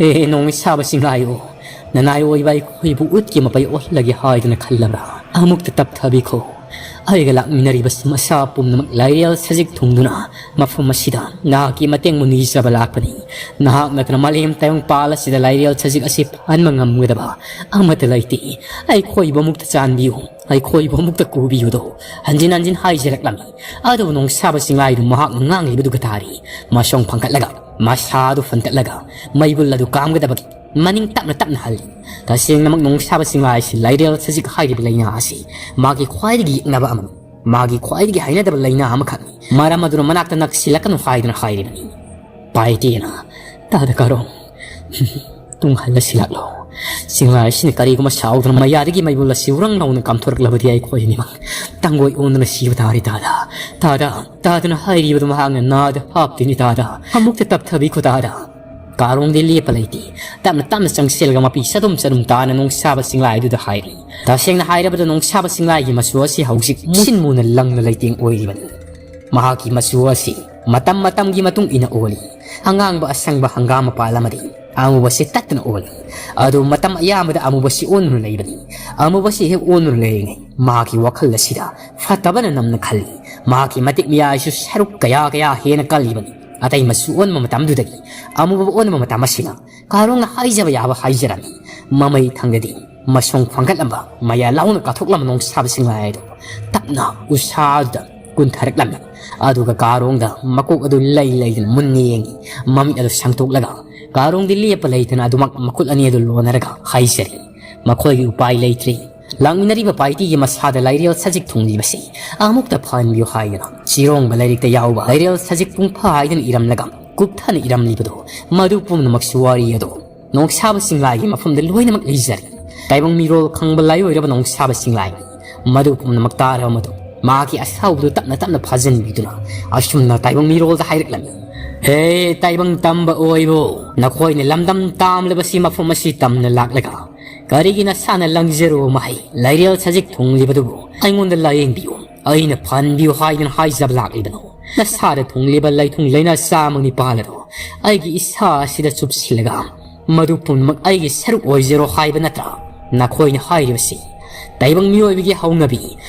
"ꯑꯦ ꯅꯣꯡꯁꯥꯕ ꯁꯤꯡꯂꯥꯏ ꯍꯣ, ꯅꯅꯥꯏ ꯑꯣꯏꯕ ꯑꯩꯈꯣꯏꯕꯨ ꯎꯠꯀꯤ ꯃꯄꯩ ꯑꯣꯜꯍꯜꯂꯒꯦ ꯍꯥꯏꯗꯨꯅ ꯈꯜꯂꯕ꯭ꯔꯥ? ꯑꯃꯨꯛꯇ ꯇꯞꯊꯕꯤꯈꯣ꯫ ꯑꯩꯒ ꯂꯥꯛꯃꯤꯟꯅꯔꯤꯕ ꯃꯁꯥ ꯄꯨꯝꯅꯃꯛ ꯂꯥꯏꯔꯦꯜ ꯁꯖꯤꯛ ꯊꯨꯡꯗꯨꯅ ꯃꯐꯝ ꯑꯁꯤꯗ ꯅꯍꯥꯛꯀꯤ ꯃꯇꯦꯡꯕꯨ ꯅꯤꯖꯕ ꯂꯥꯛꯄꯅꯤ꯫ ꯅꯍꯥꯛ ꯅꯠꯇꯅ ꯃꯥꯂꯦꯝ ꯇꯥꯏꯕꯪꯄꯥꯜ ꯑꯁꯤꯗ ꯂꯥꯏꯔꯦꯜ ꯁꯖꯤꯛ ꯑꯁꯤ ꯐꯍꯟꯕ ꯉꯝꯒꯗꯕ ꯑꯃꯠꯇ ꯂꯩꯇꯦ꯫ ꯑꯩꯈꯣꯏꯕꯨ ꯑꯃꯨꯛꯇ ꯆꯥꯟꯕꯤꯌꯨ, ꯑꯩꯈꯣꯏꯕꯨ ꯑꯃꯨꯛꯇ ꯀꯣꯕꯤꯌꯨꯗꯣ" ꯍꯟꯖꯤꯟ ꯍꯟꯖꯤꯟ ꯍꯥꯏꯖꯔꯛꯂꯝꯃꯤ꯫ ꯑꯗꯨꯕꯨ ꯅꯣꯡꯁꯥꯕ ꯁꯤꯡꯂꯥꯏꯗꯨ ꯃꯍꯥꯛꯅ ꯉꯥꯡꯂꯤꯕꯗꯨꯒ ꯇꯥꯔꯤ꯫ ꯃꯁꯣꯡ ꯐꯪꯒꯠꯂꯒ ꯃꯁꯥ ꯑꯗꯨ ꯐꯟꯇꯠꯂꯒ ꯃꯩꯕꯨꯜ ꯑꯗꯨ ꯀꯥꯝꯒꯗꯕꯒꯤ ꯃꯅꯤꯡ ꯇꯞꯅ ꯇꯞꯅ ꯍꯜꯂꯤ꯫ ꯇꯁꯦꯡꯅꯃꯛ ꯅꯣꯡꯁꯥꯕ ꯁꯤꯡꯂꯥꯏ ꯑꯁꯤ ꯂꯥꯏꯔꯦꯜ ꯁꯖꯤꯛ ꯍꯥꯏꯔꯤꯕ ꯂꯥꯏꯅꯥ ꯑꯁꯤ ꯃꯥꯒꯤ ꯈ꯭ꯋꯥꯏꯗꯒꯤ ꯌꯦꯛꯅꯕ ꯑꯃꯅꯤ꯫ ꯃꯥꯒꯤ ꯈ꯭ꯋꯥꯏꯗꯒꯤ ꯍꯩꯅꯗꯕ ꯂꯥꯏꯅꯥ ꯑꯃꯈꯛꯅꯤ꯫ ꯃꯔꯝ ꯑꯗꯨꯅ ꯃꯅꯥꯛꯇ ꯅꯛꯁꯤꯜꯂꯛꯀꯅꯨ ꯍꯥꯏꯗꯨꯅ ꯍꯥꯏꯔꯤꯕꯅꯤ꯫ ꯄꯥꯏꯇꯦꯅ, "ꯇꯥꯗ ꯀꯥꯔꯣ, ꯇꯨꯡ ꯍꯜꯂꯁꯤ ꯂꯥꯛꯂꯣ꯫ ꯁꯤꯡꯂꯥꯏꯁꯤꯅ ꯀꯔꯤꯒꯨꯝꯕ ꯁꯥꯎꯗꯨꯅ ꯃꯌꯥꯗꯒꯤ ꯃꯩꯕꯨꯜ ꯑꯁꯤ ꯎꯔꯪ ꯂꯥꯎꯅ ꯀꯥꯝꯊꯣꯔꯛꯂꯕꯗꯤ ꯑꯩꯈꯣꯏ ꯑꯅꯤꯃꯛ ꯇꯥꯡꯒꯣꯏ ꯑꯣꯟꯗꯨꯅ ꯁꯤꯕ ꯇꯥꯔꯦ ꯇꯥꯗ꯫ ꯇꯥꯗ, ꯇꯥꯗꯅ ꯍꯥꯏꯔꯤꯕꯗꯨ ꯃꯍꯥꯛꯅ ꯅꯥꯗ ꯍꯥꯞꯇꯦꯅꯦ ꯇꯥꯗ꯫ ꯑꯃꯨꯛꯇ ꯇꯞꯊꯕꯤꯈꯣ ꯇꯥꯗ"꯫ ꯀꯥꯔꯣꯡꯗꯤ ꯂꯦꯞꯄ ꯂꯩꯇꯦ꯫ ꯇꯞꯅ ꯇꯞꯅ ꯆꯪꯁꯤꯜꯂꯒ ꯃꯄꯤ ꯆꯗꯨꯝ ꯆꯗꯨꯝ ꯇꯥꯅ ꯅꯣꯡꯁꯥꯕ ꯁꯤꯡꯂꯥꯏꯗꯨꯗ ꯍꯥꯏꯔꯤ꯫ ꯇꯁꯦꯡꯅ ꯍꯥꯏꯔꯕꯗ ꯅꯣꯡꯁꯥꯕ ꯁꯤꯡꯂꯥꯏꯒꯤ ꯃꯆꯨ ꯑꯁꯤ ꯍꯧꯖꯤꯛ ꯃꯨꯁꯤꯟ ꯃꯨꯅ ꯂꯪꯅ ꯂꯩꯇꯦꯡ ꯑꯣꯏꯔꯤꯕꯅꯤ꯫ ꯃꯍꯥꯛꯀꯤ ꯃꯆꯨ ꯑꯁꯤ ꯃꯇꯝ ꯃꯇꯝꯒꯤ ꯃꯇꯨꯡ ꯏꯟꯅ ꯑꯣꯜꯂꯤ꯫ ꯑꯉꯥꯡꯕ ꯑꯁꯪꯕ ꯍꯪꯒꯥꯝ ꯃꯄꯥꯜ ꯑꯃꯗꯤ ꯑꯃꯨꯕꯁꯤ ꯇꯠꯇꯅ ꯑꯣꯜꯂꯤ꯫ ꯑꯗꯨ ꯃꯇꯝ ꯑꯌꯥꯝꯕꯗ ꯑꯃꯨꯕꯁꯤ ꯑꯣꯟꯗꯨꯅ ꯂꯩꯕꯅꯤ꯫ ꯑꯃꯨꯕꯁꯤ ꯍꯦꯛ ꯑꯣꯟꯗꯨꯅ ꯂꯩꯔꯤꯉꯩ ꯃꯍꯥꯛꯀꯤ ꯋꯥꯈꯜ ꯑꯁꯤꯗ ꯐꯠꯇꯕꯅ ꯅꯝꯅ ꯈꯜꯂꯤ꯫ ꯃꯍꯥꯛꯀꯤ ꯃꯇꯤꯛ ꯃꯌꯥꯏꯁꯨ ꯁꯔꯨꯛ ꯀꯌꯥ ꯀꯌꯥ ꯍꯦꯟꯅ ꯀꯜꯂꯤꯕꯅꯤ꯫ ꯑꯇꯩ ꯃꯆꯨ ꯑꯣꯟꯕ ꯃꯇꯝꯗꯨꯗꯒꯤ ꯑꯃꯨꯕ ꯑꯣꯟꯕ ꯃꯇꯝ ꯑꯁꯤꯅ ꯀꯥꯔꯣꯡꯅ ꯍꯥꯏꯖꯕ ꯌꯥꯕ ꯍꯥꯏꯖꯔꯝꯃꯤ꯫ ꯃꯃꯩ ꯊꯪꯗꯗꯤ ꯃꯁꯣꯡ ꯐꯪꯒꯠꯂꯝꯕ ꯃꯌꯥ ꯂꯥꯎꯅ ꯀꯥꯊꯣꯛꯂꯝꯕ ꯅꯣꯡꯁꯥꯕ ꯁꯤꯡꯂꯥꯏ ꯑꯗꯨ ꯇꯞꯅ ꯎꯁꯥꯗꯨꯗ ꯀꯨꯟꯊꯔꯛꯂꯝꯃꯤ꯫ ꯑꯗꯨꯒ ꯀꯥꯔꯣꯡꯗ ꯃꯀꯣꯛ ꯑꯗꯨ ꯂꯩ ꯂꯩꯗꯨꯅ ꯃꯨꯟꯅ ꯌꯦꯡꯉꯤ꯫ ꯃꯃꯤꯠ ꯑꯗꯨ ꯁꯪꯇꯣꯛꯂꯒ ꯀꯥꯔꯣꯡꯗꯤ ꯂꯦꯞꯄ ꯂꯩꯇꯅ ꯑꯗꯨꯃꯛ ꯃꯈꯨꯠ ꯑꯅꯤ ꯑꯗꯨ ꯂꯣꯟꯅꯔꯒ ꯍꯥꯏꯖꯔꯤ꯫ ꯃꯈꯣꯏꯒꯤ ꯎꯄꯥꯏ ꯂꯩꯇ꯭ꯔꯦ꯫ ꯂꯥꯛꯃꯤꯟꯅꯔꯤꯕ ꯄꯥꯔꯇꯤꯒꯤ ꯃꯁꯥꯗ ꯂꯥꯏꯔꯦꯜ ꯁꯖꯤꯛ ꯊꯨꯡꯂꯤꯕꯁꯤ ꯑꯃꯨꯛꯇ ꯐꯍꯟꯕꯤꯌꯨ ꯍꯥꯏꯗꯅ ꯆꯤꯔꯣꯡꯕ ꯂꯥꯏꯔꯤꯛꯇ ꯌꯥꯎꯕ ꯂꯥꯏꯔꯦꯜ ꯁꯖꯤꯛ ꯄꯨꯡꯐꯥ ꯍꯥꯏꯗꯅ ꯏꯔꯝꯂꯒ ꯀꯨꯞꯊꯅ ꯏꯔꯝꯂꯤꯕꯗꯣ, ꯃꯗꯨ ꯄꯨꯝꯅꯃꯛꯁꯨ ꯋꯥꯔꯤ ꯑꯗꯣ ꯅꯣꯡꯁꯥꯕ ꯁꯤꯡꯂꯥꯏꯒꯤ ꯃꯐꯝꯗ ꯂꯣꯏꯅꯃꯛ ꯂꯩꯖꯔꯦ꯫ ꯇꯥꯏꯕꯪ ꯃꯤꯔꯣꯜ ꯈꯪꯕ ꯂꯥꯏꯑꯣꯏꯔꯕ ꯅꯣꯡꯁꯥꯕ ꯆꯤꯡꯂꯥꯏꯅꯤ꯫ ꯃꯗꯨ ꯄꯨꯝꯅꯃꯛ ꯇꯥꯔꯕ ꯃꯇꯨꯡ ꯃꯍꯥꯛꯀꯤ ꯑꯁꯥꯎꯕꯗꯨ ꯇꯞꯅ ꯇꯞꯅ ꯐꯥꯖꯤꯟꯕꯤꯗꯨꯅ ꯑꯁꯨꯝꯅ ꯇꯥꯏꯕꯪ ꯃꯤꯔꯣꯜꯗ ꯍꯥꯏꯔꯛꯂꯝꯃꯤ꯫ "ꯍꯦ ꯇꯥꯏꯕꯪ ꯇꯝꯕ ꯑꯣꯏꯕꯨ, ꯅꯈꯣꯏꯅ ꯂꯝꯗꯝ ꯇꯥꯝꯂꯕꯁꯤ ꯃꯐꯝ ꯑꯁꯤ ꯇꯝꯅ ꯂꯥꯛꯂꯒ ꯀꯔꯤꯒꯤ ꯅꯁꯥꯅ ꯂꯪꯖꯔꯨꯕ ꯃꯍꯩ ꯂꯩꯔꯦꯜ ꯁꯖꯤꯛ ꯊꯨꯡꯂꯤꯕꯗꯨꯕꯨ ꯑꯩꯉꯣꯟꯗ ꯂꯥꯌꯦꯡꯕꯤꯌꯨ꯫ ꯑꯩꯅ ꯐꯍꯟꯕꯤꯌꯨ ꯍꯥꯏꯗꯨꯅ ꯍꯥꯏꯖꯕ ꯂꯥꯛꯂꯤꯕꯅꯣ? ꯅꯁꯥꯗ ꯊꯨꯡꯂꯤꯕ ꯂꯩꯊꯨꯡ ꯂꯩꯅꯥ ꯆꯥꯝꯃꯒ ꯅꯤꯄꯥꯜ ꯑꯗꯣ ꯑꯩꯒꯤ ꯏꯁꯥ ꯑꯁꯤꯗ ꯆꯨꯞꯁꯤꯜꯂꯒ ꯃꯗꯨ ꯄꯨꯝꯅꯃꯛ ꯑꯩꯒꯤ ꯁꯔꯨꯛ ꯑꯣꯏꯖꯔꯣ ꯍꯥꯏꯕ ꯅꯠꯇ꯭ꯔꯥ ꯅꯈꯣꯏꯅ ꯍꯥꯏꯔꯤꯕꯁꯤ? ꯇꯥꯏꯕꯪ ꯃꯤꯑꯣꯏꯕꯒꯤ ꯍꯧꯅꯕꯤ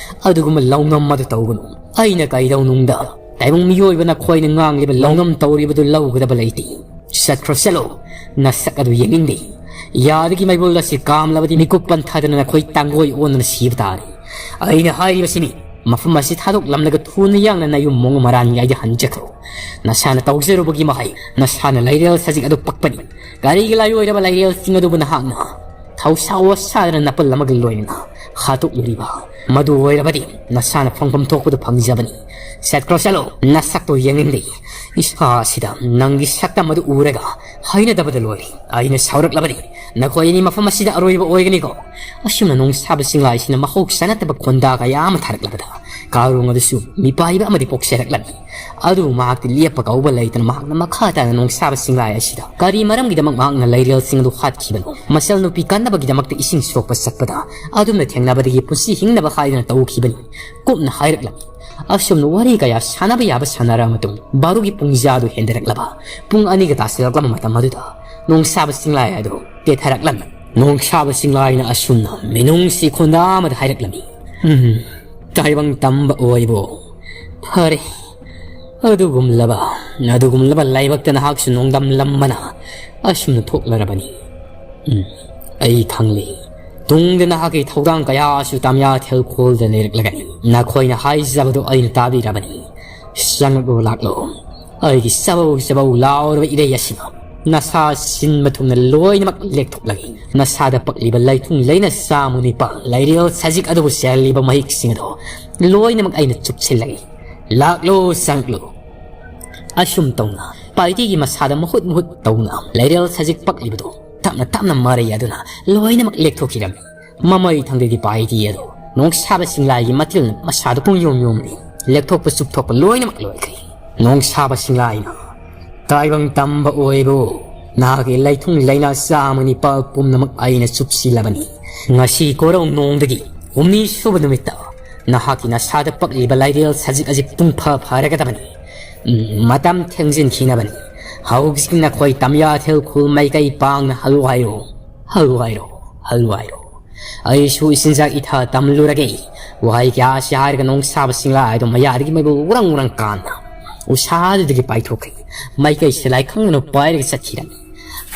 ꯑꯗꯨꯒꯨꯝꯕ ꯂꯧꯅꯝ ꯑꯗꯨ ꯇꯧꯒꯅꯨ꯫ ꯑꯩꯅ ꯀꯩꯗꯧꯅꯨꯡꯗ ꯇꯥꯏꯕꯪ ꯃꯤꯑꯣꯏꯕ ꯅꯈꯣꯏꯅ ꯉꯥꯡꯂꯤꯕ ꯂꯧꯅꯝ ꯇꯧꯔꯤꯕꯗꯨ ꯂꯧꯒꯗꯕ ꯂꯩꯇꯦ꯫ ꯆꯠꯈ꯭ꯔꯣ ꯆꯠꯂꯣ, ꯅꯁꯛ ꯑꯗꯨ ꯌꯦꯡꯅꯤꯡꯗꯦ꯫ ꯌꯥꯗꯒꯤ ꯃꯩꯕꯨꯜ ꯑꯁꯤ ꯀꯥꯝꯂꯕꯗꯤ ꯃꯤꯀꯨꯞ ꯄꯟꯊꯗꯅ ꯅꯈꯣꯏ ꯇꯥꯡꯒꯣꯏ ꯑꯣꯟꯗꯨꯅ ꯁꯤꯕ ꯇꯥꯔꯦ꯫ ꯑꯩꯅ ꯍꯥꯏꯔꯤꯕꯁꯤꯅꯤ, ꯃꯐꯝ ꯑꯁꯤ ꯊꯥꯗꯣꯛꯂꯝꯂꯒ ꯊꯨꯅ ꯌꯥꯡꯅ ꯅꯌꯨꯝ ꯃꯣꯡ ꯃꯔꯥꯟꯒꯥꯏꯗ ꯍꯟꯖꯈ꯭ꯔꯣ꯫ ꯅꯁꯥꯅ ꯇꯧꯖꯔꯨꯕꯒꯤ ꯃꯍꯩ, ꯅꯁꯥꯅ ꯂꯩꯔꯦꯜ ꯁꯖꯤꯛ ꯑꯗꯨ ꯄꯛꯄꯅꯤ꯫ ꯀꯔꯤꯒꯤ ꯂꯥꯏꯑꯣꯏꯔꯕ ꯂꯩꯔꯦꯜꯁꯤꯡ ꯑꯗꯨꯕꯨ ꯅꯍꯥꯛꯅ ꯊꯧꯁꯥ ꯋꯥꯁꯥꯗꯅ ꯅꯥꯄꯜ ꯑꯃꯒ ꯂꯣꯏꯅꯅ ꯍꯥꯠꯇꯣꯛꯂꯨꯔꯤꯕ? ꯃꯗꯨ ꯑꯣꯏꯔꯕꯗꯤ ꯅꯁꯥꯅ ꯐꯪꯐꯝ ꯊꯣꯛꯄꯗꯨ ꯐꯪꯖꯕꯅꯤ꯫ ꯆꯠꯈ꯭ꯔꯣ ꯆꯠꯂꯣ, ꯅꯁꯛꯇꯨ ꯌꯦꯡꯅꯤꯡꯗꯦ꯫ ꯏꯁꯥ ꯑꯁꯤꯗ ꯅꯪꯒꯤ ꯁꯛꯇꯝ ꯑꯗꯨ ꯎꯔꯒ ꯍꯩꯅꯗꯕꯗ ꯂꯣꯏꯔꯦ꯫ ꯑꯩꯅ ꯁꯥꯎꯔꯛꯂꯕꯅꯤ꯫ ꯅꯈꯣꯏ ꯑꯅꯤ ꯃꯐꯝ ꯑꯁꯤꯗ ꯑꯔꯣꯏꯕ ꯑꯣꯏꯒꯅꯤꯀꯣ?" ꯑꯁꯨꯝꯅ ꯅꯣꯡꯁꯥꯕ ꯆꯤꯡꯂꯥꯏꯁꯤꯅ ꯃꯍꯧꯁꯥ ꯅꯠꯇꯕ ꯈꯣꯟꯗꯥ ꯀꯌꯥ ꯑꯃ ꯊꯥꯔꯛꯂꯕꯗ ꯀꯥꯔꯣꯡ ꯑꯗꯨꯁꯨ ꯃꯤꯄꯥꯏꯕ ꯑꯃꯗꯤ ꯄꯣꯛꯆꯔꯛꯂꯝꯃꯤ꯫ ꯑꯗꯨꯕꯨ ꯃꯍꯥꯛꯇꯤ ꯂꯦꯞꯄ ꯀꯧꯕ ꯂꯩꯇꯅ ꯃꯍꯥꯛꯅ ꯃꯈꯥ ꯇꯥꯅ ꯅꯣꯡꯁꯥꯕ ꯆꯤꯡꯂꯥꯏ ꯑꯁꯤꯗ ꯀꯔꯤ ꯃꯔꯝꯒꯤꯗꯃꯛ ꯃꯍꯥꯛꯅ ꯂꯩꯔꯦꯜꯁꯤꯡ ꯑꯗꯨ ꯍꯥꯠꯈꯤꯕꯅꯣ? ꯃꯆꯜ ꯅꯨꯄꯤ ꯀꯟꯅꯕꯒꯤꯗꯃꯛꯇ ꯏꯁꯤꯡ ꯁꯣꯛꯄ ꯆꯠꯄꯗ ꯑꯗꯨꯝꯅ ꯊꯦꯡꯅꯕꯗꯒꯤ ꯄꯨꯟꯁꯤ ꯍꯤꯡꯅꯕ ꯍꯥꯏꯗꯨꯅ ꯇꯧꯈꯤꯕꯅꯤ꯫ ꯀꯨꯞꯅ ꯍꯥꯏꯔꯛꯂꯝꯃꯤ꯫ ꯑꯁꯨꯝꯅ ꯋꯥꯔꯤ ꯀꯌꯥ ꯁꯥꯟꯅꯕ ꯌꯥꯕ ꯁꯥꯟꯅꯔꯕ ꯃꯇꯨꯡ ꯕꯥꯔꯣꯒꯤ ꯄꯨꯡꯖꯥꯗꯨ ꯍꯦꯟꯗꯔꯛꯂꯕ ꯄꯨꯡ ꯑꯅꯤꯒ ꯇꯥꯁꯤꯜꯂꯛꯂꯕ ꯃꯇꯝ ꯑꯗꯨꯗ ꯅꯣꯡꯁꯥꯕ ꯆꯤꯡꯂꯥꯏ ꯑꯗꯨ ꯇꯦꯊꯔꯛꯂꯝꯃꯤ꯫ ꯅꯣꯡꯁꯥꯕ ꯆꯤꯡꯂꯥꯏꯅ ꯑꯁꯨꯝꯅ ꯃꯤꯅꯨꯡꯁꯤ ꯈꯣꯟꯗꯥ ꯑꯃꯗ ꯍꯥꯏꯔꯛꯂꯝꯃꯤ꯫ "ꯎꯝ, ꯇꯥꯏꯕꯪ ꯇꯝꯕ ꯑꯣꯏꯕꯨ, ꯐꯔꯦ, ꯑꯗꯨꯒꯨꯝꯂꯕ, ꯑꯗꯨꯒꯨꯝꯂꯕ ꯂꯥꯏꯕꯛꯇ ꯅꯍꯥꯛꯁꯨ ꯅꯣꯡꯗꯝꯂꯝꯕꯅ ꯑꯁꯨꯝꯅ ꯊꯣꯛꯂꯔꯕꯅꯤ꯫ ꯎꯝ, ꯑꯩ ꯈꯪꯂꯦ꯫ ꯇꯨꯡꯗ ꯅꯍꯥꯛꯀꯤ ꯊꯧꯗꯥꯡ ꯀꯌꯥꯁꯨ ꯇꯥꯃꯤꯌꯥ ꯊꯦꯜꯈꯣꯜꯗ ꯂꯩꯔꯛꯂꯒꯅꯤ꯫ ꯅꯈꯣꯏꯅ ꯍꯥꯏꯖꯕꯗꯨ ꯑꯩꯅ ꯇꯥꯕꯤꯔꯕꯅꯤ꯫ ꯆꯪꯂꯛꯂꯣ, ꯂꯥꯛꯂꯣ꯫ ꯑꯩꯒꯤ ꯆꯕꯧ ꯆꯕꯧ ꯂꯥꯎꯔꯕ ꯏꯔꯩ ꯑꯁꯤꯅ ꯅꯁꯥ ꯁꯤꯟꯕ ꯊꯨꯡꯅ ꯂꯣꯏꯅꯃꯛ ꯂꯦꯛꯊꯣꯛꯂꯒꯦ꯫ ꯅꯁꯥꯗ ꯄꯛꯂꯤꯕ ꯂꯩꯊꯨꯡ ꯂꯩꯅ ꯆꯥꯝꯃ ꯅꯤꯄꯥꯜ ꯂꯩꯔꯦꯜ ꯁꯖꯤꯛ ꯑꯗꯨꯕꯨ ꯆꯦꯜꯂꯤꯕ ꯃꯍꯤꯛꯁꯤꯡ ꯑꯗꯣ ꯂꯣꯏꯅꯃꯛ ꯑꯩꯅ ꯆꯨꯞꯁꯤꯜꯂꯒꯦ꯫ ꯂꯥꯛꯂꯣ, ꯆꯪꯂꯛꯂꯣ꯫" ꯑꯁꯨꯝ ꯇꯧꯅ ꯄꯥꯏꯇꯤꯒꯤ ꯃꯁꯥꯗ ꯃꯍꯨꯠ ꯃꯍꯨꯠ ꯇꯧꯅ ꯂꯩꯔꯦꯜ ꯁꯖꯤꯛ ꯄꯛꯂꯤꯕꯗꯨ ꯇꯞꯅ ꯇꯞꯅ ꯃꯔꯩ ꯑꯗꯨꯅ ꯂꯣꯏꯅꯃꯛ ꯂꯦꯛꯊꯣꯛꯈꯤꯔꯝꯃꯤ꯫ ꯃꯃꯩ ꯊꯪꯗꯗꯤ ꯄꯥꯏꯇꯤ ꯑꯗꯨ ꯅꯣꯡꯁꯥꯕ ꯁꯤꯡꯂꯥꯏꯒꯤ ꯃꯇꯤꯜꯅ ꯃꯁꯥꯗ ꯄꯨꯡꯌꯣꯝ ꯌꯣꯝꯂꯤ꯫ ꯂꯦꯛꯊꯣꯛꯄ ꯆꯨꯞꯊꯣꯛꯄ ꯂꯣꯏꯅꯃꯛ ꯂꯣꯏꯈ꯭ꯔꯦ꯫ ꯅꯣꯡꯁꯥꯕ ꯁꯤꯡꯂꯥꯏꯅ, "ꯇꯥꯏꯕꯪ ꯇꯝꯕ ꯑꯣꯏꯕꯨ, ꯅꯍꯥꯛꯀꯤ ꯂꯩꯊꯨꯡ ꯂꯩꯅꯥ ꯆꯥꯝꯃ ꯅꯤꯄꯥꯜ ꯄꯨꯝꯅꯃꯛ ꯑꯩꯅ ꯆꯨꯞꯁꯤꯜꯂꯕꯅꯤ꯫ ꯉꯁꯤ ꯀꯣꯔꯧ ꯅꯣꯡꯗꯒꯤ ꯍꯨꯝꯅꯤ ꯁꯨꯕ ꯅꯨꯃꯤꯠꯇ ꯅꯍꯥꯛꯀꯤ ꯅꯁꯥꯗ ꯄꯛꯂꯤꯕ ꯂꯥꯏꯔꯦꯜ ꯁꯖꯤꯛ ꯑꯁꯤ ꯄꯨꯡꯐ ꯐꯔꯒꯗꯕꯅꯤ꯫ ꯎꯝ, ꯃꯇꯝ ꯊꯦꯡꯖꯤꯟꯈꯤꯅꯕꯅꯤ꯫ ꯍꯧꯖꯤꯛ ꯅꯈꯣꯏ ꯇꯝꯌꯥꯊꯦꯜ ꯈꯨꯜ ꯃꯥꯏꯀꯩ ꯄꯥꯡꯅ ꯍꯜꯂꯨ ꯍꯥꯏꯔꯣ, ꯍꯜꯂꯨ ꯍꯥꯏꯔꯣ, ꯍꯜꯂꯨ ꯍꯥꯏꯔꯣ꯫ ꯑꯩꯁꯨ ꯏꯆꯤꯟꯖꯥꯛ ꯏꯊꯥ ꯇꯝꯂꯨꯔꯒꯦ꯫" ꯋꯥꯍꯩ ꯀꯌꯥ ꯑꯁꯤ ꯍꯥꯏꯔꯒ ꯅꯣꯡꯁꯥꯕ ꯁꯤꯡꯂꯥꯏ ꯑꯗꯨ ꯃꯌꯥꯗꯒꯤ ꯃꯩꯕꯨ ꯎꯔꯪ ꯎꯔꯪ ꯀꯥꯟꯅ ꯎꯁꯥꯗꯨꯗꯒꯤ ꯄꯥꯏꯊꯣꯛꯈ꯭ꯔꯦ꯫ ꯃꯥꯏꯀꯩ ꯁꯤꯂꯥꯏ ꯈꯪꯗꯅ ꯄꯥꯏꯔꯒ ꯆꯠꯈꯤꯔꯝꯃꯤ꯫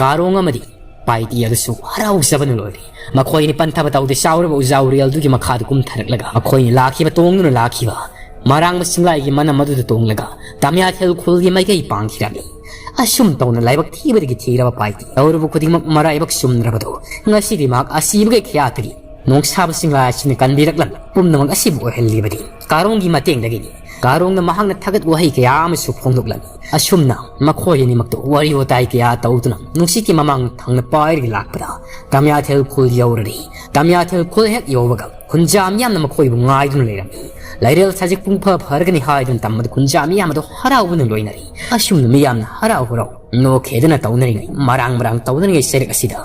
ꯀꯥꯔꯣꯡ ꯑꯃꯗꯤ ꯄꯥꯏꯇꯤ ꯑꯗꯨꯁꯨ ꯍꯔꯥꯎꯖꯕꯅ ꯂꯣꯏꯔꯦ꯫ ꯃꯈꯣꯏ ꯑꯅꯤ ꯄꯟꯊꯕ ꯇꯧꯗꯦ꯫ ꯆꯥꯎꯔꯕ ꯎꯖꯥ ꯎꯔꯦꯜꯗꯨꯒꯤ ꯃꯈꯥꯗ ꯀꯨꯝꯊꯔꯛꯂꯒ ꯃꯈꯣꯏꯅ ꯂꯥꯛꯈꯤꯕ ꯇꯣꯡꯗꯨꯅ ꯂꯥꯛꯈꯤꯕ ꯃꯔꯥꯡꯕ ꯁꯤꯡꯂꯥꯏꯒꯤ ꯃꯅꯝ ꯑꯗꯨꯗ ꯇꯣꯡꯂꯒ ꯇꯝꯌꯥꯊꯦꯜ ꯈꯨꯜꯒꯤ ꯃꯥꯏꯀꯩ ꯄꯥꯡꯈꯤꯔꯝꯃꯤ꯫ ꯑꯁꯨꯝ ꯇꯧꯅ ꯂꯥꯏꯕꯛ ꯊꯤꯕꯗꯒꯤ ꯊꯤꯔꯕ ꯄꯥꯏꯇꯤ ꯇꯧꯔꯨꯕ ꯈꯨꯗꯤꯡꯃꯛ ꯃꯔꯥꯏꯕꯛ ꯆꯨꯝꯗ꯭ꯔꯕꯗꯣ ꯉꯁꯤꯗꯤ ꯃꯍꯥꯛ ꯑꯁꯤꯕꯒꯤ ꯈꯌꯥꯠꯇꯒꯤ ꯅꯣꯡꯁꯥꯕ ꯁꯤꯡꯂꯥꯏ ꯑꯁꯤꯅ ꯀꯟꯕꯤꯔꯛꯂꯝꯃꯤ꯫ ꯄꯨꯝꯅꯃꯛ ꯑꯁꯤꯕꯨ ꯑꯣꯏꯍꯜꯂꯤꯕꯗꯤ ꯀꯥꯔꯣꯡꯒꯤ ꯃꯇꯦꯡꯗꯒꯤꯅꯤ꯫ ꯀꯥꯔꯣꯡꯅ ꯃꯍꯥꯛꯅ ꯊꯥꯒꯠ ꯋꯥꯍꯩ ꯀꯌꯥ ꯑꯃꯁꯨ ꯐꯣꯡꯗꯣꯛꯂꯝꯃꯤ꯫ ꯑꯁꯨꯝꯅ ꯃꯈꯣꯏ ꯑꯅꯤꯃꯛꯇꯨ ꯋꯥꯔꯤ ꯋꯥꯇꯥꯏ ꯀꯌꯥ ꯇꯧꯗꯨꯅ ꯅꯨꯡꯁꯤꯠꯀꯤ ꯃꯃꯥꯡ ꯊꯪꯅ ꯄꯥꯏꯔꯒ ꯂꯥꯛꯄꯗ ꯇꯝꯌꯥꯊꯦꯜ ꯈꯨꯜ ꯌꯧꯔꯔꯤ꯫ ꯇꯝꯌꯥꯊꯦꯜ ꯈꯨꯜ ꯍꯦꯛ ꯌꯧꯕꯒ ꯈꯨꯟꯖꯥ ꯃꯤꯌꯥꯝꯅ ꯃꯈꯣꯏꯕꯨ ꯉꯥꯏꯗꯨꯅ ꯂꯩꯔꯝꯃꯤ꯫ ꯂꯥꯏꯔꯦꯜ ꯁꯖꯤꯛ ꯄꯨꯡꯐ ꯐꯔꯒꯅꯤ ꯍꯥꯏꯗꯨꯅ ꯇꯝꯕꯗ ꯈꯨꯟꯖꯥ ꯃꯤꯌꯥꯝ ꯑꯗꯨ ꯍꯔꯥꯎꯕꯅ ꯂꯣꯏꯅꯔꯤ꯫ ꯑꯁꯨꯝꯅ ꯃꯤꯌꯥꯝꯅ ꯍꯔꯥꯎ ꯍꯔꯥꯎ ꯅꯣꯛꯈꯦꯗꯅ ꯇꯧꯅꯔꯤꯉꯩ, ꯃꯔꯥꯡ ꯃꯔꯥꯡ ꯇꯧꯅꯔꯤꯉꯩ ꯆꯩꯔꯛ ꯑꯁꯤꯗ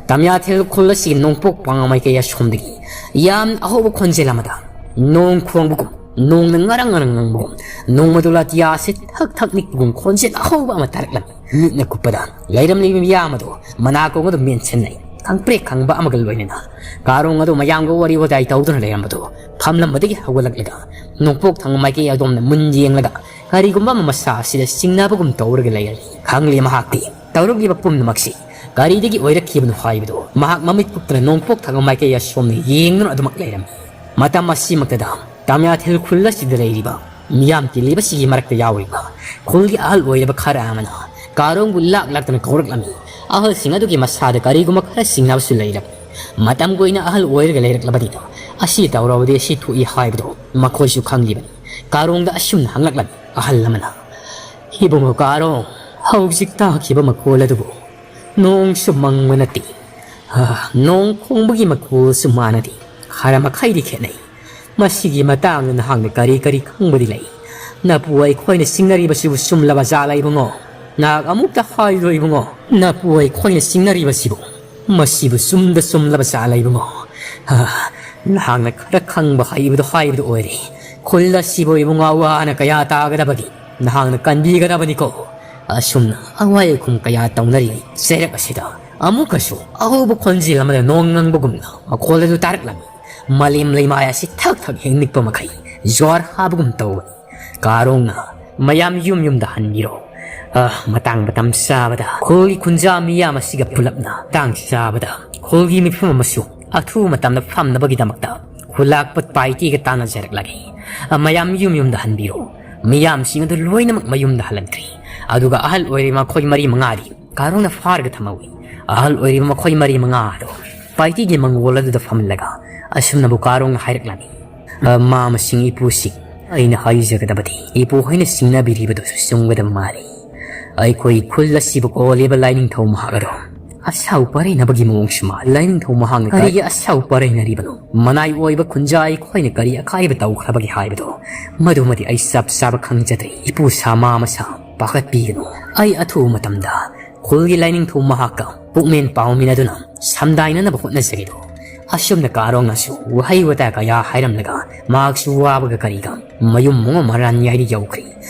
ꯇꯝꯌꯥꯊꯦꯜ ꯈꯨꯜ ꯑꯁꯤꯒꯤ ꯅꯣꯡꯄꯣꯛ ꯄꯥꯡ ꯃꯥꯏꯀꯩ ꯑꯁꯣꯝꯗꯒꯤ ꯌꯥꯝ ꯑꯍꯧꯕ ꯈꯣꯟꯖꯦꯜ ꯑꯃꯗ ꯅꯣꯡ ꯈꯣꯡꯕꯒꯨꯝ, ꯅꯣꯡꯅ ꯉꯔꯪ ꯉꯔꯪ ꯉꯪꯕꯒꯨꯝ, ꯅꯣꯡꯃꯗꯣ ꯂꯥꯇꯤꯌꯥꯁꯤ ꯊꯛ ꯊꯛ ꯅꯤꯛꯄꯒꯨꯝ ꯈꯣꯟꯖꯦꯜ ꯑꯍꯧꯕ ꯑꯃ ꯇꯥꯔꯛꯂꯝꯃꯤ꯫ ꯃꯤꯠꯅ ꯀꯨꯞꯄꯗ ꯂꯩꯔꯝꯂꯤꯕ ꯃꯤꯌꯥꯝ ꯑꯗꯨ ꯃꯅꯥꯀꯣꯡ ꯑꯗꯨ ꯃꯦꯟꯁꯤꯟꯅꯩ꯫ ꯈꯪꯄ꯭ꯔꯦꯛ ꯈꯪꯕ ꯑꯃꯒ ꯂꯣꯏꯅꯅ ꯀꯥꯔꯣꯡ ꯑꯗꯨ ꯃꯌꯥꯝꯒ ꯋꯥꯔꯤ ꯋꯥꯇꯥꯏ ꯇꯧꯗꯨꯅ ꯂꯩꯔꯝꯕꯗꯨ ꯐꯝꯂꯝꯕꯗꯒꯤ ꯍꯧꯒꯠꯂꯛꯂꯒ ꯅꯣꯡꯄꯣꯛ ꯊꯪꯕ ꯃꯥꯏꯀꯩ ꯑꯗꯣꯝꯗ ꯃꯨꯟ ꯌꯦꯡꯂꯒ ꯀꯔꯤꯒꯨꯝꯕ ꯑꯃ ꯃꯁꯥ ꯑꯁꯤꯗ ꯆꯤꯡꯅꯕꯒꯨꯝ ꯇꯧꯔꯒ ꯂꯩꯔꯝꯃꯤ꯫ ꯈꯪꯂꯦ ꯃꯍꯥꯛꯇꯤ ꯇꯧꯔꯛꯂꯤꯕ ꯄꯨꯝꯅꯃꯛꯁꯤ ꯀꯔꯤꯗꯒꯤ ꯑꯣꯏꯔꯛꯈꯤꯕꯅꯣ ꯍꯥꯏꯕꯗꯨ ꯃꯍꯥꯛ ꯃꯃꯤꯠ ꯀꯨꯞꯇꯅ ꯅꯣꯡꯄꯣꯛ ꯊꯪꯕ ꯃꯥꯏꯀꯩ ꯑꯁꯣꯝꯗ ꯌꯦꯡꯗꯨꯅ ꯑꯗꯨꯃꯛ ꯂꯩꯔꯝꯃꯤ꯫ ꯃꯇꯝ ꯑꯁꯤꯃꯛꯇꯗ ꯇꯝꯌꯥꯊꯦꯜ ꯈꯨꯜ ꯑꯁꯤꯗ ꯂꯩꯔꯤꯕ ꯃꯤꯌꯥꯝ ꯇꯤꯜꯂꯤꯕꯁꯤꯒꯤ ꯃꯔꯛꯇ ꯌꯥꯎꯔꯤꯕ ꯈꯨꯜꯒꯤ ꯑꯍꯜ ꯑꯣꯏꯔꯕ ꯈꯔ ꯑꯃꯅ ꯀꯥꯔꯣꯡꯕꯨ ꯂꯥꯛ ꯂꯥꯛꯇꯅ ꯀꯧꯔꯛꯂꯝꯃꯤ꯫ ꯑꯍꯜꯁꯤꯡ ꯑꯗꯨꯒꯤ ꯃꯁꯥꯗ ꯀꯔꯤꯒꯨꯝꯕ ꯈꯔ ꯆꯤꯡꯅꯕꯁꯨ ꯂꯩꯔꯝꯃꯤ꯫ ꯃꯇꯝ ꯀꯨꯏꯅ ꯑꯍꯜ ꯑꯣꯏꯔꯒ ꯂꯩꯔꯛꯂꯕꯅꯤꯅ ꯑꯁꯤ ꯇꯧꯔꯕꯗꯤ ꯑꯁꯤ ꯊꯣꯛꯏ ꯍꯥꯏꯕꯗꯨ ꯃꯈꯣꯏꯁꯨ ꯈꯪꯂꯤꯕꯅꯤ꯫ ꯀꯥꯔꯣꯡꯗ ꯑꯁꯨꯝꯅ ꯍꯪꯂꯛꯂꯝꯃꯤ ꯑꯍꯜ ꯑꯃꯅ, "ꯏꯕꯨꯡꯉꯣ ꯀꯥꯔꯣꯡ, ꯍꯧꯖꯤꯛ ꯇꯥꯈꯤꯕ ꯃꯈꯣꯜ ꯑꯗꯨꯕꯨ ꯅꯣꯡꯁꯨ ꯃꯪꯕ ꯅꯠꯇꯦ꯫ ꯍꯥ, ꯅꯣꯡ ꯈꯣꯡꯕꯒꯤ ꯃꯈꯣꯜꯁꯨ ꯃꯥꯟꯅꯗꯦ꯫ ꯈꯔ ꯃꯈꯩꯗꯤ ꯈꯦꯠꯅꯩ꯫ ꯃꯁꯤꯒꯤ ꯃꯇꯥꯡꯗ ꯅꯍꯥꯛꯅ ꯀꯔꯤ ꯀꯔꯤ ꯈꯪꯕꯗꯤ ꯂꯩ? ꯅꯄꯨ ꯑꯩꯈꯣꯏꯅ ꯆꯤꯡꯅꯔꯤꯕꯁꯤꯕꯨ ꯆꯨꯝꯂꯕ ꯖꯥꯠꯂ ꯏꯕꯨꯡꯉꯣ? ꯅꯍꯥꯛ ꯑꯃꯨꯛꯇ ꯍꯥꯏꯔꯣ ꯏꯕꯨꯡꯉꯣ꯫ ꯅꯄꯨ ꯑꯩꯈꯣꯏꯅ ꯆꯤꯡꯅꯔꯤꯕꯁꯤꯕꯨ, ꯃꯁꯤꯕꯨ ꯆꯨꯝꯗ ꯆꯨꯝꯂꯕ ꯖꯥꯠꯂ ꯏꯕꯨꯡꯉꯣ? ꯍꯥ, ꯅꯍꯥꯛꯅ ꯈꯔ ꯈꯪꯕ ꯍꯩꯕꯗꯣ ꯍꯥꯏꯕꯗꯨ ꯑꯣꯏꯔꯦ꯫ ꯈꯨꯜ ꯑꯁꯤꯕꯨ ꯏꯕꯨꯡꯉꯣ ꯑꯋꯥ ꯑꯅꯥ ꯀꯌꯥ ꯇꯥꯒꯗꯕꯒꯤ ꯅꯍꯥꯛꯅ ꯀꯟꯕꯤꯒꯗꯕꯅꯤꯀꯣ꯫ ꯑꯁꯨꯝꯅ ꯑꯋꯥꯏ ꯑꯈꯨꯝ ꯀꯌꯥ ꯇꯧꯅꯔꯤ ꯆꯩꯔꯛ ꯑꯁꯤꯗ ꯑꯃꯨꯛꯀꯁꯨ ꯑꯍꯧꯕ ꯈꯣꯟꯖꯦꯜ ꯑꯃꯗ ꯅꯣꯡ ꯉꯪꯕꯒꯨꯝꯅ ꯃꯈꯣꯜ ꯑꯗꯨ ꯇꯥꯔꯛꯂꯝꯃꯤ꯫ ꯃꯥꯂꯦꯝ ꯂꯩꯃꯥꯏ ꯑꯁꯤ ꯊꯛ ꯊꯛ ꯍꯦꯛ ꯅꯤꯛꯄ ꯃꯈꯩ ꯖ꯭ꯋꯥꯔ ꯍꯥꯕꯒꯨꯝ ꯇꯧꯕꯅꯤ꯫ ꯀꯥꯔꯣꯡꯅ, "ꯃꯌꯥꯝ ꯌꯨꯝ ꯌꯨꯝꯗ ꯍꯟꯕꯤꯔꯣ꯫ ꯑ, ꯃꯇꯥꯡ ꯃꯇꯝ ꯆꯥꯕꯗ ꯈꯨꯜꯒꯤ ꯈꯨꯟꯖꯥ ꯃꯤꯌꯥꯝ ꯑꯁꯤꯒ ꯄꯨꯂꯞꯅ ꯃꯇꯥꯡ ꯆꯥꯕꯗ ꯈꯨꯜꯒꯤ ꯃꯤꯐꯝ ꯑꯃꯁꯨ ꯑꯊꯨꯕ ꯃꯇꯝꯗ ꯐꯝꯅꯕꯒꯤꯗꯃꯛꯇ ꯈꯨꯂꯥꯛꯄ ꯄꯥꯏꯇꯤꯒ ꯇꯥꯟꯅꯖꯔꯛꯂꯒꯦ꯫ ꯑ, ꯃꯌꯥꯝ ꯌꯨꯝ ꯌꯨꯝꯗ ꯍꯟꯕꯤꯔꯣ꯫" ꯃꯤꯌꯥꯝꯁꯤꯡ ꯑꯗꯨ ꯂꯣꯏꯅꯃꯛ ꯃꯌꯨꯝꯗ ꯍꯜꯂꯛꯇ꯭ꯔꯤ꯫ ꯑꯗꯨꯒ ꯑꯍꯜ ꯑꯣꯏꯔꯤꯕ ꯃꯈꯣꯏ ꯃꯔꯤ ꯃꯉꯥꯗꯤ ꯀꯥꯔꯣꯡꯅ ꯐꯥꯔꯒ ꯊꯝꯍꯧꯏ꯫ ꯑꯍꯜ ꯑꯣꯏꯔꯤꯕ ꯃꯈꯣꯏ ꯃꯔꯤ ꯃꯉꯥ ꯑꯗꯨ ꯄꯥꯏꯇꯤꯒꯤ ꯃꯪꯒꯣꯜ ꯑꯗꯨꯗ ꯐꯝꯂꯒ ꯑꯁꯨꯝꯅꯕꯨ ꯀꯥꯔꯣꯡꯅ ꯍꯥꯏꯔꯛꯂꯝꯃꯤ꯫ "ꯑ, ꯃꯃꯥꯁꯤꯡ, ꯏꯄꯨꯁꯤꯡ, ꯑꯩꯅ ꯍꯥꯏꯖꯒꯗꯕꯗꯤ ꯏꯄꯨ ꯍꯣꯏꯅ ꯆꯤꯡꯅꯕꯤꯔꯤꯕꯗꯨꯁꯨ ꯆꯨꯝꯒꯗꯕ ꯃꯥꯜꯂꯤ꯫ ꯑꯩꯈꯣꯏ ꯈꯨꯜ ꯑꯁꯤꯕꯨ ꯀꯣꯜꯂꯤꯕ ꯂꯥꯏꯅꯤꯡꯊꯧ ꯃꯍꯥꯛ ꯑꯗꯣ ꯑꯁꯥꯎ ꯄꯔꯩꯅꯕꯒꯤ ꯃꯑꯣꯡꯁꯨ ꯃꯥꯜꯂꯤ꯫" "ꯂꯥꯏꯅꯤꯡꯊꯧ ꯃꯍꯥꯛꯅ ꯀꯔꯤꯒꯤ ꯑꯁꯥꯎ ꯄꯔꯩꯅꯔꯤꯕꯅꯣ? ꯃꯅꯥꯏ ꯑꯣꯏꯕ ꯈꯨꯟꯖꯥ ꯑꯩꯈꯣꯏꯅ ꯀꯔꯤ ꯑꯀꯥꯏꯕ ꯇꯧꯈ꯭ꯔꯕꯒꯦ ꯍꯥꯏꯕꯗꯣ, ꯃꯗꯨꯃꯗꯤ ꯑꯩ ꯆꯞ ꯆꯥꯕ ꯈꯪꯖꯗ꯭ꯔꯦ꯫ ꯏꯄꯨ ꯁꯥꯃꯥ ꯃꯁꯥ ꯄꯥꯈꯠꯄꯤꯒꯅꯨ꯫ ꯑꯩ ꯑꯊꯨꯕ ꯃꯇꯝꯗ ꯈꯨꯜꯒꯤ ꯂꯥꯏꯅꯤꯡꯊꯧ ꯃꯍꯥꯛꯀ ꯄꯨꯛꯃꯦꯟ ꯄꯥꯎꯃꯤꯟꯅꯗꯨꯅ ꯁꯝꯗꯥꯏꯅꯅꯕ ꯍꯣꯠꯅꯖꯒꯦꯗꯣ꯫" ꯑꯁꯨꯝꯅ ꯀꯥꯔꯣꯡꯅꯁꯨ ꯋꯥꯍꯩ ꯋꯥꯇꯥ ꯀꯌꯥ ꯍꯥꯏꯔꯝꯂꯒ ꯃꯍꯥꯛꯁꯨ ꯋꯥꯕꯒ ꯀꯔꯤꯒ ꯃꯌꯨꯝ ꯃꯉꯣ ꯃꯔꯥꯟꯌꯥꯏꯗ ꯌꯧꯈ꯭ꯔꯦ꯫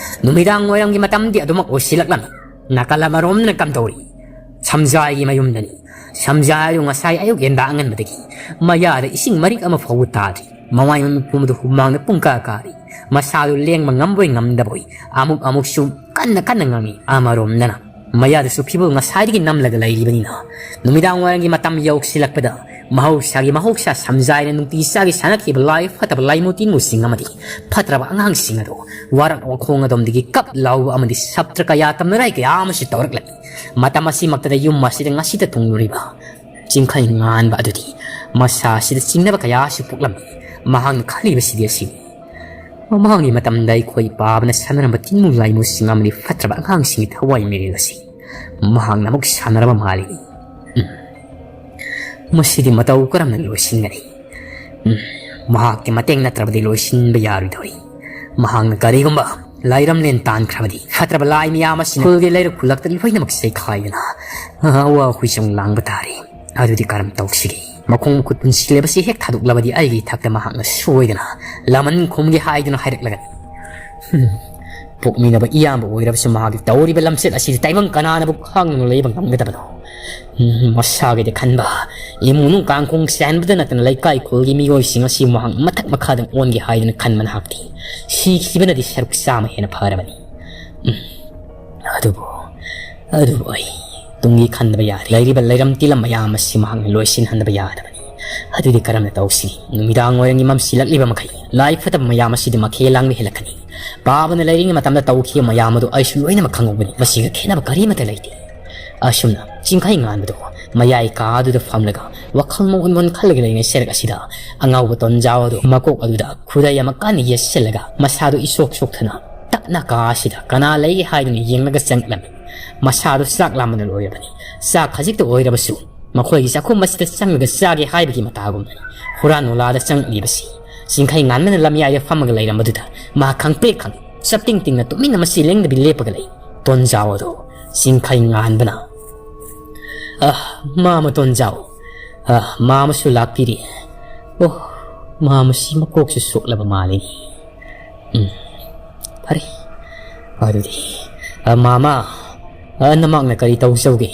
ꯅꯨꯃꯤꯗꯥꯡ ꯋꯥꯏꯔꯝꯒꯤ ꯃꯇꯝꯗꯤ ꯑꯗꯨꯃꯛ ꯑꯣꯏꯁꯤꯜꯂꯛꯂꯝꯃꯤ꯫ ꯅꯥꯀꯜ ꯑꯃꯔꯣꯝꯗꯅ ꯀꯝꯗꯧꯔꯤ? ꯁꯝꯖꯥꯏꯒꯤ ꯃꯌꯨꯝꯗꯅꯤ꯫ ꯁꯝꯖꯥꯏ ꯑꯗꯨ ꯉꯁꯥꯏ ꯑꯌꯨꯛ ꯌꯦꯟꯗꯥ ꯑꯉꯟꯕꯗꯒꯤ ꯃꯌꯥꯗ ꯏꯁꯤꯡ ꯃꯔꯤꯛ ꯑꯃ ꯐꯥꯎꯕ ꯇꯥꯗ꯭ꯔꯤ꯫ ꯃꯃꯥꯏ ꯃꯃꯤꯠ ꯄꯨꯝꯕꯗ ꯍꯨꯃꯥꯡꯅ ꯄꯨꯡꯀꯥ ꯀꯥꯔꯤ꯫ ꯃꯁꯥꯗꯨ ꯂꯦꯡꯕ ꯉꯝꯕꯣꯏ ꯉꯝꯗꯕꯣꯏ ꯑꯃꯨꯛ ꯑꯃꯨꯛꯁꯨ ꯀꯟꯅ ꯀꯟꯅ ꯉꯥꯡꯏ꯫ ꯑꯃꯔꯣꯝꯗꯅ ꯃꯌꯥꯗꯁꯨ ꯐꯤꯕꯨꯜ ꯉꯁꯥꯏꯗꯒꯤ ꯅꯝꯂꯒ ꯂꯩꯔꯤꯕꯅꯤꯅ ꯅꯨꯃꯤꯗꯥꯡ ꯋꯥꯏꯔꯝꯒꯤ ꯃꯇꯝ ꯌꯧꯁꯤꯜꯂꯛꯄꯗ ꯃꯍꯧꯁꯥꯒꯤ ꯃꯍꯧꯁꯥ ꯁꯝꯖꯥꯏꯅ ꯅꯨꯡꯇꯤ ꯆꯥꯒꯤ ꯁꯥꯟꯅꯈꯤꯕ ꯂꯥꯏ ꯐꯠꯇꯕ ꯂꯥꯏꯃꯨ ꯇꯤꯟꯃꯨꯁꯤꯡ ꯑꯃꯗꯤ ꯐꯠꯇ꯭ꯔꯕ ꯑꯉꯥꯡꯁꯤꯡ ꯑꯗꯨ ꯋꯥꯔꯛ ꯋꯥꯈꯣꯡ ꯑꯗꯣꯝꯗꯒꯤ ꯀꯞ ꯂꯥꯎꯕ ꯑꯃꯗꯤ ꯁꯞꯇ꯭ꯔ ꯀꯌꯥ ꯇꯝꯅꯔꯥꯏ ꯀꯌꯥ ꯑꯃꯁꯨ ꯇꯧꯔꯛꯂꯝꯃꯤ꯫ ꯃꯇꯝ ꯑꯁꯤꯃꯛꯇꯗ ꯌꯨꯝ ꯑꯁꯤꯗ ꯉꯁꯤꯇ ꯊꯨꯡꯂꯨꯔꯤꯕ ꯆꯤꯡꯈꯩ ꯉꯥꯟꯕ ꯑꯗꯨꯗꯤ ꯃꯁꯥ ꯑꯁꯤꯗ ꯆꯤꯡꯅꯕ ꯀꯌꯥꯁꯨ ꯄꯣꯛꯂꯝꯃꯤ꯫ ꯃꯍꯥꯛꯅ ꯈꯜꯂꯤꯕꯁꯤꯗꯤ ꯑꯁꯤꯅꯤ꯫ ꯃꯃꯥꯡꯒꯤ ꯃꯇꯝꯗ ꯑꯩꯈꯣꯏ ꯄꯥꯕꯅ ꯁꯥꯟꯅꯔꯝꯕ ꯇꯤꯟꯃꯨ ꯂꯥꯏꯃꯨꯁꯤꯡ ꯑꯃꯗꯤ ꯐꯠꯇ꯭ꯔꯕ ꯑꯉꯥꯡꯁꯤꯡꯒꯤ ꯊꯋꯥꯏ ꯃꯤꯔꯦꯜ ꯑꯁꯤ ꯃꯍꯥꯛꯅ ꯑꯃꯨꯛ ꯁꯥꯟꯅꯔꯕ ꯃꯥꯜꯂꯤ꯫ ꯎꯝ꯫ ꯃꯁꯤꯗꯤ ꯃꯇꯧ ꯀꯔꯝꯅ ꯂꯣꯏꯁꯤꯟꯒꯅꯤ? ꯎꯝ꯫ ꯃꯍꯥꯛꯀꯤ ꯃꯇꯦꯡ ꯅꯠꯇ꯭ꯔꯕꯗꯤ ꯂꯣꯏꯁꯤꯟꯕ ꯌꯥꯔꯣꯏꯗꯧꯔꯤ꯫ ꯃꯍꯥꯛꯅ ꯀꯔꯤꯒꯨꯝꯕ ꯂꯥꯏꯔꯝꯂꯦꯟ ꯇꯥꯟꯈ꯭ꯔꯕꯗꯤ ꯐꯠꯇ꯭ꯔꯕ ꯂꯥꯏ ꯃꯌꯥꯝ ꯑꯁꯤꯅ ꯈꯨꯜꯒꯤ ꯂꯩꯔꯛ ꯈꯨꯜꯂꯛꯇ ꯂꯣꯏꯅꯃꯛ ꯆꯩꯈꯥꯏꯗꯅ ꯑꯋꯥ ꯍꯨꯏꯁꯨꯡ ꯂꯥꯡꯕ ꯇꯥꯔꯦ꯫ ꯑꯗꯨꯗꯤ ꯀꯔꯝ ꯇꯧꯁꯤꯒꯦ? ꯃꯈꯣꯡ ꯃꯈꯨꯠ ꯄꯨꯟꯁꯤꯜꯂꯤꯕꯁꯤ ꯍꯦꯛ ꯊꯥꯗꯣꯛꯂꯕꯗꯤ ꯑꯩꯒꯤ ꯏꯊꯛꯇ ꯃꯍꯥꯛꯅ ꯁꯣꯏꯗꯅ ꯂꯃꯟ ꯈꯨꯝꯒꯦ ꯍꯥꯏꯗꯨꯅ ꯍꯥꯏꯔꯛꯂꯒꯅꯤ꯫ ꯍꯨꯝ, ꯄꯣꯛꯃꯤꯟꯅꯕ ꯏꯌꯥꯝꯕ ꯑꯣꯏꯔꯕꯁꯨ ꯃꯍꯥꯛꯀꯤ ꯇꯧꯔꯤꯕ ꯂꯝꯆꯠ ꯑꯁꯤꯗꯤ ꯇꯥꯏꯕꯪ ꯀꯅꯥꯅꯕꯨ ꯈꯥꯡꯗꯨꯅ ꯂꯩꯕ ꯉꯝꯒꯗꯕꯅꯣ? ꯎꯝ, ꯃꯁꯥꯒꯤꯗꯤ ꯈꯟꯕ, ꯏꯃꯨꯡ ꯃꯅꯨꯡ ꯀꯥꯡꯈꯣꯡ ꯆꯥꯏꯍꯟꯕꯗ ꯅꯠꯇꯅ ꯂꯩꯀꯥꯏ ꯈꯨꯜꯒꯤ ꯃꯤꯑꯣꯏꯁꯤꯡ ꯑꯁꯤ ꯃꯍꯥꯛ ꯃꯊꯛ ꯃꯈꯥꯗ ꯑꯣꯟꯒꯦ ꯍꯥꯏꯗꯨꯅ ꯈꯟꯕ ꯅꯍꯥꯛꯇꯤ ꯁꯤꯈꯤꯕꯅꯗꯤ ꯁꯔꯨꯛ ꯆꯥꯝꯃ ꯍꯦꯟꯅ ꯐꯔꯕꯅꯤ꯫ ꯎꯝ, ꯑꯗꯨꯕꯨ, ꯑꯗꯨꯕꯨ ꯑꯩ ꯇꯨꯡꯒꯤ ꯈꯟꯗꯕ ꯌꯥꯗꯦ꯫ ꯂꯩꯔꯤꯕ ꯂꯩꯔꯝ ꯇꯤꯂꯝ ꯃꯌꯥꯝ ꯑꯁꯤ ꯃꯍꯥꯛꯅ ꯂꯣꯏꯁꯤꯟꯍꯟꯗꯕ ꯌꯥꯗꯕꯅꯤ꯫ ꯑꯗꯨꯗꯤ ꯀꯔꯝꯅ ꯇꯧꯁꯤ? ꯅꯨꯃꯤꯗꯥꯡ ꯋꯥꯏꯔꯝꯒꯤ ꯃꯝꯁꯤꯜꯂꯛꯂꯤꯕ ꯃꯈꯩ ꯂꯥꯏ ꯐꯠꯇꯕ ꯃꯌꯥꯝ ꯑꯁꯤꯗꯤ ꯃꯈꯦꯜ ꯂꯥꯡꯕ ꯍꯦꯜꯂꯛꯀꯅꯤ꯫ ꯄꯥꯕꯅ ꯂꯩꯔꯤꯉꯩ ꯃꯇꯝꯗ ꯇꯧꯈꯤꯕ ꯃꯌꯥꯝ ꯑꯗꯨ ꯑꯩꯁꯨ ꯂꯣꯏꯅꯃꯛ ꯈꯪꯍꯧꯕꯅꯤ꯫ ꯃꯁꯤꯒ ꯈꯦꯠꯅꯕ ꯀꯔꯤꯃꯠꯇ ꯂꯩꯇꯦ꯫ ꯑꯁꯨꯝꯅ ꯆꯤꯡꯈꯩ ꯉꯥꯟꯕꯗꯨ ꯃꯌꯥꯏ ꯀꯥ ꯑꯗꯨꯗ ꯐꯝꯂꯒ ꯋꯥꯈꯜ ꯃꯑꯣꯟ ꯃꯑꯣꯟ ꯈꯜꯂꯒ ꯂꯩꯔꯤꯉꯩ ꯁꯔꯛ ꯑꯁꯤꯗ ꯑꯉꯥꯎꯕ ꯇꯣꯟꯖꯥꯎ ꯑꯗꯨ ꯃꯀꯣꯛ ꯑꯗꯨꯗ ꯈꯨꯗꯩ ꯑꯃ ꯀꯟꯅ ꯌꯦꯠꯁꯤꯜꯂꯒ ꯃꯁꯥꯗꯨ ꯏꯁꯣꯛ ꯁꯣꯛꯊꯅ ꯇꯞꯅ ꯀꯥ ꯑꯁꯤꯗ ꯀꯅꯥ ꯂꯩꯒꯦ ꯍꯥꯏꯗꯨꯅ ꯌꯦꯡꯂꯒ ꯆꯪꯂꯝꯃꯤ꯫ ꯃꯁꯥꯗꯨ ꯆꯥꯛ ꯂꯥꯝꯕꯅ ꯂꯣꯏꯔꯕꯅꯤ꯫ ꯆꯥꯛ ꯈꯖꯤꯛꯇ ꯑꯣꯏꯔꯕꯁꯨ ꯃꯈꯣꯏꯒꯤ ꯆꯥꯛꯈꯨꯝ ꯑꯁꯤꯗ ꯆꯪꯂꯒ ꯆꯥꯒꯦ ꯍꯥꯏꯕꯒꯤ ꯃꯇꯥꯒꯨꯝꯕꯅꯤ ꯍꯨꯔꯥꯟ ꯅꯨꯡꯂꯥꯗ ꯆꯪꯂꯤꯕꯁꯤ꯫ ꯆꯤꯡꯈꯩ ꯉꯥꯟꯕꯅ ꯂꯝꯌꯥꯏꯗ ꯐꯝꯃꯒ ꯂꯩꯔꯝꯕꯗꯨꯗ ꯃꯍꯥꯛ ꯈꯪꯄ꯭ꯔꯦꯛ ꯈꯪꯏ꯫ ꯆꯞꯇꯤꯡ ꯇꯤꯡꯅ ꯇꯨꯃꯤꯟꯅ ꯃꯁꯤ ꯂꯦꯡꯗꯕꯤ ꯂꯦꯞꯄꯒ ꯂꯩ꯫ ꯇꯣꯟꯖꯥꯎ ꯑꯗꯣ ꯆꯤꯡꯈꯩ ꯉꯥꯟꯕꯅ, "ꯑ, ꯃꯥꯃ ꯇꯣꯟꯖꯥꯎ, ꯑ, ꯃꯥꯃꯁꯨ ꯂꯥꯛꯄꯤꯔꯤ꯫ ꯑꯣ, ꯃꯥꯃꯁꯤ ꯃꯀꯣꯛꯁꯨ ꯁꯣꯛꯂꯕ ꯃꯥꯜꯂꯤꯅꯤ꯫ ꯎꯝ, ꯐꯔꯦ꯫ ꯑꯗꯨꯗꯤ, ꯑ, ꯃꯥꯃ, ꯑ, ꯅꯃꯥꯛꯅ ꯀꯔꯤ ꯇꯧꯖꯧꯒꯦ?"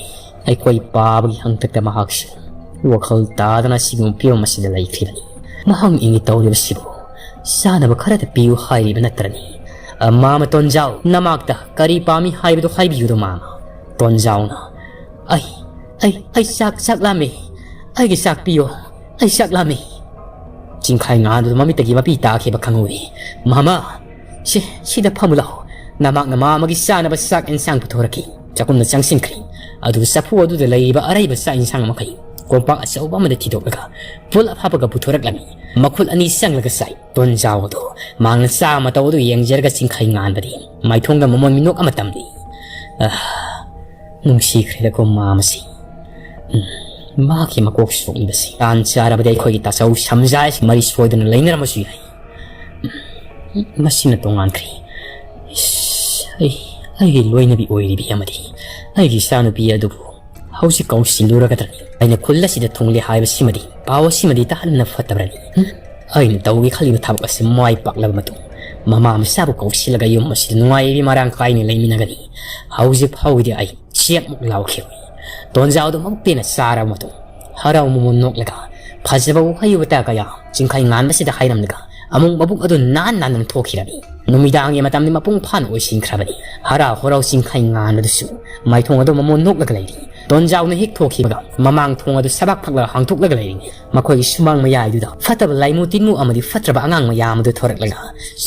ꯑꯩꯈꯣꯏ ꯄꯥꯕꯒꯤ ꯍꯪꯇꯛꯇ ꯃꯍꯥꯛꯁꯨ ꯋꯥꯈꯜ ꯇꯥꯗꯅ ꯑꯁꯤꯒꯨꯝꯕ ꯐꯤꯕꯝ ꯑꯁꯤꯗ ꯂꯩꯈ꯭ꯔꯤꯕꯅꯤ꯫ ꯃꯍꯥꯛꯅ ꯏꯪꯒꯤꯠ ꯇꯧꯔꯤꯕꯁꯤꯕꯨ ꯆꯥꯅꯕ ꯈꯔꯗ ꯄꯤꯌꯨ ꯍꯥꯏꯔꯤꯕ ꯅꯠꯇ꯭ꯔꯅꯤ? ꯑ, ꯃꯥꯃ ꯇꯣꯟꯖꯥꯎ, ꯅꯃꯥꯛꯇ ꯀꯔꯤ ꯄꯥꯝꯃꯤ ꯍꯥꯏꯕꯗꯨ ꯍꯥꯏꯕꯤꯌꯨꯗꯣ, ꯃꯥꯃ꯫ ꯇꯣꯟꯖꯥꯎꯅ, "ꯑꯩ, ꯑꯩ, ꯑꯩ ꯆꯥꯛ, ꯆꯥꯛ ꯂꯥꯝꯃꯤ꯫ ꯑꯩꯒꯤ ꯆꯥꯛ ꯄꯤꯌꯣ꯫ ꯑꯩ ꯆꯥꯛ ꯂꯥꯝꯃꯤ꯫" ꯆꯤꯡꯈꯥꯏ ꯉꯥꯗꯨ ꯃꯃꯤꯠꯇꯒꯤ ꯃꯄꯤ ꯇꯥꯈꯤꯕ ꯈꯪꯍꯧꯏ꯫ "ꯃꯥꯃ, ꯁꯤ, ꯁꯤꯗ ꯐꯝꯃꯨ ꯂꯥꯎ꯫ ꯅꯃꯥꯛꯅ ꯃꯥꯃꯒꯤ ꯆꯥꯅꯕ ꯆꯥꯛ ꯏꯟꯁꯥꯡ ꯄꯨꯊꯣꯔꯛꯈꯤ꯫" ꯆꯥꯛꯈꯨꯝꯗ ꯆꯪꯁꯤꯟꯈ꯭ꯔꯦ꯫ ꯑꯗꯨꯒ ꯆꯐꯨ ꯑꯗꯨꯗ ꯂꯩꯔꯤꯕ ꯑꯔꯩꯕ ꯆꯥꯛ ꯏꯟꯁꯥꯡ ꯃꯈꯩ ꯀꯣꯝꯄꯥꯛ ꯑꯆꯧꯕ ꯑꯃꯗ ꯊꯤꯗꯣꯛꯂꯒ ꯄꯨꯂꯞ ꯍꯥꯞꯄꯒ ꯄꯨꯊꯣꯔꯛꯂꯝꯃꯤ꯫ ꯃꯈꯨꯠ ꯑꯅꯤ ꯆꯪꯂꯒ ꯆꯥꯏ꯫ ꯇꯣꯟꯖꯥꯎ ꯑꯗꯣ ꯃꯥꯡꯅ ꯆꯥ ꯃꯇꯧ ꯑꯗꯨ ꯌꯦꯡꯖꯔꯒ ꯆꯤꯡꯈꯩ ꯉꯥꯟꯕꯗꯤ ꯃꯥꯏꯊꯣꯡꯗ ꯃꯃꯣꯟ ꯃꯤꯅꯣꯛ ꯑꯃ ꯇꯝꯂꯤ꯫ "ꯑ, ꯅꯨꯡꯁꯤꯈ꯭ꯔꯦꯗꯀꯣ ꯃꯥ ꯃꯁꯤ꯫ ꯎꯝ, ꯃꯍꯥꯛꯀꯤ ꯃꯀꯣꯛ ꯁꯣꯛꯂꯤꯕꯁꯤ ꯇꯥꯟ ꯆꯥꯔꯕꯗꯤ ꯑꯩꯈꯣꯏꯒꯤ ꯇꯥꯆꯧ ꯁꯝꯖꯥꯏꯁꯤ ꯃꯔꯤ ꯁꯣꯏꯗꯅ ꯂꯩꯅꯔꯝꯕꯁꯨ ꯌꯥꯏ꯫ ꯎꯝ, ꯃꯁꯤꯅ ꯇꯣꯉꯥꯟꯈ꯭ꯔꯦ꯫ ꯏꯁ, ꯑꯩ, ꯑꯩꯒꯤ ꯂꯣꯏꯅꯕꯤ ꯑꯣꯏꯔꯤꯕꯤ ꯑꯃꯗꯤ ꯑꯩꯒꯤ ꯏꯆꯥꯅꯨꯄꯤ ꯑꯗꯨꯕꯨ ꯍꯧꯖꯤꯛ ꯀꯧꯁꯤꯜꯂꯨꯔꯒꯗ꯭ꯔꯅꯤ? ꯑꯩꯅ ꯈꯨꯜ ꯑꯁꯤꯗ ꯊꯨꯡꯂꯦ ꯍꯥꯏꯕꯁꯤꯃꯗꯤ, ꯄꯥꯎ ꯑꯁꯤꯃꯗꯤ ꯇꯥꯍꯟꯕꯅ ꯐꯠꯇꯕ꯭ꯔꯅꯤ? ꯎꯝ? ꯑꯩꯅ ꯇꯧꯒꯦ ꯈꯜꯂꯤꯕ ꯊꯕꯛ ꯑꯁꯤ ꯃꯥꯏ ꯄꯥꯛꯂꯕ ꯃꯇꯨꯡ, ꯃꯃꯥ ꯃꯆꯥꯕꯨ ꯀꯧꯁꯤꯜꯂꯒ ꯌꯨꯝ ꯑꯁꯤꯗ ꯅꯨꯡꯉꯥꯏ ꯌꯥꯏꯕꯤ ꯃꯔꯥꯡ ꯀꯥꯏꯅ ꯂꯩꯃꯤꯟꯅꯒꯅꯤ꯫ ꯍꯧꯖꯤꯛ ꯐꯥꯎꯕꯗꯤ ꯑꯩ ꯆꯦꯞꯃꯨꯛ ꯂꯥꯎꯈꯤꯔꯣꯏ꯫ ꯇꯣꯟꯖꯥꯎꯗꯨ ꯃꯕꯨꯛ ꯄꯦꯟꯅ ꯆꯥꯔꯕ ꯃꯇꯨꯡ, ꯍꯔꯥꯎ ꯃꯃꯣꯟ ꯅꯣꯛꯂꯒ ꯐꯖꯕ ꯋꯥꯍꯩ ꯋꯥꯇꯥ ꯀꯌꯥ ꯆꯤꯡꯈꯩ ꯉꯥꯟꯕꯁꯤꯗ ꯍꯥꯏꯔꯝꯂꯒ, ꯑꯃꯨꯛ ꯃꯕꯨꯛ ꯑꯗꯨ ꯅꯥꯟ ꯅꯥꯟꯗꯨꯅ ꯊꯣꯛꯈꯤꯔꯝꯃꯤ꯫ ꯅꯨꯃꯤꯗꯥꯡꯒꯤ ꯃꯇꯝꯗꯤ ꯃꯄꯨꯡ ꯐꯥꯅ ꯑꯣꯏꯁꯤꯟꯈ꯭ꯔꯕꯅꯤ꯫ ꯍꯔꯥꯎ ꯍꯔꯥꯎ ꯆꯤꯡꯈꯩ ꯉꯥꯟꯕꯗꯨꯁꯨ ꯃꯥꯏꯊꯣꯡ ꯑꯗꯨ ꯃꯃꯣꯟ ꯅꯣꯛꯂꯒ ꯂꯩꯔꯤ꯫ ꯇꯣꯟꯖꯥꯎꯅ ꯍꯦꯛ ꯊꯣꯛꯈꯤꯕꯒ ꯃꯃꯥꯡ ꯊꯣꯡ ꯑꯗꯨ ꯁꯕꯥꯛ ꯐꯛꯂꯒ ꯍꯥꯡꯗꯣꯛꯂꯒ ꯂꯩꯔꯤꯅꯤ꯫ ꯃꯈꯣꯏꯒꯤ ꯁꯨꯃꯥꯡ ꯃꯌꯥꯏꯗꯨꯗ ꯐꯠꯇꯕ ꯂꯥꯏꯃꯨ ꯇꯤꯟꯃꯨ ꯑꯃꯗꯤ ꯐꯠꯇ꯭ꯔꯕ ꯑꯉꯥꯡ ꯃꯌꯥꯝ ꯑꯗꯨ ꯊꯣꯔꯛꯂꯒ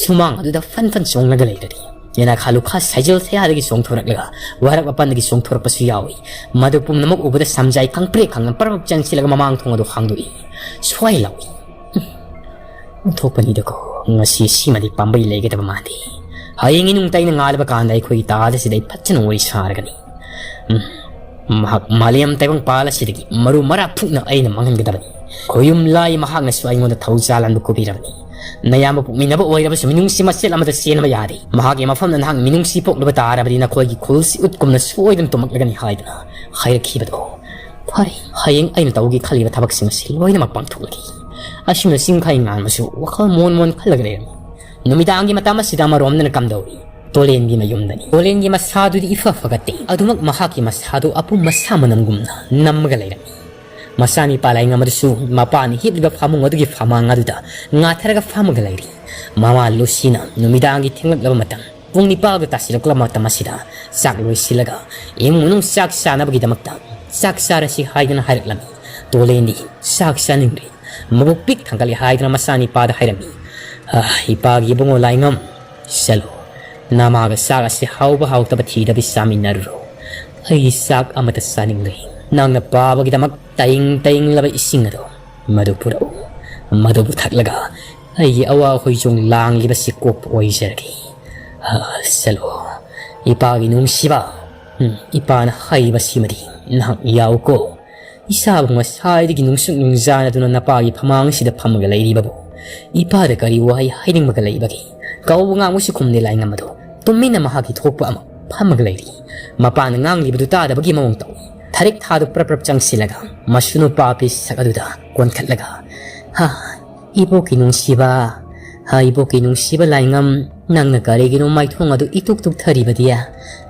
ꯁꯨꯃꯥꯡ ꯑꯗꯨꯗ ꯐꯟ ꯐꯟ ꯆꯣꯡꯂꯒ ꯂꯩꯔꯔꯤ꯫ ꯌꯦꯅꯈꯥ ꯂꯨꯈꯥ ꯁꯥꯏꯖꯜ ꯁꯌꯥꯗꯒꯤ ꯆꯣꯡꯊꯣꯔꯛꯂꯒ ꯋꯥꯔꯛ ꯃꯄꯥꯟꯗꯒꯤ ꯆꯣꯡꯊꯣꯔꯛꯄꯁꯨ ꯌꯥꯎꯏ꯫ ꯃꯗꯨ ꯄꯨꯝꯅꯃꯛ ꯎꯕꯗ ꯁꯝꯖꯥꯏ ꯈꯪꯄ꯭ꯔꯦꯛ ꯈꯪꯅ ꯄꯔꯞ ꯆꯪꯁꯤꯜꯂꯒ ꯃꯃꯥꯡ ꯊꯣꯡ ꯑꯗꯨ ꯍꯥꯡꯗꯣꯛꯏ꯫ ꯁ꯭ꯋꯥꯏ ꯂꯥꯎꯏ꯫ ꯎꯝ, ꯑꯣꯟꯊꯣꯛꯄꯅꯤꯗꯀꯣ, ꯉꯁꯤ ꯁꯤꯃꯗꯤ ꯄꯥꯝꯕꯩ ꯂꯩꯒꯗꯕ ꯃꯥꯟꯗꯦ꯫ ꯍꯌꯦꯡ ꯏꯅꯨꯡꯇ ꯑꯩꯅ ꯉꯥꯜꯂꯕ ꯀꯥꯟꯗ ꯑꯩꯈꯣꯏꯒꯤ ꯇꯥꯗ ꯁꯤꯗ ꯑꯩ ꯐꯖꯅ ꯋꯥꯔꯤ ꯁꯥꯔꯒꯅꯤ꯫ ꯎꯝ, ꯃꯍꯥꯛ ꯃꯥꯂꯦꯝ ꯇꯥꯏꯕꯪꯄꯥꯜ ꯑꯁꯤꯗꯒꯤ ꯃꯔꯨ ꯃꯔꯥ ꯐꯨꯛꯅ ꯑꯩꯅ ꯃꯥꯡꯍꯟꯒꯗꯕꯅꯤ꯫ ꯈꯣꯌꯨꯝ ꯂꯥꯏ ꯃꯍꯥꯛꯅꯁꯨ ꯑꯩꯉꯣꯟꯗ ꯊꯧꯖꯥꯜ ꯑꯟꯕ ꯀꯨꯕꯤꯔꯕꯅꯤ꯫ ꯅꯌꯥꯝꯕ ꯄꯣꯛꯃꯤꯟꯅꯕ ꯑꯣꯏꯔꯕꯁꯨ ꯃꯤꯅꯨꯡꯁꯤ ꯃꯆꯦꯠ ꯑꯃꯗ ꯆꯦꯟꯕ ꯌꯥꯗꯦ꯫ ꯃꯍꯥꯛꯀꯤ ꯃꯐꯝꯗ ꯅꯍꯥꯛ ꯃꯤꯅꯨꯡꯁꯤ ꯄꯣꯛꯂꯨꯕ ꯇꯥꯔꯕꯗꯤ ꯅꯈꯣꯏꯒꯤ ꯈꯨꯜꯁꯤ ꯎꯠꯀꯨꯝꯅ ꯁꯣꯏꯗꯅ ꯇꯨꯝꯃꯛꯂꯒꯅꯤ ꯍꯥꯏꯗꯨꯅ ꯍꯥꯏꯔꯛꯈꯤꯕꯗꯣ꯫ ꯐꯔꯦ, ꯍꯌꯦꯡ ꯑꯩꯅ ꯇꯧꯒꯦ ꯈꯜꯂꯤꯕ ꯊꯕꯛꯁꯤꯡ ꯑꯁꯤ ꯂꯣꯏꯅꯃꯛ ꯄꯥꯡꯊꯣꯛꯂꯒꯦ꯫ ꯑꯁꯨꯝꯅ ꯆꯤꯡꯈꯩ ꯉꯥꯟꯕꯁꯨ ꯋꯥꯈꯜ ꯃꯣꯟ ꯃꯣꯟ ꯈꯜꯂꯒ ꯂꯩꯔꯝꯃꯤ꯫ ꯅꯨꯃꯤꯗꯥꯡꯒꯤ ꯃꯇꯝ ꯑꯁꯤꯗ ꯑꯃꯔꯣꯝꯗꯅ ꯀꯝꯗꯧꯔꯤ? ꯇꯣꯂꯦꯟꯒꯤ ꯃꯌꯨꯝꯗꯅꯤ꯫ ꯇꯣꯂꯦꯟꯒꯤ ꯃꯁꯥꯗꯨꯗꯤ ꯏꯐ ꯐꯒꯠꯇꯦ꯫ ꯑꯗꯨꯃꯛ ꯃꯍꯥꯛꯀꯤ ꯃꯁꯥꯗꯨ ꯑꯄꯨꯝ ꯃꯁꯥ ꯃꯅꯝꯒꯨꯝꯅ ꯅꯝꯃꯒ ꯂꯩꯔꯝꯃꯤ꯫ ꯃꯆꯥꯅꯤꯄꯥ ꯂꯥꯏꯉꯝ ꯑꯗꯨꯁꯨ ꯃꯄꯥꯅ ꯍꯤꯞꯂꯤꯕ ꯐꯃꯨꯡ ꯑꯗꯨꯒꯤ ꯐꯃꯥꯡ ꯑꯗꯨꯗ ꯉꯥꯊꯔꯒ ꯐꯝꯃꯒ ꯂꯩꯔꯤ꯫ ꯃꯃꯥ ꯂꯨꯁꯤꯅ ꯅꯨꯃꯤꯗꯥꯡꯒꯤ ꯊꯦꯡꯂꯛꯂꯕ ꯃꯇꯝ, ꯄꯨꯡ ꯅꯤꯄꯥꯜꯒ ꯇꯥꯁꯤꯜꯂꯛꯂꯕ ꯃꯇꯝ ꯑꯁꯤꯗ ꯆꯥꯛ ꯂꯣꯏꯁꯤꯜꯂꯒ ꯏꯃꯨꯡ ꯃꯅꯨꯡ ꯆꯥꯛ ꯆꯥꯅꯕꯒꯤꯗꯃꯛꯇ ꯆꯥꯛ ꯆꯥꯔꯁꯤ ꯍꯥꯏꯗꯨꯅ ꯍꯥꯏꯔꯛꯂꯝꯃꯤ꯫ ꯇꯣꯂꯦꯟꯗꯤ ꯆꯥꯛ ꯆꯥꯅꯤꯡꯗ꯭ꯔꯦ꯫ ꯃꯕꯨꯛ ꯄꯤꯛ ꯊꯥꯡꯒꯠꯂꯤ ꯍꯥꯏꯗꯨꯅ ꯃꯆꯥꯅꯤꯄꯥꯗ ꯍꯥꯏꯔꯝꯃꯤ꯫ "ꯑ, ꯏꯄꯥꯒꯤ ꯏꯕꯨꯡꯉꯣ ꯂꯥꯏꯉꯝ, ꯆꯠꯂꯣ, ꯅꯃꯥꯒ ꯆꯥꯛ ꯑꯁꯤ ꯍꯥꯎꯕ ꯍꯥꯎꯇꯕ ꯊꯤꯗꯕꯤ ꯆꯥꯃꯤꯟꯅꯔꯨꯔꯣ꯫ ꯑꯩ ꯆꯥꯛ ꯑꯃꯠꯇ ꯆꯥꯅꯤꯡꯗꯦ꯫ ꯅꯪꯅ ꯄꯥꯕꯒꯤꯗꯃꯛ ꯇꯥꯏꯪ ꯇꯥꯏꯪꯂꯕ ꯏꯁꯤꯡ ꯑꯗꯣ ꯃꯗꯨ ꯄꯨꯔꯛꯎ꯫ ꯃꯗꯨꯕꯨ ꯊꯛꯂꯒ ꯑꯩꯒꯤ ꯑꯋꯥ ꯍꯣꯏꯖꯣꯡ ꯂꯥꯡꯂꯤꯕꯁꯤ ꯀꯣꯛꯄ ꯑꯣꯏꯖꯔꯒꯦ꯫ ꯑ, ꯆꯠꯂꯣ, ꯏꯄꯥꯒꯤ ꯅꯨꯡꯁꯤꯕ, "ꯎꯝ, ꯏꯄꯥꯅ ꯍꯥꯏꯔꯤꯕꯁꯤꯃꯗꯤ ꯅꯍꯥꯛ ꯌꯥꯎꯀꯣ꯫ ꯏꯆꯥꯕꯨ ꯉꯁꯥꯏꯗꯒꯤ ꯅꯨꯡꯁꯨꯛ ꯅꯨꯡꯖꯥꯅꯗꯨꯅ ꯅꯄꯥꯒꯤ ꯐꯃꯥꯡꯁꯤꯗ ꯐꯝꯃꯒ ꯂꯩꯔꯤꯕꯕꯨ ꯏꯄꯥꯗ ꯀꯔꯤ ꯋꯥꯍꯩ ꯍꯥꯏꯅꯤꯡꯕꯒ ꯂꯩꯕꯒꯦ?" ꯀꯧꯕ ꯉꯥꯡꯕꯁꯨ ꯈꯨꯝꯗꯦ ꯂꯥꯏꯉꯝ ꯑꯗꯨ꯫ ꯇꯨꯃꯤꯟꯅ ꯃꯍꯥꯛꯀꯤ ꯊꯣꯛꯄ ꯑꯃ ꯐꯝꯃꯒ ꯂꯩꯔꯤ꯫ ꯃꯄꯥꯅ ꯉꯥꯡꯂꯤꯕꯗꯨ ꯇꯥꯗꯕꯒꯤ ꯃꯑꯣꯡ ꯇꯧꯏ꯫ ꯊꯔꯤꯛ ꯊꯥꯗꯨ ꯄ꯭ꯔꯞ ꯄ꯭ꯔꯞ ꯆꯪꯁꯤꯜꯂꯒ ꯃꯁꯨ ꯅꯨꯄꯥꯄꯤ ꯁꯛ ꯑꯗꯨꯗ ꯀꯣꯟꯈꯠꯂꯒ, "ꯍꯥ, ꯏꯕꯣꯛꯀꯤ ꯅꯨꯡꯁꯤꯕ, ꯍꯥ, ꯏꯕꯣꯛꯀꯤ ꯅꯨꯡꯁꯤꯕ ꯂꯥꯏꯉꯝ, ꯅꯪꯅ ꯀꯔꯤꯒꯤꯅꯣ ꯃꯥꯏꯊꯣꯡ ꯑꯗꯨ ꯏꯇꯨꯛ ꯇꯨꯛꯊꯔꯤꯕꯗꯤ?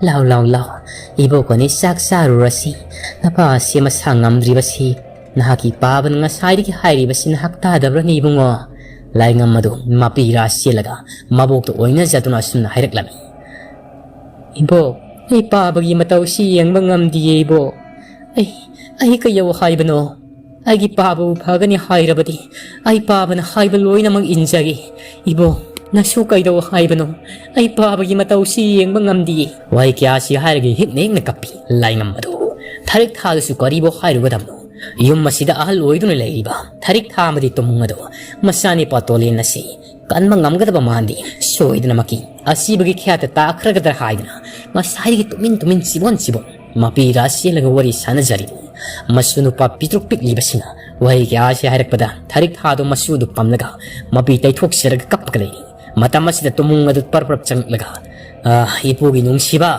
ꯂꯥꯎ, ꯂꯥꯎ, ꯂꯥꯎ, ꯏꯕꯣꯛꯀꯅꯤ ꯆꯥꯛ ꯆꯥꯔꯨꯔꯁꯤ꯫ ꯅꯄꯥ ꯑꯁꯤ ꯃꯁꯥ ꯉꯝꯗ꯭ꯔꯤꯕꯁꯤ ꯅꯍꯥꯛꯀꯤ ꯄꯥꯕꯅ ꯉꯁꯥꯏꯗꯒꯤ ꯍꯥꯏꯔꯤꯕꯁꯤ ꯅꯍꯥꯛ ꯇꯥꯗꯕ꯭ꯔꯅꯦ ꯏꯕꯨꯡꯉꯣ?" ꯂꯥꯏꯉꯝ ꯑꯗꯨ ꯃꯄꯤꯔꯥ ꯆꯦꯜꯂꯒ ꯃꯕꯣꯛꯇ ꯑꯣꯏꯅꯖꯗꯨꯅ ꯑꯁꯨꯝꯅ ꯍꯥꯏꯔꯛꯂꯝꯃꯤ꯫ "ꯏꯕꯣꯛ, ꯑꯩ ꯄꯥꯕꯒꯤ ꯃꯇꯧꯁꯤ ꯌꯦꯡꯕ ꯉꯝꯗꯤꯌꯦ ꯏꯕꯣꯛ꯫ ꯑꯩ, ꯑꯩ ꯀꯩꯗꯧ ꯍꯥꯏꯕꯅꯣ? ꯑꯩꯒꯤ ꯄꯥꯕꯕꯨ ꯐꯒꯅꯤ ꯍꯥꯏꯔꯕꯗꯤ ꯑꯩ ꯄꯥꯕꯅ ꯍꯥꯏꯕ ꯂꯣꯏꯅꯃꯛ ꯏꯟꯖꯒꯦ꯫ ꯏꯕꯣꯛ, ꯅꯁꯨ ꯀꯩꯗꯧ ꯍꯥꯏꯕꯅꯣ? ꯑꯩ ꯄꯥꯕꯒꯤ ꯃꯇꯧꯁꯤ ꯌꯦꯡꯕ ꯉꯝꯗꯤꯌꯦ꯫" ꯋꯥꯍꯩ ꯀꯌꯥꯁꯤ ꯍꯥꯏꯔꯒ ꯍꯤꯛꯅ ꯍꯤꯛꯅ ꯀꯞꯄꯤ ꯂꯥꯏꯉꯝ ꯑꯗꯨ꯫ ꯊꯔꯤꯛ ꯊꯥꯗꯨꯁꯨ ꯀꯔꯤꯕꯨ ꯍꯥꯏꯔꯨꯒꯗꯕꯅꯣ? ꯌꯨꯝ ꯑꯁꯤꯗ ꯑꯍꯜ ꯑꯣꯏꯗꯨꯅ ꯂꯩꯔꯤꯕ ꯊꯔꯤꯛ ꯊꯥ ꯑꯃꯗꯤ ꯇꯨꯃꯨꯡ ꯑꯗꯨ ꯃꯆꯥꯅꯤꯄꯥ ꯇꯣꯂꯦꯟ ꯑꯁꯤ ꯀꯟꯕ ꯉꯝꯒꯗꯕ ꯃꯥꯟꯗꯦ꯫ ꯁꯣꯏꯗꯅꯃꯛꯀꯤ ꯑꯁꯤꯕꯒꯤ ꯈ꯭ꯌꯥꯠꯇ ꯇꯥꯈ꯭ꯔꯒꯗ꯭ꯔꯥ ꯍꯥꯏꯗꯨꯅ ꯉꯁꯥꯏꯗꯒꯤ ꯇꯨꯃꯤꯟ ꯇꯨꯃꯤꯟ ꯆꯤꯕꯣꯟ ꯆꯤꯕꯣꯟ ꯃꯄꯤꯔꯥ ꯆꯦꯜꯂꯒ ꯋꯥꯔꯤ ꯁꯥꯟꯅꯖꯔꯤꯕꯅꯤ꯫ ꯃꯁꯨ ꯅꯨꯄꯥ ꯄꯤꯇ꯭ꯔꯨꯛ ꯄꯤꯛꯂꯤꯕꯁꯤꯅ ꯋꯥꯍꯩ ꯀꯌꯥ ꯑꯁꯤ ꯍꯥꯏꯔꯛꯄꯗ ꯊꯔꯤꯛ ꯊꯥꯗꯣ ꯃꯁꯨꯗꯨ ꯄꯝꯂꯒ ꯃꯄꯤ ꯇꯩꯊꯣꯛꯆꯔꯒ ꯀꯞꯄꯒ ꯂꯩꯔꯤ꯫ ꯃꯇꯝ ꯑꯁꯤꯗ ꯇꯨꯃꯨꯡ ꯑꯗꯨ ꯄꯔꯞ ꯄꯔꯞ ꯆꯪꯂꯛꯂꯒ, "ꯑ, ꯏꯄꯨꯒꯤ ꯅꯨꯡꯁꯤꯕ,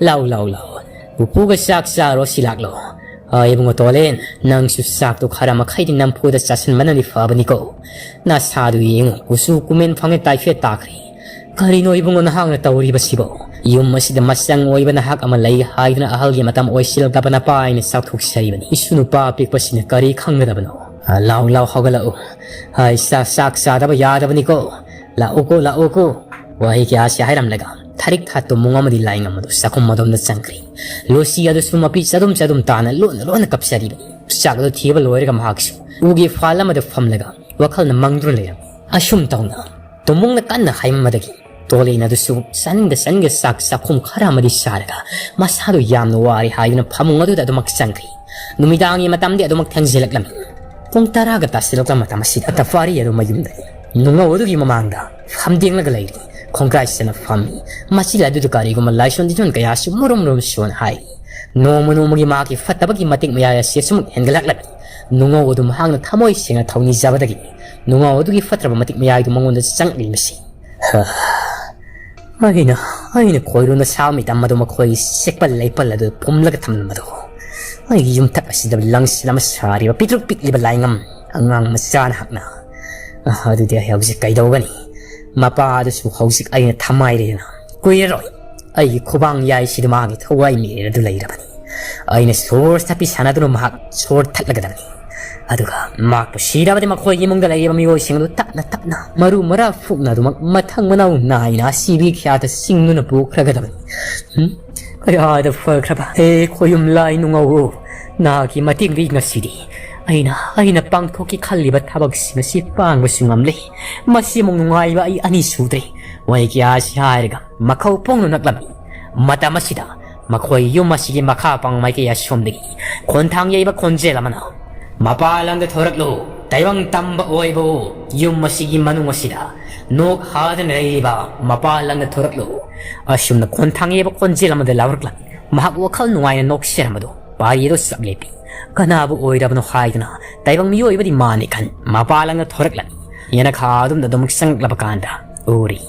ꯂꯥꯎ, ꯂꯥꯎ, ꯂꯥꯎ꯫ ꯄꯨꯄꯨꯒ ꯆꯥꯛ ꯆꯥꯔꯣ, ꯁꯤ ꯂꯥꯛꯂꯣ꯫ ꯑ, ꯏꯕꯨꯡꯉꯣ ꯇꯣꯂꯦꯟ, ꯅꯪꯁꯨ ꯆꯥꯛꯇꯨ ꯈꯔ ꯃꯈꯩꯗꯤ ꯅꯝꯐꯨꯗ ꯆꯥꯁꯤꯟꯕꯅꯗꯤ ꯐꯕꯅꯤꯀꯣ꯫ ꯅꯁꯥꯗꯨ ꯌꯦꯡꯉꯨ, ꯀꯨꯆꯨ ꯀꯨꯃꯦꯟ ꯐꯪꯉꯦ, ꯇꯥꯏꯐꯦꯠ ꯇꯥꯈ꯭ꯔꯦ꯫ ꯀꯔꯤꯅꯣ ꯏꯕꯨꯡꯉꯣ ꯅꯍꯥꯛꯅ ꯇꯧꯔꯤꯕꯁꯤꯕꯣ? ꯌꯨꯝ ꯑꯁꯤꯗ ꯃꯆꯪ ꯑꯣꯏꯕ ꯅꯍꯥꯛ ꯑꯃ ꯂꯩ ꯍꯥꯏꯗꯨꯅ ꯑꯍꯜꯒꯤ ꯃꯇꯝ ꯑꯣꯏꯁꯤꯜꯂꯛꯂꯕ ꯅꯄꯥ ꯑꯩꯅ ꯆꯥꯎꯊꯣꯛꯆꯔꯤꯕꯅꯤ꯫ ꯏꯁꯨ ꯅꯨꯄꯥ ꯑꯄꯤꯛꯄꯁꯤꯅ ꯀꯔꯤ ꯈꯪꯒꯗꯕꯅꯣ? ꯑ, ꯂꯥꯎ, ꯂꯥꯎ, ꯍꯧꯒꯠꯂꯛꯎ꯫ ꯑ, ꯆꯥꯛ, ꯆꯥꯛ ꯆꯥꯗꯕ ꯌꯥꯗꯕꯅꯤꯀꯣ꯫ ꯂꯥꯛꯎꯀꯣ, ꯂꯥꯛꯎꯀꯣ꯫" ꯋꯥꯍꯩ ꯀꯌꯥꯁꯤ ꯍꯥꯏꯔꯝꯂꯒ ꯊꯔꯤꯛ ꯊꯥ ꯇꯨꯃꯨꯡ ꯑꯃꯗꯤ ꯂꯥꯏꯉꯝ ꯑꯗꯨ ꯆꯥꯛꯈꯨꯝ ꯑꯗꯣꯝꯗ ꯆꯪꯈ꯭ꯔꯤ꯫ ꯂꯣꯁꯤ ꯑꯗꯨꯁꯨ ꯃꯄꯤ ꯆꯗꯨꯝ ꯆꯗꯨꯝ ꯇꯥꯅ ꯂꯣꯟꯅ ꯂꯣꯟꯅ ꯀꯞꯆꯔꯤꯕꯅꯤ꯫ ꯆꯥꯛ ꯑꯗꯨ ꯊꯤꯕ ꯂꯣꯏꯔꯒ ꯃꯍꯥꯛꯁꯨ ꯎꯒꯤ ꯐꯥꯜ ꯑꯃꯗ ꯐꯝꯂꯒ ꯋꯥꯈꯜꯅ ꯃꯪꯗꯨꯅ ꯂꯩꯔꯝꯃꯤ꯫ ꯑꯁꯨꯝ ꯇꯧꯅ ꯇꯨꯃꯨꯡꯅ ꯀꯟꯅ ꯍꯥꯏꯃꯟꯕꯗꯒꯤ ꯇꯣꯂꯦꯟ ꯑꯗꯨꯁꯨ ꯆꯥꯅꯤꯡꯗ ꯆꯥꯅꯤꯡꯗ ꯆꯥꯛ ꯆꯥꯛꯈꯨꯝ ꯈꯔ ꯑꯃꯗꯤ ꯆꯥꯔꯒ ꯃꯁꯥꯗꯨ ꯌꯥꯝꯅ ꯋꯥꯔꯦ ꯍꯥꯏꯗꯨꯅ ꯐꯃꯨꯡ ꯑꯗꯨꯗ ꯑꯗꯨꯃꯛ ꯆꯪꯈ꯭ꯔꯤ꯫ ꯅꯨꯃꯤꯗꯥꯡꯒꯤ ꯃꯇꯝꯗꯤ ꯑꯗꯨꯃꯛ ꯊꯦꯡꯖꯤꯜꯂꯛꯂꯝꯃꯤ꯫ ꯄꯨꯡ ꯇꯔꯥꯒ ꯇꯥꯁꯤꯜꯂꯛꯄ ꯃꯇꯝ ꯑꯁꯤꯗ ꯇꯐꯥꯔꯤ ꯑꯗꯨ ꯃꯌꯨꯝꯗ ꯅꯨꯡꯉꯧ ꯑꯗꯨꯒꯤ ꯃꯃꯥꯡꯗ ꯐꯝꯗꯦꯡꯂꯒ ꯂꯩꯔꯤ꯫ ꯈꯣꯡꯒ꯭ꯔꯥꯏ ꯆꯅ ꯐꯝꯃꯤ꯫ ꯃꯁꯤ ꯂꯥꯏꯗꯨꯗ ꯀꯔꯤꯒꯨꯝꯕ ꯂꯥꯏꯁꯣꯟ ꯇꯤꯟꯖꯣꯟ ꯀꯌꯥꯁꯨ ꯃꯨꯔꯨꯝ ꯃꯨꯔꯨꯝ ꯁꯣꯟ ꯍꯥꯏꯔꯤ꯫ ꯅꯣꯡꯃ ꯅꯣꯡꯃꯒꯤ ꯃꯍꯥꯛꯀꯤ ꯐꯠꯇꯕꯒꯤ ꯃꯇꯤꯛ ꯃꯌꯥꯏ ꯑꯁꯤ ꯑꯁꯨꯝ ꯍꯦꯟꯒꯠꯂꯛꯂꯝꯃꯤ꯫ ꯅꯨꯡꯉꯧ ꯑꯗꯨ ꯃꯍꯥꯛꯅ ꯊꯃꯣꯏ ꯁꯦꯡꯅ ꯊꯧꯅꯤꯖꯕꯗꯒꯤ ꯅꯨꯡꯉꯧ ꯑꯗꯨꯒꯤ ꯐꯠꯇ꯭ꯔꯕ ꯃꯇꯤꯛ ꯃꯌꯥꯏꯗꯨ ꯃꯉꯣꯟꯗ ꯆꯪꯂꯤꯕꯁꯤ꯫ ꯑꯩꯅ, ꯑꯩꯅ ꯈꯣꯏꯔꯨꯅ ꯁꯥꯕ ꯃꯤꯇꯝ ꯑꯗꯨ ꯃꯈꯣꯏꯒꯤ ꯁꯦꯛꯄꯜ ꯂꯩꯄꯜ ꯑꯗꯨ ꯄꯨꯝꯂꯒ ꯊꯝꯂꯝꯕꯗꯨ, ꯑꯩꯒꯤ ꯌꯨꯝꯊꯛ ꯑꯁꯤꯗ ꯂꯪꯁꯤꯜ ꯑꯃ ꯁꯥꯔꯤꯕ ꯄꯤꯛꯇ꯭ꯔꯨꯛ ꯄꯤꯛꯂꯤꯕ ꯂꯥꯏꯉꯝ ꯑꯉꯥꯡ ꯃꯆꯥꯅ ꯍꯛꯅ, "ꯑꯗꯨꯗꯤ ꯑꯩ ꯍꯧꯖꯤꯛ ꯀꯩꯗꯧꯒꯅꯤ? ꯃꯄꯥ ꯑꯗꯨꯁꯨ ꯍꯧꯖꯤꯛ ꯑꯩꯅ ꯊꯝꯃꯥꯏꯔꯦꯅ ꯀꯨꯏꯔꯔꯣꯏ꯫ ꯑꯩꯒꯤ ꯈꯨꯕꯥꯡ ꯌꯥꯏꯁꯤꯗ ꯃꯥꯒꯤ ꯊꯋꯥꯏ ꯃꯤꯔꯦꯜ ꯑꯗꯨ ꯂꯩꯔꯕꯅꯤ꯫ ꯑꯩꯅ ꯁꯣꯔ ꯊꯠꯄꯤ ꯁꯥꯟꯅꯗꯨꯅ ꯃꯍꯥꯛ ꯁꯣꯔ ꯊꯠꯂꯒꯗꯕꯅꯤ꯫ ꯑꯗꯨꯒ ꯃꯍꯥꯛꯄꯨ ꯁꯤꯔꯕꯗꯤ ꯃꯈꯣꯏꯒꯤ ꯏꯃꯨꯡꯗ ꯂꯩꯔꯤꯕ ꯃꯤꯑꯣꯏꯁꯤꯡ ꯑꯗꯨ ꯇꯞꯅ ꯇꯞꯅ ꯃꯔꯨ ꯃꯔꯥ ꯐꯨꯛꯅ ꯑꯗꯨꯃꯛ ꯃꯊꯪ ꯃꯅꯥꯎ ꯅꯥꯏꯅ ꯑꯁꯤꯕꯒꯤ ꯈ꯭ꯌꯥꯠꯇ ꯁꯤꯡꯗꯨꯅ ꯄꯨꯈ꯭ꯔꯒꯗꯕꯅꯤ꯫ ꯍꯨꯝ? ꯀꯌꯥꯗ ꯐꯈ꯭ꯔꯕ ꯍꯦ ꯈꯣꯌꯨꯝ ꯂꯥꯏ ꯅꯨꯡꯉꯧ, ꯅꯍꯥꯛꯀꯤ ꯃꯇꯦꯡꯗꯤ ꯉꯁꯤꯗꯤ ꯑꯩꯅ, ꯑꯩꯅ ꯄꯥꯡꯊꯣꯛꯀꯦ ꯈꯜꯂꯤꯕ ꯊꯕꯛꯁꯤꯡ ꯑꯁꯤ ꯄꯥꯡꯕꯁꯨ ꯉꯝꯂꯦ꯫ ꯃꯁꯤꯃꯨꯛ ꯅꯨꯡꯉꯥꯏꯕ ꯑꯩ ꯑꯅꯤ ꯁꯨꯗ꯭ꯔꯤ꯫ ꯋꯥꯍꯩ ꯀꯌꯥ ꯑꯁꯤ ꯍꯥꯏꯔꯒ ꯃꯈꯧ ꯄꯣꯡꯅ ꯅꯛꯂꯝꯃꯤ꯫ ꯃꯇꯝ ꯑꯁꯤꯗ ꯃꯈꯣꯏ ꯌꯨꯝ ꯑꯁꯤꯒꯤ ꯃꯈꯥ ꯄꯥꯡ ꯃꯥꯏꯀꯩ ꯑꯁꯣꯝꯗꯒꯤ ꯈꯣꯟꯊꯥꯡ ꯌꯩꯕ ꯈꯣꯟꯖꯦꯜ ꯑꯃꯅ, "ꯃꯄꯥ ꯂꯝꯗ ꯊꯣꯔꯛꯂꯨ, ꯇꯥꯏꯕꯪ ꯇꯝꯕ ꯑꯣꯏꯕꯨ, ꯌꯨꯝ ꯑꯁꯤꯒꯤ ꯃꯅꯨꯡ ꯑꯁꯤꯗ ꯅꯣꯛ ꯍꯥꯗꯅ ꯂꯩꯔꯤꯕ ꯃꯄꯥ ꯂꯝꯗ ꯊꯣꯔꯛꯂꯨ"꯫ ꯑꯁꯨꯝꯅ ꯈꯣꯟꯊꯥꯡ ꯌꯩꯕ ꯈꯣꯟꯖꯦꯜ ꯑꯃꯗ ꯂꯥꯎꯔꯛꯂꯝꯃꯤ꯫ ꯃꯍꯥꯛ ꯋꯥꯈꯜ ꯅꯨꯡꯉꯥꯏꯅ ꯅꯣꯛꯆꯔꯝꯕꯗꯨ ꯄꯥꯔꯤ ꯑꯗꯨ ꯆꯞ ꯂꯦꯞꯄꯤ꯫ ꯀꯅꯥꯕꯨ ꯑꯣꯏꯔꯕꯅꯣ ꯍꯥꯏꯗꯨꯅ ꯇꯥꯏꯕꯪ ꯃꯤꯑꯣꯏꯕꯗꯤ ꯃꯥꯅꯤ ꯈꯟ ꯃꯄꯥ ꯂꯝꯗ ꯊꯣꯔꯛꯂꯝꯃꯤ꯫ ꯌꯦꯅꯈꯥ ꯑꯗꯨꯝꯗ ꯑꯗꯨꯃꯛ ꯆꯪꯂꯛꯂꯕ ꯀꯥꯟꯗ ꯎꯔꯤ꯫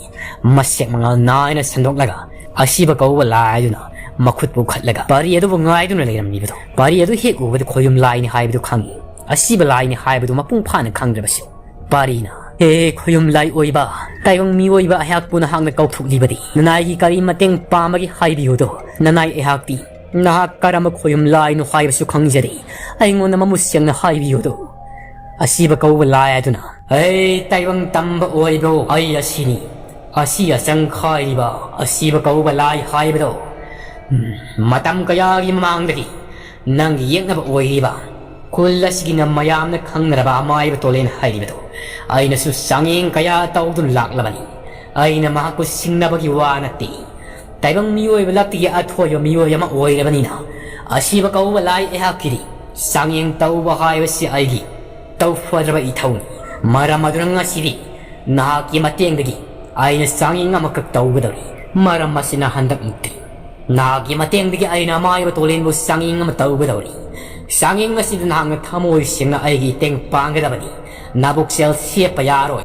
ꯃꯁꯦꯛ ꯃꯉꯥꯜ ꯅꯥꯏꯅ ꯁꯟꯗꯣꯛꯂꯒ ꯑꯁꯤꯕ ꯀꯧꯕ ꯂꯥꯏ ꯑꯗꯨꯅ ꯃꯈꯨꯠ ꯄꯨꯈꯠꯂꯒ ꯄꯥꯔꯤ ꯑꯗꯨꯕꯨ ꯉꯥꯏꯗꯨꯅ ꯂꯩꯔꯝꯂꯤꯕꯗꯨ꯫ ꯄꯥꯔꯤ ꯑꯗꯨ ꯍꯦꯛ ꯎꯕꯗ ꯈꯣꯌꯨꯝ ꯂꯥꯏꯅꯤ ꯍꯥꯏꯕꯗꯨ ꯈꯪꯏ꯫ ꯑꯁꯤꯕ ꯂꯥꯏꯅꯤ ꯍꯥꯏꯕꯗꯨ ꯃꯄꯨꯡ ꯐꯥꯅ ꯈꯪꯗ꯭ꯔꯕꯁꯨ ꯄꯥꯔꯤꯅ, "ꯍꯦ ꯈꯣꯌꯨꯝ ꯂꯥꯏ ꯑꯣꯏꯕ, ꯇꯥꯏꯕꯪ ꯃꯤꯑꯣꯏꯕ ꯑꯩꯍꯥꯛꯄꯨ ꯅꯍꯥꯛꯅ ꯀꯧꯊꯣꯛꯂꯤꯕꯗꯤ ꯅꯅꯥꯏꯒꯤ ꯀꯔꯤ ꯃꯇꯦꯡ ꯄꯥꯝꯕꯒꯦ ꯍꯥꯏꯕꯤꯌꯨꯗꯣ꯫ ꯅꯅꯥꯏ ꯑꯩꯍꯥꯛꯇꯤ ꯅꯍꯥꯛ ꯀꯔꯝꯕ ꯈꯣꯌꯨꯝ ꯂꯥꯏꯅꯣ ꯍꯥꯏꯕꯁꯨ ꯈꯪꯖꯗꯦ꯫ ꯑꯩꯉꯣꯟꯗ ꯃꯃꯨꯠ ꯁꯦꯡꯅ ꯍꯥꯏꯕꯤꯌꯨꯗꯣ"꯫ ꯑꯁꯤꯕ ꯀꯧꯕ ꯂꯥꯏ ꯑꯗꯨꯅ, "ꯑꯩ ꯇꯥꯏꯕꯪ ꯇꯝꯕ ꯑꯣꯏꯕ꯭ꯔꯣ? ꯑꯩ ꯑꯁꯤꯅꯤ꯫ ꯑꯁꯤ ꯑꯆꯪ ꯈꯥꯏꯔꯤꯕ ꯑꯁꯤꯕ ꯀꯧꯕ ꯂꯥꯏ ꯍꯥꯏꯕꯗꯣ꯫ ꯎꯝ, ꯃꯇꯝ ꯀꯌꯥꯒꯤ ꯃꯃꯥꯡꯗꯒꯤ ꯅꯪꯒꯤ ꯌꯦꯛꯅꯕ ꯑꯣꯏꯔꯤꯕ ꯈꯨꯜ ꯑꯁꯤꯒꯤꯅ ꯃꯌꯥꯝꯅ ꯈꯪꯅꯔꯕ ꯑꯃꯥꯏꯕ ꯇꯣꯂꯦꯟ ꯍꯥꯏꯔꯤꯕꯗꯣ ꯑꯩꯅꯁꯨ ꯆꯥꯡꯌꯦꯡ ꯀꯌꯥ ꯇꯧꯗꯨꯅ ꯂꯥꯛꯂꯕꯅꯤ꯫ ꯑꯩꯅ ꯃꯍꯥꯛꯄꯨ ꯁꯤꯡꯅꯕꯒꯤ ꯋꯥ ꯅꯠꯇꯦ꯫ ꯇꯥꯏꯕꯪ ꯃꯤꯑꯣꯏꯕ ꯂꯛꯇꯒꯤ ꯑꯊꯣꯏꯕ ꯃꯤꯑꯣꯏ ꯑꯃ ꯑꯣꯏꯔꯕꯅꯤꯅ ꯑꯁꯤꯕ ꯀꯧꯕ ꯂꯥꯏ ꯑꯩꯍꯥꯛꯀꯤꯗꯤ ꯆꯥꯡꯌꯦꯡ ꯇꯧꯕ ꯍꯥꯏꯕꯁꯤ ꯑꯩꯒꯤ ꯇꯧꯐꯗ꯭ꯔꯕ ꯏꯊꯧꯅꯤ꯫ ꯃꯔꯝ ꯑꯗꯨꯅ ꯉꯁꯤꯗꯤ ꯅꯍꯥꯛꯀꯤ ꯃꯇꯦꯡꯗꯒꯤ ꯑꯩꯅ ꯆꯥꯡꯌꯦꯡ ꯑꯃꯈꯛ ꯇꯧꯒꯗꯧꯔꯤ꯫ ꯃꯔꯝ ꯑꯁꯤꯅ, ꯍꯟꯗꯛꯃꯨꯛꯇꯤ ꯅꯍꯥꯛꯀꯤ ꯃꯇꯦꯡꯗꯒꯤ ꯑꯩꯅ ꯑꯃꯥꯏꯕ ꯇꯣꯂꯦꯟꯕꯨ ꯆꯥꯡꯌꯦꯡ ꯑꯃ ꯇꯧꯒꯗꯧꯔꯤ꯫ ꯆꯥꯡꯌꯦꯡ ꯑꯁꯤꯗ ꯅꯍꯥꯛꯅ ꯊꯃꯣꯏ ꯁꯦꯡꯅ ꯑꯩꯒꯤ ꯏꯇꯦꯡ ꯄꯥꯡꯒꯗꯕꯅꯤ꯫ ꯅꯕꯨꯛ ꯁꯦꯜ ꯁꯦꯞꯄ ꯌꯥꯔꯣꯏ꯫